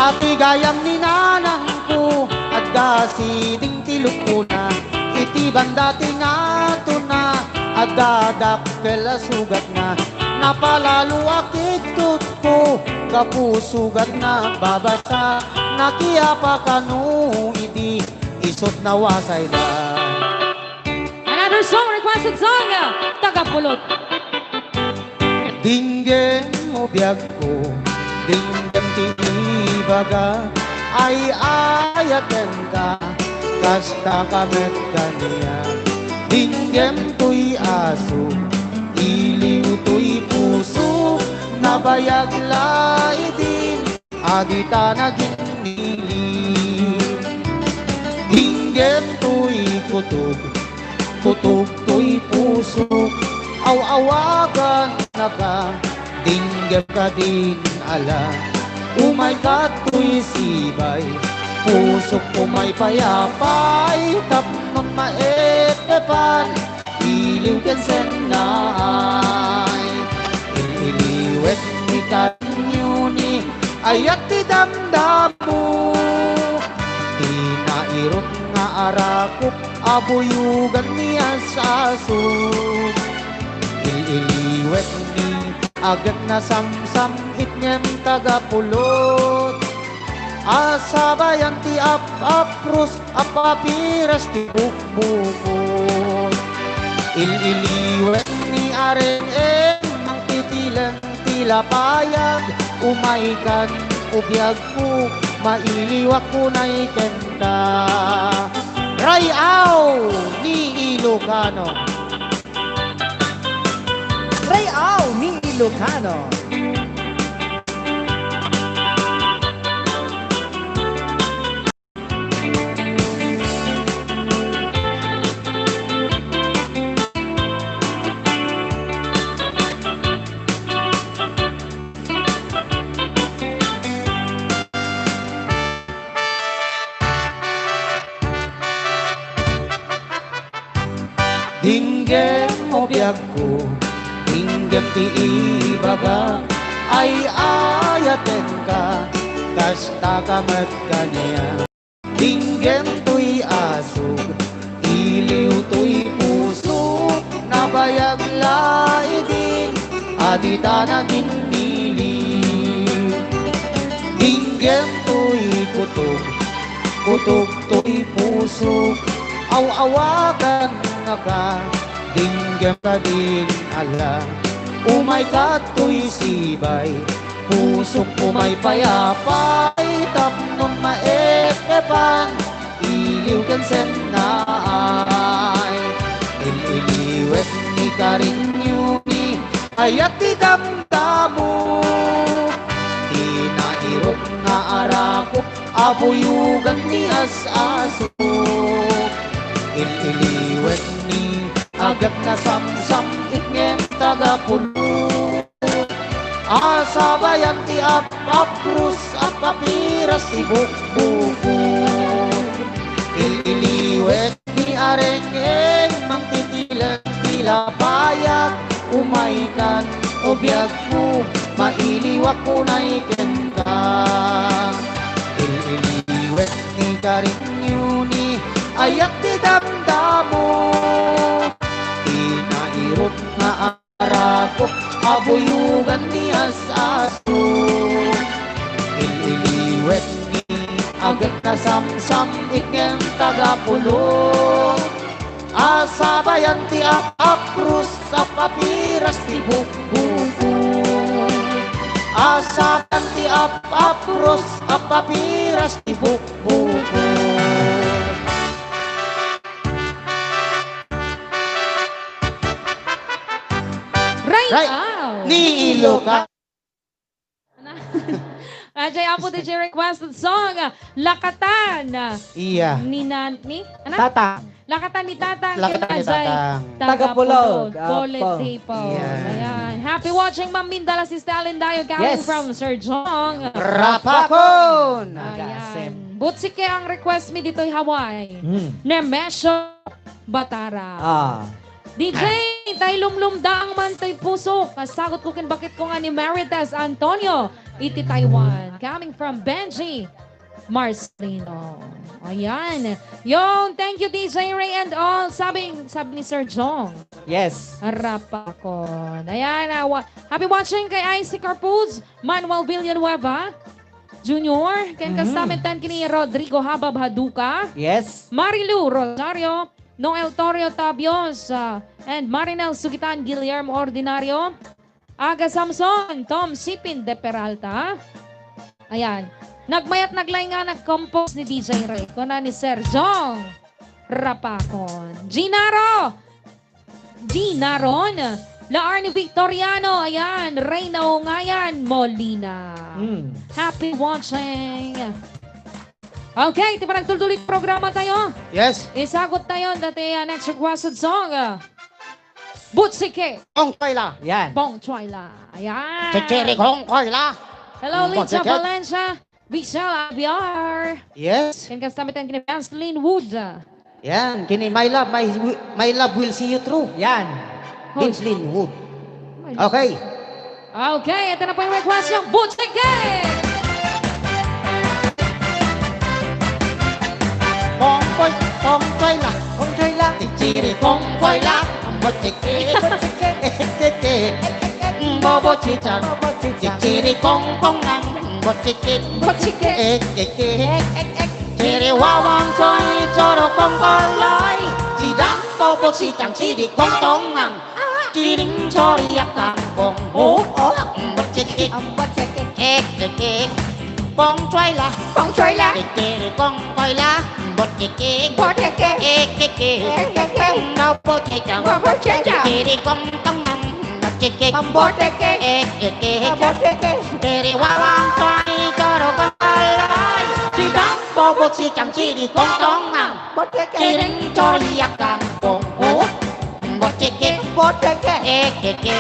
Ati gayam ni nanangko, adda siding ti lupona, iti banda ti ngatona, adda dakkel a sugatna, napalalo a kiktutko, gapu sugatna agbabasa, nakiapa kano idi isut nawasayda. Another song, requested song, taga Pulot. Dinggem mo biagko, dinggem ti ibaga, ay-ayatenka, kasta ka met kaniak. Dinggem toy aso, iliw toy puso, nabayag la idin a dita naginnili. Dinggem toy kutog, Kutog toy pusok, aw-awagannaka, dinggem kadin ala. Umayka toy sibay, pusok, umay pay apay, tapno maep-epan, iliw ken sennaay. Il-iliwek ni Kanyuni, ayat ti damdamo. Ti nairut nga arakok, abuyogan ni as-aso. Il-iliwek ni agek nasamsam, itngem taga pulot. Asabayan ti ap-apros, apapiras ti bukbukot. Il-iliwek ni areng-eng, mangtitileng ti lapayag, umaykan, ubiagko, mailiwak kunay kenta. Ray-aw ni Ilocano. Ray-aw ni Ilocano. Dinggem, o biagko, dinggem ti ibagak, ay-ayatenka, kasta ka met kaniak. Dinggem toy asuk, iliw toy pusok, nabayag la idin, a dita naginnili. Dinggem toy kutog, kutog toy pusok, aw-awagannaka, dinggem kadin ala, umayka toy sibay, pusok, umay pay apay, tapnon maep-epan, iliw ken sennaay. Il-iliwek ni Kanyuni, ayat ti damdamo. Ti nairut nga arakok, abuyogan ni as-aso. Il-iliwek ni agek nasamsam, itngem taga pulot. Asabayan ti ap-apros, apapiras ti bukbukot. Il-iliwek ni areng-eng, mangtitileng ti lapayag, umaykan, o biagko, mailiwak kunay kenka. Il-iliwek ni Kanyuni, ayat ti damdamo. Ti nairut nga arakok, abuyogan ni as-aso. Il-iliwek ni agek nasamsam, itngem taga pulot. Asabayan ti ap-apros, apapiras ti bukbukot. Asabayan ti ap-apros, apapiras ti bukbukot. Right. Right. Ow. Ni Ilocano. Ajay Apo D J requested song, Lakatan. Iya. Ni Nan-, ni? Ano? Tatang. Lakatan ni Tatang. Lakatan ni Ajay. Tatang. Taga Pulod. Taga Pulod. Apo. Polid Dipon. Iya. Ayan. Happy watching, Ma'am Minda, la Sister Allen Dayo, coming Yes. from Sir Jong. Rapakon. Ayan. Nagasim. Butsik kay ang request mi ditoy Hawaii. Hmm. Nemesio Batara. Ah. D J, tay lumlumdaang man toy pusok. Kasagot ko ken bakit ko nga ni Marites Antonio iti Taiwan. Coming from Benji Marcelino. Ayan. Yo, thank you, D J Ray and all. Sabi, sabi ni Sir Jong. Yes. Rapakon. Ayan, ah, wa-, happy watching kay Isaac Arpuz, Manuel Villanueva Junior, ken Mhm. kasta met kini Rodrigo Habab Haduka, Yes. Marilu Rosario, Noel Torrio Tabios, ah, and Marinel Sugitan, Guillermo Ordinario, Aga Samson, Tom Sipin de Peralta. Ayan. Nagmayat naglay nga nag-compose ni D J Ray. Kuna ni Sir Jong Rapakon. Gina Ro! Gina Ron! La Arnie Victoriano. Ayan. Reyna Ongayan Molina. Hmm. Happy watching. Okay, ti panagtultuloy ti programa tayo. Yes. Isagot tayo dati, ah, next requested song, ah, Butsike. Bong Choy La. Yan. Bong Choy La. Ayan. Chichiri Bong Choy La. Hello, Bong Licha Chichiri. Valencia. Michelle Abiar. Yes. Ken kasta met ken ni Vince Linwood. Yan, kini My Love, My, My Love Will See You Through. Yan. Hoy. Vince Linwood. My Love. Okay. Okay, ito na po yung request yung Butsike! Bong Choy, Bong Choy La, Bong Choy La, Chichiri Bong Choy La, Butsike, Butsike, Ekeke, Bobo Chichang, Bobo Chichang, Chichiri Bong Bong Nang, Butsike, Butsike, Ekeke, Ek, Ek, Ek, Chiri Wawang Choy, Choro Bong Kolay, Sidang Bobo Chichang, Chidi Kong Tong Nang, Kiring Chori Yakang Bong Bong, Butsike, Butsike, Ekeke, Bong Choy La, Bong Choy La, Kikiri Kong Koy La, Butsike, Butsike, Ekeke, Ekeke, Bobo Chichang, Bobo Chichang, Chiri Kong Tong Nang, Butsike, Butsike, Ekeke, Butsike, Chiri Wawang Choy, Choro Bong Kolay, Sidang Bobo Chichang, Chidi Kong Tong Nang, Butsike, Kiring Chori Yakang Bong Bong, Butsike, Butsike, Ekeke,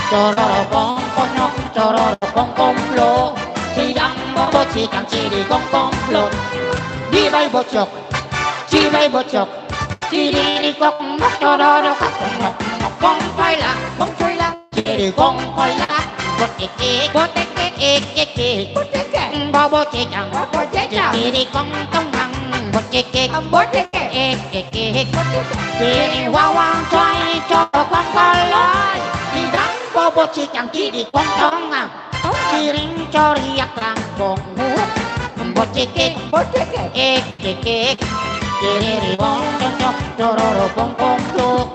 Chororo Bong Konyok, Chororo Bong Komplo, Sidang Bobo Chichang, Chidi Kong Komplo, Di Bay Butsok, Di Bay Butsok, Chidi Kong Nok, Chororo Kong Nok, Nok Bong Choy La, Bong Choy La, Chiri Kong Koy La, Butsike, Butsike, Ekeke, Butsike, Bobo Chichang, Bobo Chichang, Chiri Kong Tong Nang, Butsike, Butsike, Ekeke, Butsike, Chiri Wawang Choy, Choro Kong Kolay, Sidang Bobo Chichang, Chidi Kong Tong Nang, Kiring Chori Yakang Bong Bong, Butsike, Butsike, Ekeke, Chiri Wawang Choy, Chororo Bong Bong Bong,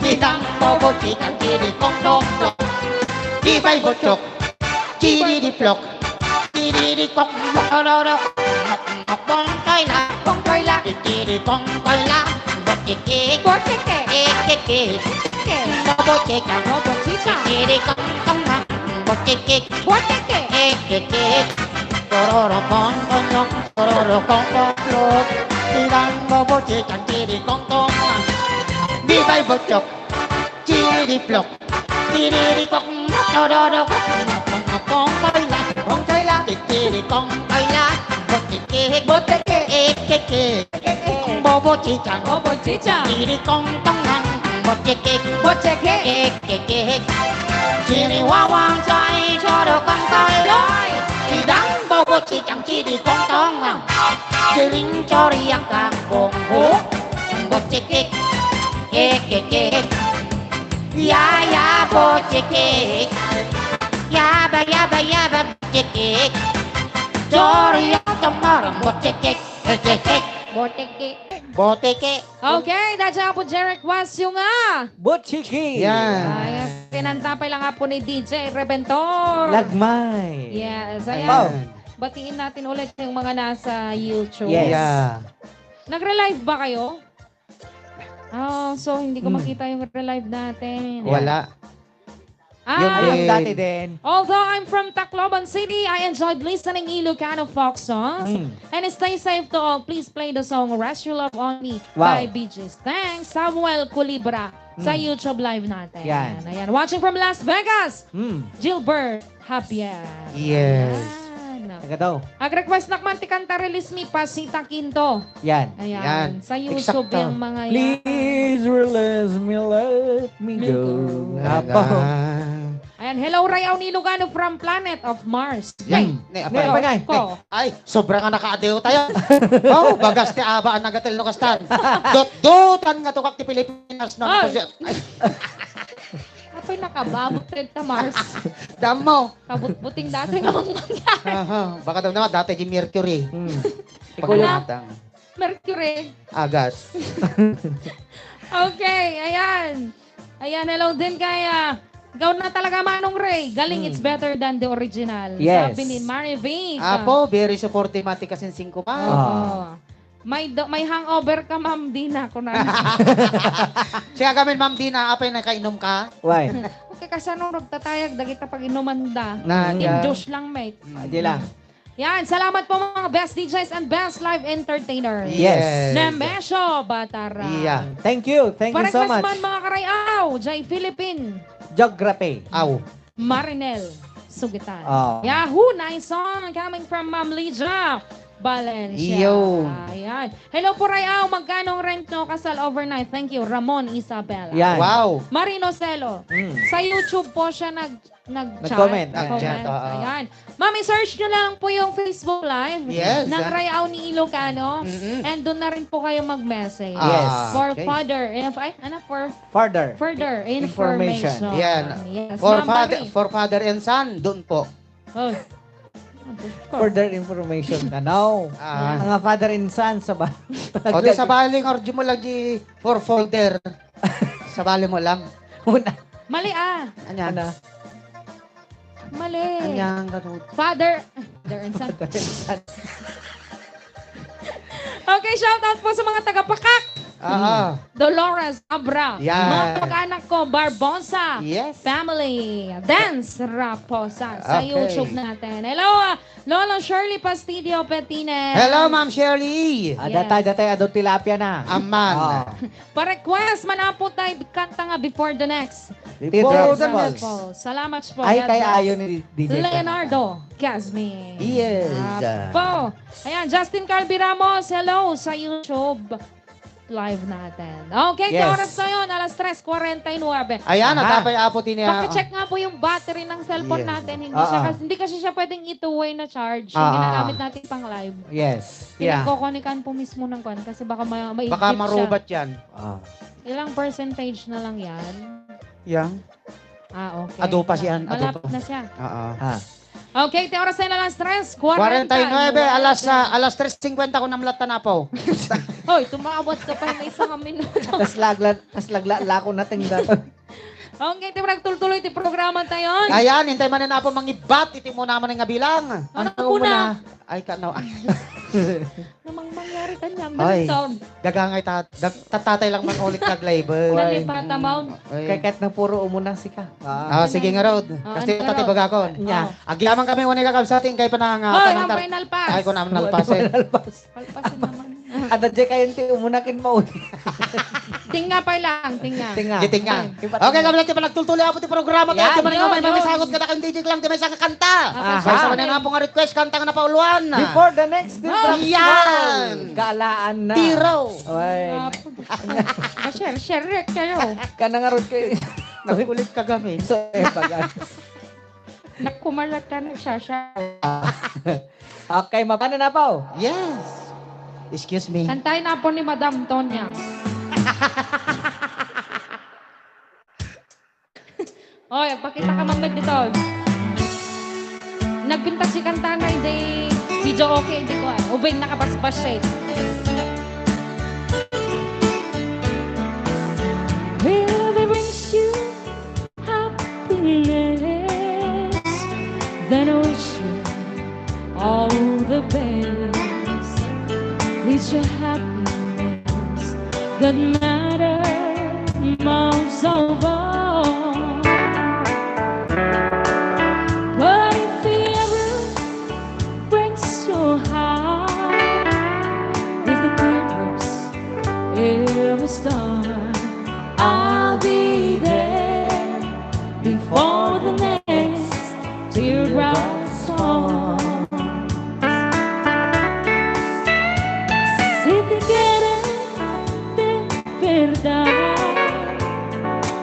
Sidang Bobo Chichang, Chidi Kong Tong Nang, Di Bay Butsok, Chidi Diplok, Chidi Dikok, Lolo, Bong Choy La, Bong Choy La, Chidi Bong Choy La, Butsike, Butsike, Ekeke, Ekeke, Bobo Chichang, Bobo Chichang, Chidi Kong Tong Nang, Butsike, Butsike, Ekeke, Chororo Bong Bong, Chororo Kong Bong Bong, Sidang Bobo Chichang, Chidi Kong Tong Nang, Di Bay Butsok, Chiridiplok, chiririkwak, chororokok, kong koy la, kong koy la, kikirikong koy la, botikik, botikik, ikikik, bobo chichang, bobo chichang, chirikong tongnang, botikik, botikik, ikikik, chiriwawang, chai, chorokong koy la, sidang bobo chichang, chirikong tongnang, chiring choriak kang bongbo, botikik, ikikik. Ya, ya, botikik. Yaba, yaba, yaba, botikik. Choriak, chamaram, botikik. Ikikik. Botikik. Botikik. Okay, that's a po, Jerry Quasio nga. Botikik. Yan. Ay, pinantapay lang nga po ni D J Rebentor. Lagmay. Yes, ayan. Ayan. Batiin natin ulit yung mga nasa YouTube. Yes. Yeah. Nagre-live ba kayo? Oh, so hindi ko Hmm. makita yung re-live natin. Wala. Ah. Yun Ay, yung din. Dati din. Although I'm from Tacloban City, I enjoyed listening Ilocano folk songs. Hmm. And stay safe to all. Please play the song Rest Your Love on Me Wow. by Bee Gees. Thanks, Samuel Culibra, sa Hmm. YouTube live natin. Yan. Ayan. Watching from Las Vegas, Hmm. Gilbert Javier. Yes. Ayan. Taga daw. Ag-request nakman ti kanta, release me, Pasita Quinto. Yan. Ayan. Yan. Sa YouTube Eksakto. Yung mga yan. Please release me, let me go. Let me go. Apo. Ayan. Ayan. Hello, Rayaw ni Lugano from Planet of Mars. Yan. Ay, Ne, apay. Ne, apay. Ko. Ay, sobra nga nakaadiw tayo. Oh, bagas ti aba ang nagatel no kastan. Dotdotan nga tukak ti Pilipinas, no? Ay. Ay. Apoy, nakababot rin ta Mars. Damo. Kabutbuting dati nga mga Aha, baka daw naman dati di Mercury. Hmm. Pag Ikaw na. Lumantang. Mercury. Agas. Okay, ayan. Ayan, hello din kay, ah, ikaw na talaga, Manong Ray. Galing, Hmm. it's better than the original. Yes. Sabi ni Mari Vic. Apo, very supportive, mati kasing singko pa. Oo. Ah. May do-, may hangover ka, ma'am, di na, kunan. Siya gamin, ma'am, di na, apay nakainom ka? Why? Okay, kasano nagtatayag, dagita pag-inuman da. Na, Yung yeah. Juice lang, mate. Ah, di lang. Yan, salamat po mga best D Js and best live entertainers. Yes. Nemesio Batarang. Yeah. Thank you. Thank you so much. Parequest man, mga karayaw, Jay Philippine. Geography. Aw. Marinel Sugitan. Oh. Yahoo! Nice song coming from Ma'am Lydia Valencia. Iyo. Ayan. Hello po, Rayaw. Magkano ang rent nyo kasal overnight? Thank you, Ramon Isabel. Yan. Wow. Marino Celo. Mm. Sa YouTube po siya nag, nag-chat. Nag-comment. Nag-chat, oo. Ayan. Ma'am, i-search nyo lang po yung Facebook Live Yes, ng ah. Rayaw ni Ilocano. Mm-mm. And doon na rin po kayo mag-message. Ah, Yes. For okay. further, if, ay, ano, for Further. Further Information. information. Yan. Yes, For Ma'am father, Marie. for father and son, doon po. Oh. Further information ka, no? Ah. Mga father and son, sa ba? O, di sa bali, ordi mo lagi for folder. Sa bali mo lang. Una. Mali, ah. Anya? Ano? Mali. Anyang ganun. Father, father and son. Okay, shout out po sa mga taga Pakak. Ah. Dolores Abra. Yan. Mga kamag-anak ko, Barbosa Yes. family. Dance Raposa sa Okay. YouTube natin. Hello, ah, Lolo Shirley Pastidio Petines. Hello, Ma'am Shirley. Ah, Yes. datay, datay, adu tilapia na. Aman. Ah. Pa-request man apo tayo kanta nga Before the Next. Before the Before the Next. Next. Salamat po. Ay, Yan, kay yes. ayo ni D J Leonardo Casmi. Yes. Apo. Ayan, Justin Calvi Ramos, hello sa YouTube live natin. Okay, Yes. oras ngayon, alas tres kwarenta y nuebe. Ayan, Aha. natapay apo tini, ah, Pakicheck nga po yung battery ng cellphone Yes. natin. Hindi siya Ah, ah. kasi, hindi kasi siya pwedeng i-two-way na charge. Yung Ah, ah. ginagamit natin pang live. Yes. Yeah. Pinagkokonikan po mismo ng kwan kasi baka ma-, maigpit Baka siya. marubat yan. Ah. Ilang percentage na lang yan? Yang? Ah, okay. Adopas yan, Malapit adopas. na siya. Oo. Ah. Okay, ti oras na alas tres kwarenta y nuebe, alas, ah, alas tres cincuenta ko namlat tanapaw. Hoy, tumawat ka pa na isang minuto. Tas lagla-, tas lagla-, lako na tingga. Okay, ti nagtultuloy ti programa tayo. Ayan, intay man na po mangibat, iti muna man nga bilang. Ano Ang muna? muna? Ay, ka, no. Namang mangyari kanyang Ay, balintog. Gagangay ta-, dag-, tatatay lang man ulit nag-label. Nalipat amount. Ay. Kay ket nang puro umuna sika. Ah, sige nga, Rod. Ah, Kasi ano, tati Rod? bagakon. Nya. Oh. Agyaman kami, wani kakabsat, ingkay pa na nga, Hoy, panang ang tar-, final pass. Ay, kung naman nalpas, eh. Final pass. Palpasin naman. Ada di kayo ti umuna kin mauli. Tinga pa lang, tinga. Tinga. Di tinga. Okay. Okay, kami lang ti panagtultuloy apo ti programa. Yan, Kaya ti maningaw yun, may yun. mamisagot ka na kang D J lang, ti may saka kanta. Aha. Sa isa man nga po nga request, kanta nga napauluan. Before the next Yan. Galaan na. Tiro. Oy. Apo. Share, share kayo. Kana nga rod kayo. Nagkulit ka gamin. So, eh, pag Nakumalat ka na siya, siya. Okay, mapano na po? Yes. Excuse me. Kantay na po ni Madam Tonya. Oy, agpakita ka man dito. Nagpintas si kanta na, hindi video okay, hindi ko, ah, ubing nakabasbas siya, eh. Wherever brings you happiness, then I wish you all the best. It's your happiness that matters most of all. But if it ever breaks your heart, if the teardrops ever start, I'll be there before the next teardrop falls. Si te quiere de verdad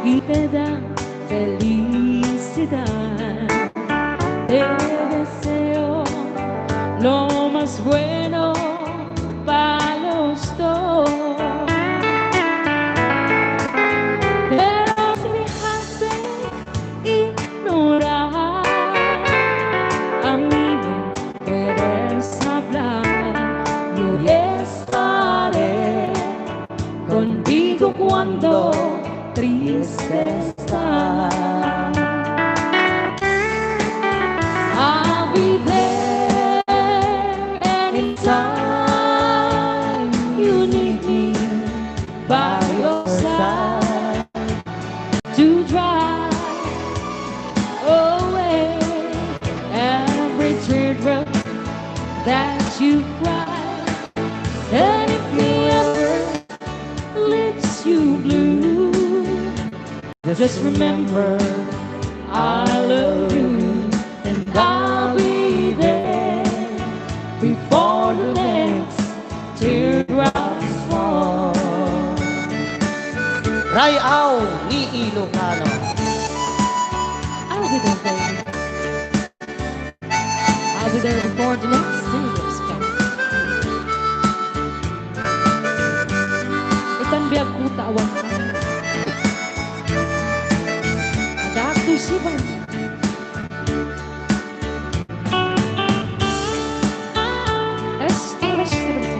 y te da felicidad, te deseo lo más bueno para los dos. Pero si dejaste ignorar, a mí me puedes hablar, yo estaré contigo cuando triste estás. I'll be there anytime you need me by your side to dry away every teardrop that you cry. And if the ever leaves you blue, just remember I love you and I'll be there before the next teardrops fall. Ray-aw ni Ilocano. I'll be there, baby. I'll be there before the next teardrops fall. Itan biag kuta awan. Ada aku siban. Rest, rest, rest.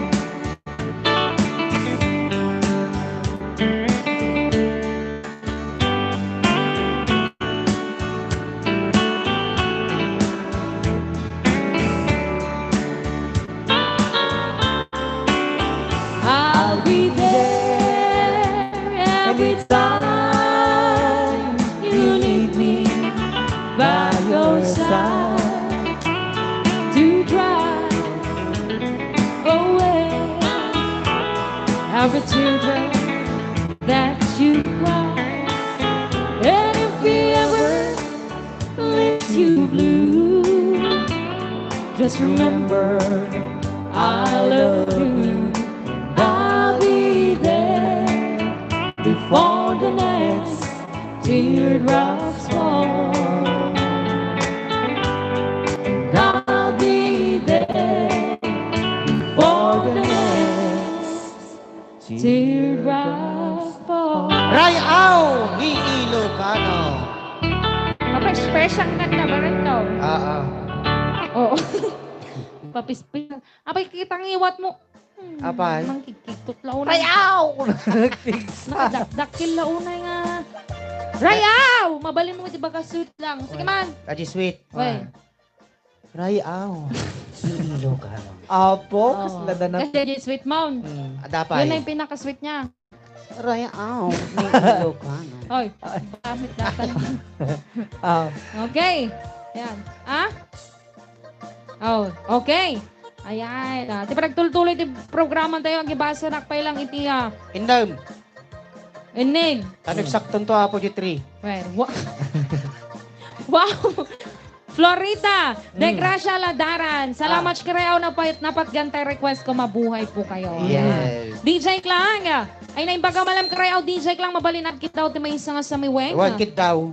I'll be there every time you need me by your side to dry away every teardrop that you cry. And if we ever leaves you blue, just remember I love you. I'll be there before the next teardrops fall. And I'll be there before the next teardrops fall. Ray-aw ni Ilocano. Mapa-express ang kanta, Barangay. Ah, ah. Oo. Papispis. Apay, kita ang iwat mo. Hmm, apay? Mangkikiktot la unay. Ray-aw! Nagpigsa. Nakadakdakkel la unay nga. Ray-aw! Mabalin mo iti baga sweet lang. Sige man. Adi sweet. Ray. Ray-aw. Ilocano. Apo, oh, kasla da na. Kasi di sweet, Ma'am. Mm. Adapay. Yun na yung pinaka-sweet niya. Ray-aw. Ilocano. Oy, gamit natin. Ah. Okay. Ayan. Ah? Oh, okay. Ayan. Ah, ti panagtultuloy ti programa tayo, agibasa nak pay lang iti, ah, Indem. Innin. Ano eksakto to, Apo G three? Well, wa-, wow! Florita, de Gracia Ladaran. Salamat, ah, karayaw, napayat, napatgan tay request ko. Mabuhay po kayo. Yes. D J Klang, ay naimbaga malam karayaw, D J Klang, mabalin agkiddaw ti maysa nga samiweng. Wan kiddaw.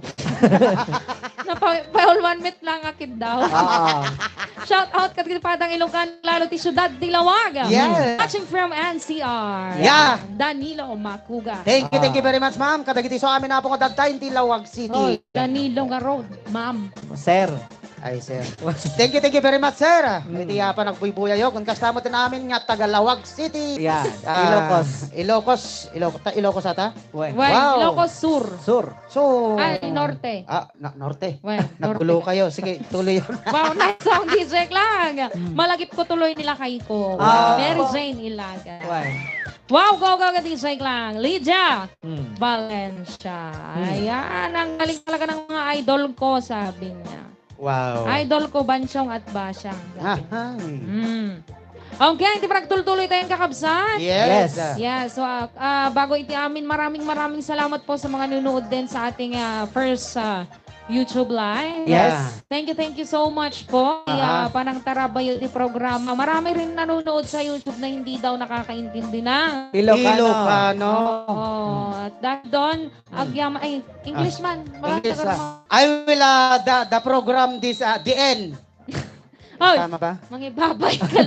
Napa-, paulwan met lang agkiddaw. Ah. Shout out kadagiti padang Ilocano, lalo ti siudad ti Laoag. Yes. Watching from N C R. Yeah. Danilo Makuga. Thank you, thank you very much, ma'am. Kadagiti so amin apo nga dagta iti Laoag City. Oh, Danilo nga road, ma'am. Sir. Ay, sir. Thank you, thank you very much, sir. Mm. Iti, ah, panagbuybuyayyo. Kun kasta mo ti amin nga taga Laoag City. Yeah. Ah, Ilocos. Ilocos. Ilocos, ta-, Ilocos ata? Wen. Wen, wow. Ilocos Sur. Sur. So, ay, Norte. Ah, na-, Norte. Wen, Naggulo Norte. Kayo. Sige, tuloy yun. Wow, nice song, D J Klang. Mm. Malagip ko tuloy nila kay ko. Ah. Mary Jane Ilagan. Wen. Wow, go, go, go, D J Klang. Lydia Mm. Valencia. Mm. Ayan, ang galing talaga ng mga idol ko, sabi niya. Wow. Idol ko, Bansyong at Basyang. Ahay. Mm. Okay, ti panagtultuloy tayo, kakabsat. Yes. Yes. Yes, so, ah, ah, bago iti amin, maraming, maraming salamat po sa mga nunood din sa ating, ah, first, ah, YouTube Live. Yes. Thank you, thank you so much po. Aha. Ah, panangtarabayo ti programa. Marami rin nanonood sa YouTube na hindi daw nakakaintindi na Ilocano. Ilocano. Oo. At dahil doon, Hmm. Agyam-, ay, English man. Ah, English, ah. I will, ah, the, the program this, ah, the end. Hoy, tama ba? Mangibabay ka.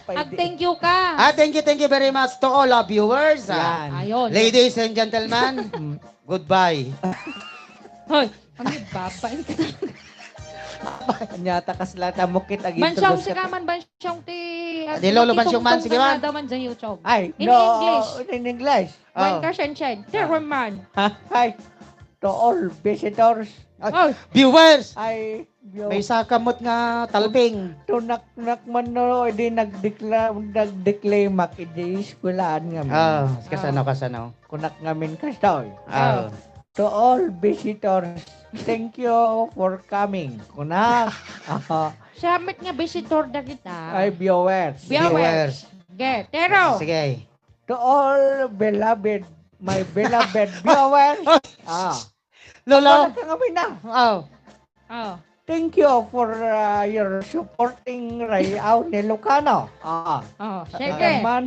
Pwede. Ag-thank you ka. Ah, thank you, thank you very much to all our viewers, ah. Yan. Ayun. Ladies and gentlemen, goodbye. Hoy, mangibabay ka talaga. Anyata kasla ta mukit ag Bansyong introduce ka. Sika man, Bansyong ti, ah, di Lolo Bansyong man, sige man. Daw man sa YouTube. Ay, in English. In English. Wen ka, Shen Shen. Chairman. Ha? Hi. To all visitors. Ay, viewers! Ay, view-, may sakamot nga talping. Tunaknak man no, di nagdekla-, nagdeklamak, di eskwelahan nga man. Ah, kasano, kasano? Kunak ngamin kastoy. Ah. To all visitors, thank you for coming. Kuna, ah, Siya met nga visitor dagita. Ay, viewers. Viewers. Viewers. Ge, Tero. Sige. To all beloved, my beloved viewers. Ah. Lolo. Wala ka nga may na. Oh. Oh. Thank you for, ah, your supporting Rayaw ni Lucano. Ah. Oh, sige. Baka man,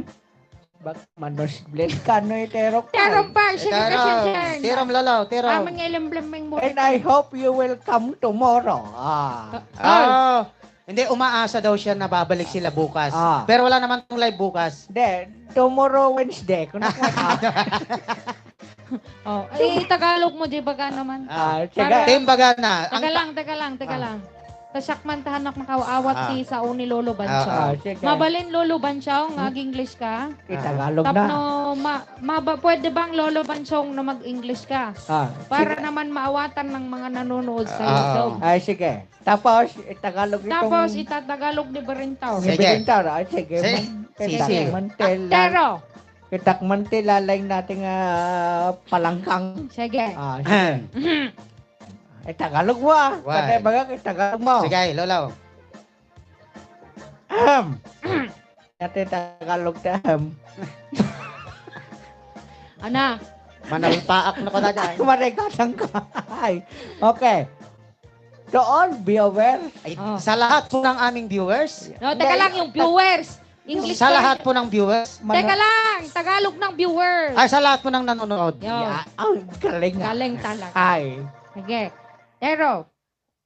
bak-, manusblit ka, no, itero ka. Terom pa, sige, Tero. Kasinsen. Terom, Lolo, terom. Amang ilemblem mo. And I hope you will come tomorrow. Ah. Ah. Oh. Hindi, umaasa daw siya na babalik sila bukas. Ah. Pero wala naman tong live bukas. Hindi, tomorrow Wednesday. Kung Oh, eh, Tagalog mo, di baga naman. Ah, Para tiga- Team Bagana. Ang Teka ta- lang, teka lang, teka Ah. lang. Tasak man tahanak makaawat Ah. ti sao ni Lolo Bancho. Ah, ah. Ah, sige. Mabalin, Lolo Bancho, nga Hmm? ag-English ka? Itagalog Tapno, na. ma-, maba-, pwede bang Lolo Bancho no mag-English ka? Ah, Para sige. naman maawatan ng mga nanonood sa Ah, YouTube. oo. Ay, sige. Tapos, itagalog itong Tapos, itatagalog ni Berentao. Ni Sige. Berentao. Ay, sige. Sige. Man-, Sige. itak Sige. man tela- Tero. Itak man ti lalayng nating, ah, palangkang. Sige. Ah, sige. Eh, Tagalog mo, ah. Why? Patay baga kay Tagalog mo. Sige, Lolo. Ahem. Ate Tagalog ti ahem. Ana. Manalpaak na pala dyan. Maray ka, saan ka? Ay. Okay. To all viewers. Ay, Oh. sa lahat po ng aming viewers. No, teka Hindi, lang, yung ta- viewers. English Sa pa. lahat po ng viewers. Mano- Teka lang, Tagalog ng viewers. Ay, sa lahat po ng nanonood. Yun. Ya, ang galing nga. Galing talaga. Ay. Sige. Pero,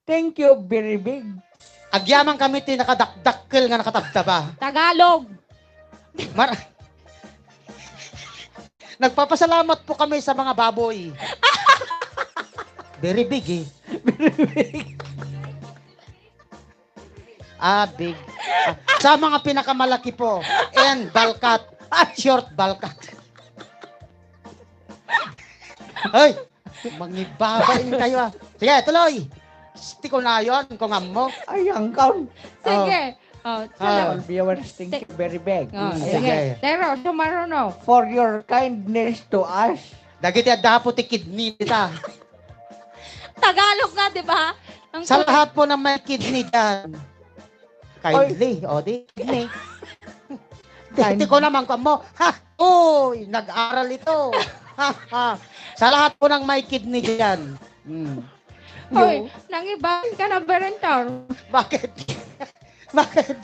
Thank you very big. Agyaman kami ti nakadakdakkel nga nakatabtaba. Tagalog. Mar- Nagpapasalamat po kami sa mga baboy. Very big, eh. Ah, big. Ah, sa mga pinakamalaki po. And balkat. Short balkat. Ay! Mangibabain kayo, ah. Sige, tuloy. Ti kunayon, kung ammo. Ay, angkan. Sige. Oh. Oh, Ah. All viewers, thank Te- you very big. Oh, Mm, sige. sige. Pero, sumaruno. For your kindness to us. Dagiti adda po ti kidney dita. Tagalog nga, di ba? Ang Sa tut- lahat po ng may kidney dyan. Kindly, Oy. O, di, kidney. Kind- Di ko naman kamo. Ha? Uy, nag-aral ito. Ha, ha. Sa lahat po ng may kidney dyan. Hmm. Hoy, Yo. Nangibabain ka na, Berentor. Bakit? Bakit?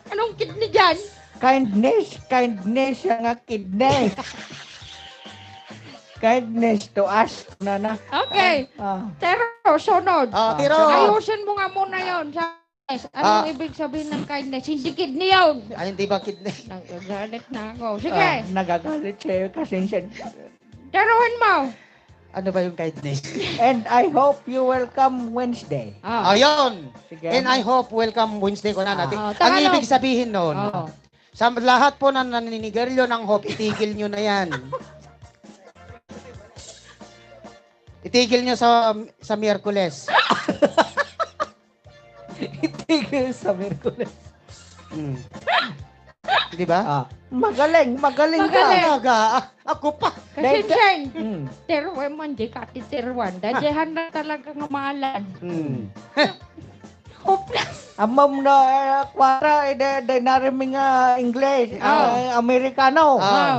Anong kidney dyan? Kindness, kindness, nga kidney. Kindness to us, nana. Okay. Ah. Tero, sunod. Ah, tiro. Ayusin mo nga muna yon. Sa Yes, anong Ah. ibig sabihin ng kindness? Hindi kidney yun. Ay, hindi ba kidney? Nagagalit na ako. Sige. Ah, nagagalit sa'yo kasi siya. Taruhan mo. Ano ba yung kindness? And I hope you will come Wednesday. Ah. Ayun. Sige. And I hope will come Wednesday ko na Ah. natin. Ah, Ang Tagalog. ibig sabihin nun, Oh. sa lahat po na naninigarilyo ng hope, itigil nyo na yan. Itigil nyo sa, sa Miyerkules. Itigil sa Miyerkules. Mm. Di ba? Ah, magaling, magaling ka. Magaling. Talaga, ah, ako pa. Kasi Dahil sa Shane, Mm. tiruan man, di ka titiruan. Dahil na talaga nga mahalan. Mm. Hopeless. Amam na, eh, kwara, eh, de, de, narimi nga English, Ah. ah, Amerikano. Ah. Ah.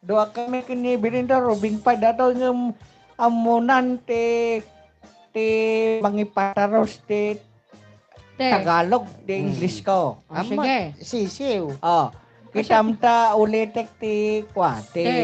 Dua kami ken ni Berentor, ubing pay dato ngem ammonan ti, ti mangipataros ti Te. Tagalog, ti Mm. English ko. Ah, Ama, sige. sisiw. Oh, kitam ta ulitek ti, kwa, ti, Te.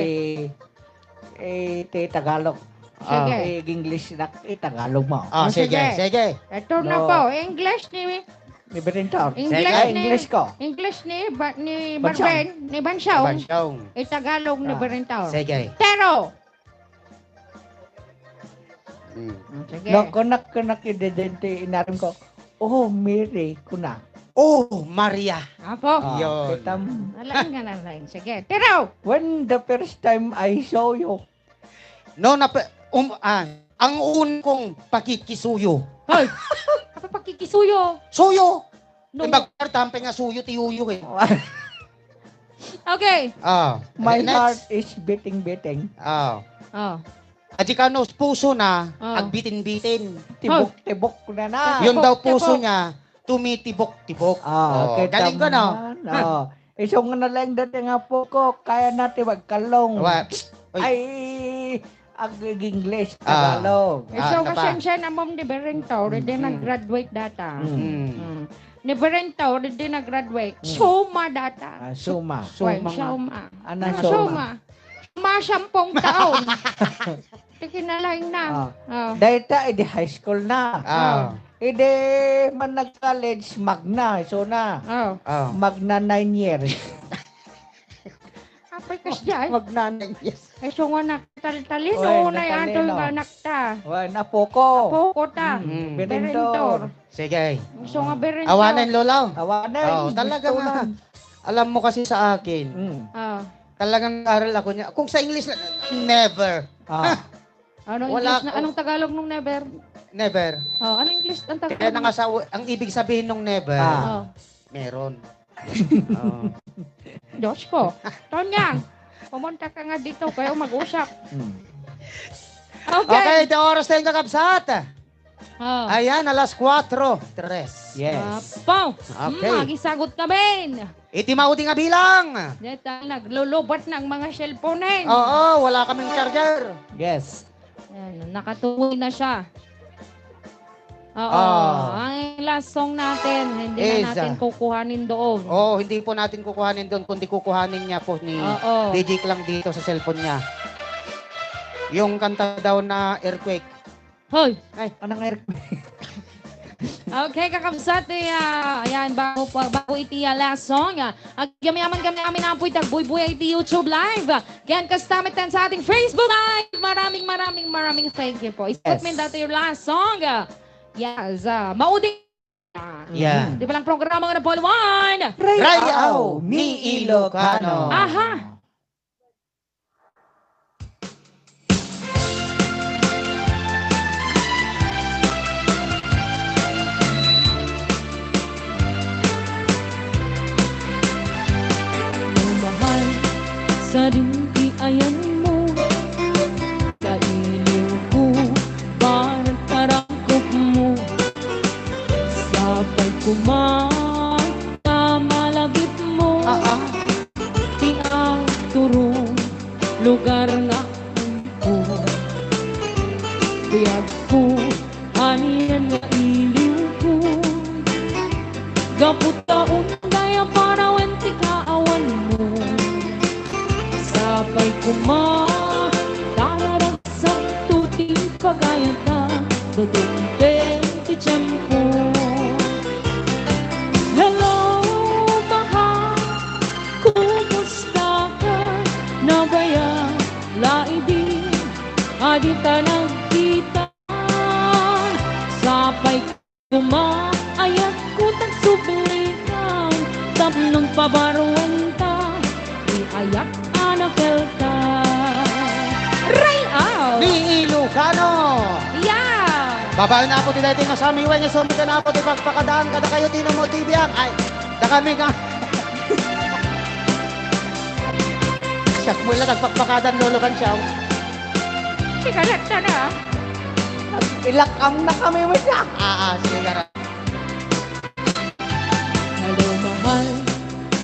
eh, ti Tagalog. Sige. Ah. Ti English na, ti Tagalog mo. Ah, Oh, sige, sige. sige. Ito na No. po, English ni Ni Berentor. English Sige. ni, English ko. English ni ba-, ni Bansyong. Marvin, ni Bansyong. Bansyong. Itagalog ni Ah, Berentor. sige. Pero, Mm. Mm, sige. No, kunak, kunak, idedente, inarim ko, "Oh, Mary," kuna. Oh, Maria. Apo. Ah, Yun. kitam. Alain nga na, alain. Sige. Tiro! When the first time I saw you, No, na, um, ah, ang un kong pakikisuyo. Hoy! Ano pakikisuyo? Suyo! No. Imbag tampay nga suyo, ti yuyo eh. Okay. Ah, My next. heart is beating, beating. Ah. Oh. Adi kano pusona, Oh. agbitin-bitin. Tibok-tibok na na. Yun daw Tibok-tibok. puso niya, tumitibok-tibok. Ah, Oh, kita galing ko, no? man. Oh. Isu nga na lang dati nga apo ko, kaya na ti magkalong. Wa-, psst. Uy. Ay, ag-English, Ah. Tagalog. Ah, Isu ano pa? kasensya na, Ma'am, ni Berengtor, di Mm-mm. nag-graduate data. Mm. Mm. Ni Berengtor, di nag-graduate. Mm. Suma data. Ah, suma. Suma Wen, nga. suma. Ano, Ano, suma? suma? Suma, sampung taon. Ti kinalaing na. Ah. Oh. Dayta, idi high school na. Ah. Oh. Idi man nag-college, magna, isu na. Oh. Ah. Magna nine years. Apay, kasdiay. Magna nine years. Ay, isu nga na, tal-, talino, Oy, na yan, natalino. to yung anak ta. Wen, apo ko. Apo ko ta. Mm. Berengtor. Berengtor. Sige. Isu nga Berengtor. Awanen, Lolo. Awanen, Oh, talaga nga. gusto lang. Alam mo kasi sa akin, Mm. Ah. talagang nag-aral ako niya. Kung sa English, never. Ah. Ano Wala English na, ako. anong Tagalog nung never? Never. Oh, ano English ang Tagalog? Kaya na nga sa, ang ibig sabihin nung never, Ah. Oh. meron. Oh. Diyos ko. Tonyang, pumunta ka nga dito, kayo mag-usap. Mm. Okay. Okay, iti oras tayong kakabsat. Oh. Ayan, alas kuwatro tres. Yes. Apo. Okay. Hmm, magisagot kami. Iti maudi nga bilang. Deta, naglulubat na ang mga cellphone. Oo, wala kaming charger. Yes. Ayan, nakatuloy na siya. Oo, Ah. ang last song natin, hindi na Is, natin ah, kukuhanin doon. Oo, hindi po natin kukuhanin doon, kundi kukuhanin niya po ni Oo. D J Clang dito sa cellphone niya. Yung kanta daw na Earthquake. Hoy! Ay. Anong earthquake? Okay, kakabsat, eh, ah, ayan, bago pa, bago iti, ah, last song, ah, agyamayaman kami amin ampo iti agbuybuya iti YouTube Live. Ken kasta met sa ating Facebook Live. Maraming, maraming, maraming thank you po. Yes. Statement dati yung last song. Yes, ah, maudi. Yeah. Di ba lang programa nga napuluan? Rayaw ni Ilocano. Aha. No, mahal, sadin ti ayanmo, kailiwko, barang tarangkopmo, sapay koma ta malagipmo. Ah, ah. Ti agturong lugar nga agko. Biagko, anian nga iliwko. Gapu ta unday a panawen ti kaawanmo. Sapay koma, tararagsak to ti pagayata, dudumpen ti tiempo. Hello, mahal. Kumusta ka? Nagayam la idi a dita nagkita. Sapay koma, ayatko ti agsublikan, tapno pabaruenta ti ayat a nakelta. Rayaw! Ni Ilocano! Yeah! Babaen na po ti daytoy nga samiwen nga sumika na po ti pagpakadaan kadakayo ti Nomo T V ang, ay, dakami nga. Siak mo lang nagpakpakadan, Lolo Kansyaw. Sigaret ka na, ah. Ilakam na kami, wait lang. Ah, ah, sigaret. Hello, mahal,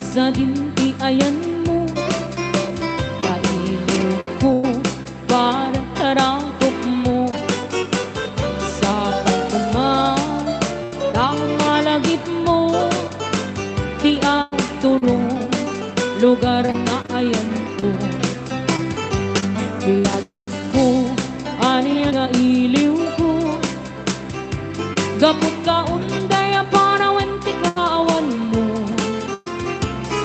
sadin ti ayanmo, kailiwko, barang tarangkopmo. Sapay koma, ta malagipmo, ti agturong lugar nga ayanko. Ti ko, ania nga iliwko. Gapu ta unday a panawen ti kaawanmo.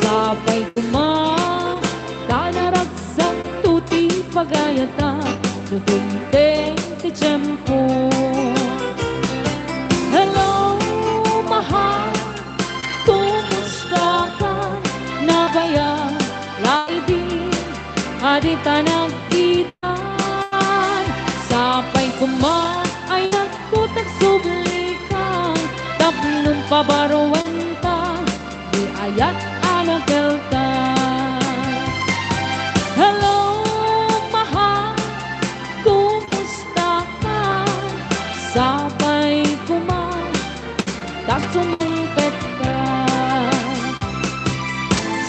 Sapay koma, ta naragsak to ti pagayata, no dimteng ti tiempo. Hello, mahal, kumusta ka? Nagayam la idi a dita nagkita. Sapay koma, ayatko ti agsublikan, tapno pabaruenta ti ayat a nakelta. Hello, mahal, kumusta Sumangpet ka.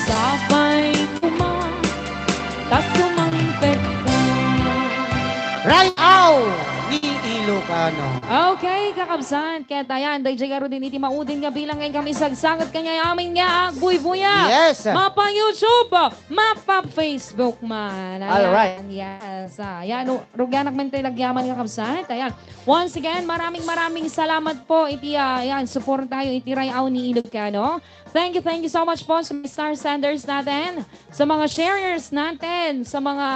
Sapay ko man, ta sumangpet ka. Rayaw ni Ilocano. Okay, kakabsat. Ket ayan, daydiay ngaruden iti maudin nga bilang nga inkami sagsagad kaniay amin nga agbuybuya. Yes. Mapa YouTube, mapa Facebook man. Ayan, alright. Yes. Ah, ayan, o, rugianak man tayo lagyaman nga kabsat. Ayan. Once again, maraming, maraming salamat po iti, ah, ayan, support tayo iti Rayaw ni Ilocano. Thank you, thank you so much po sa mga star senders natin, sa mga sharers natin, sa mga,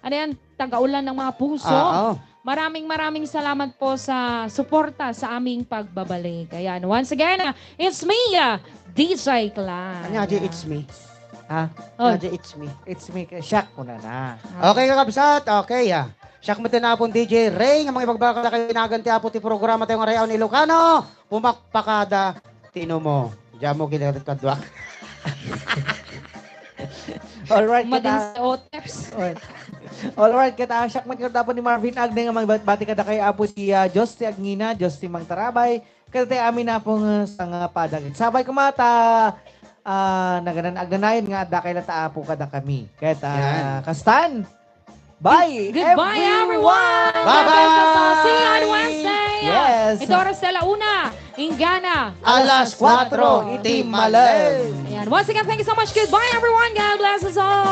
ano yan, taga-ulan ng mga puso. Ah, oo. Maraming, maraming salamat po sa suporta sa aming pagbabalik. Ayan, once again, ah, it's me, ah, D J Clan. Ania, di, it's me. Ha? Oh. Ania, di, it's me. It's me, kay siak ko na na. Ah. Okay, kakabsat. Okay, ah. Siak met ni Apo D J Ray, nga mga ibagbakal na kayo inagan ti Apo ti programa tayo nga Rayaw ni Ilocano. Pumakpakada, tinumo. Diyan mo ginarit kaduak. Alright, madin kita sa oteps. Alright. Alright, kita siak met ni Marvin Agne nga magbati kada kay Apo ti, ah, Diyos ti agngina, Diyos ti mangtarabay. Kada ti amin Apo nga sangpadagit. Sapay ko met ta, ah, naganan-, agnanayon nga adda kay la ta Apo kada kami. Ket, ah, yan. Kastan. Bye, goodbye, everyone. Everyone. Bye-bye. God bless us all. See you on Wednesday. Yes. Iti oras ta la una. Inggana. Alas kuatro iti malem. Ayan. Once again, thank you so much. Goodbye, everyone. God bless us all.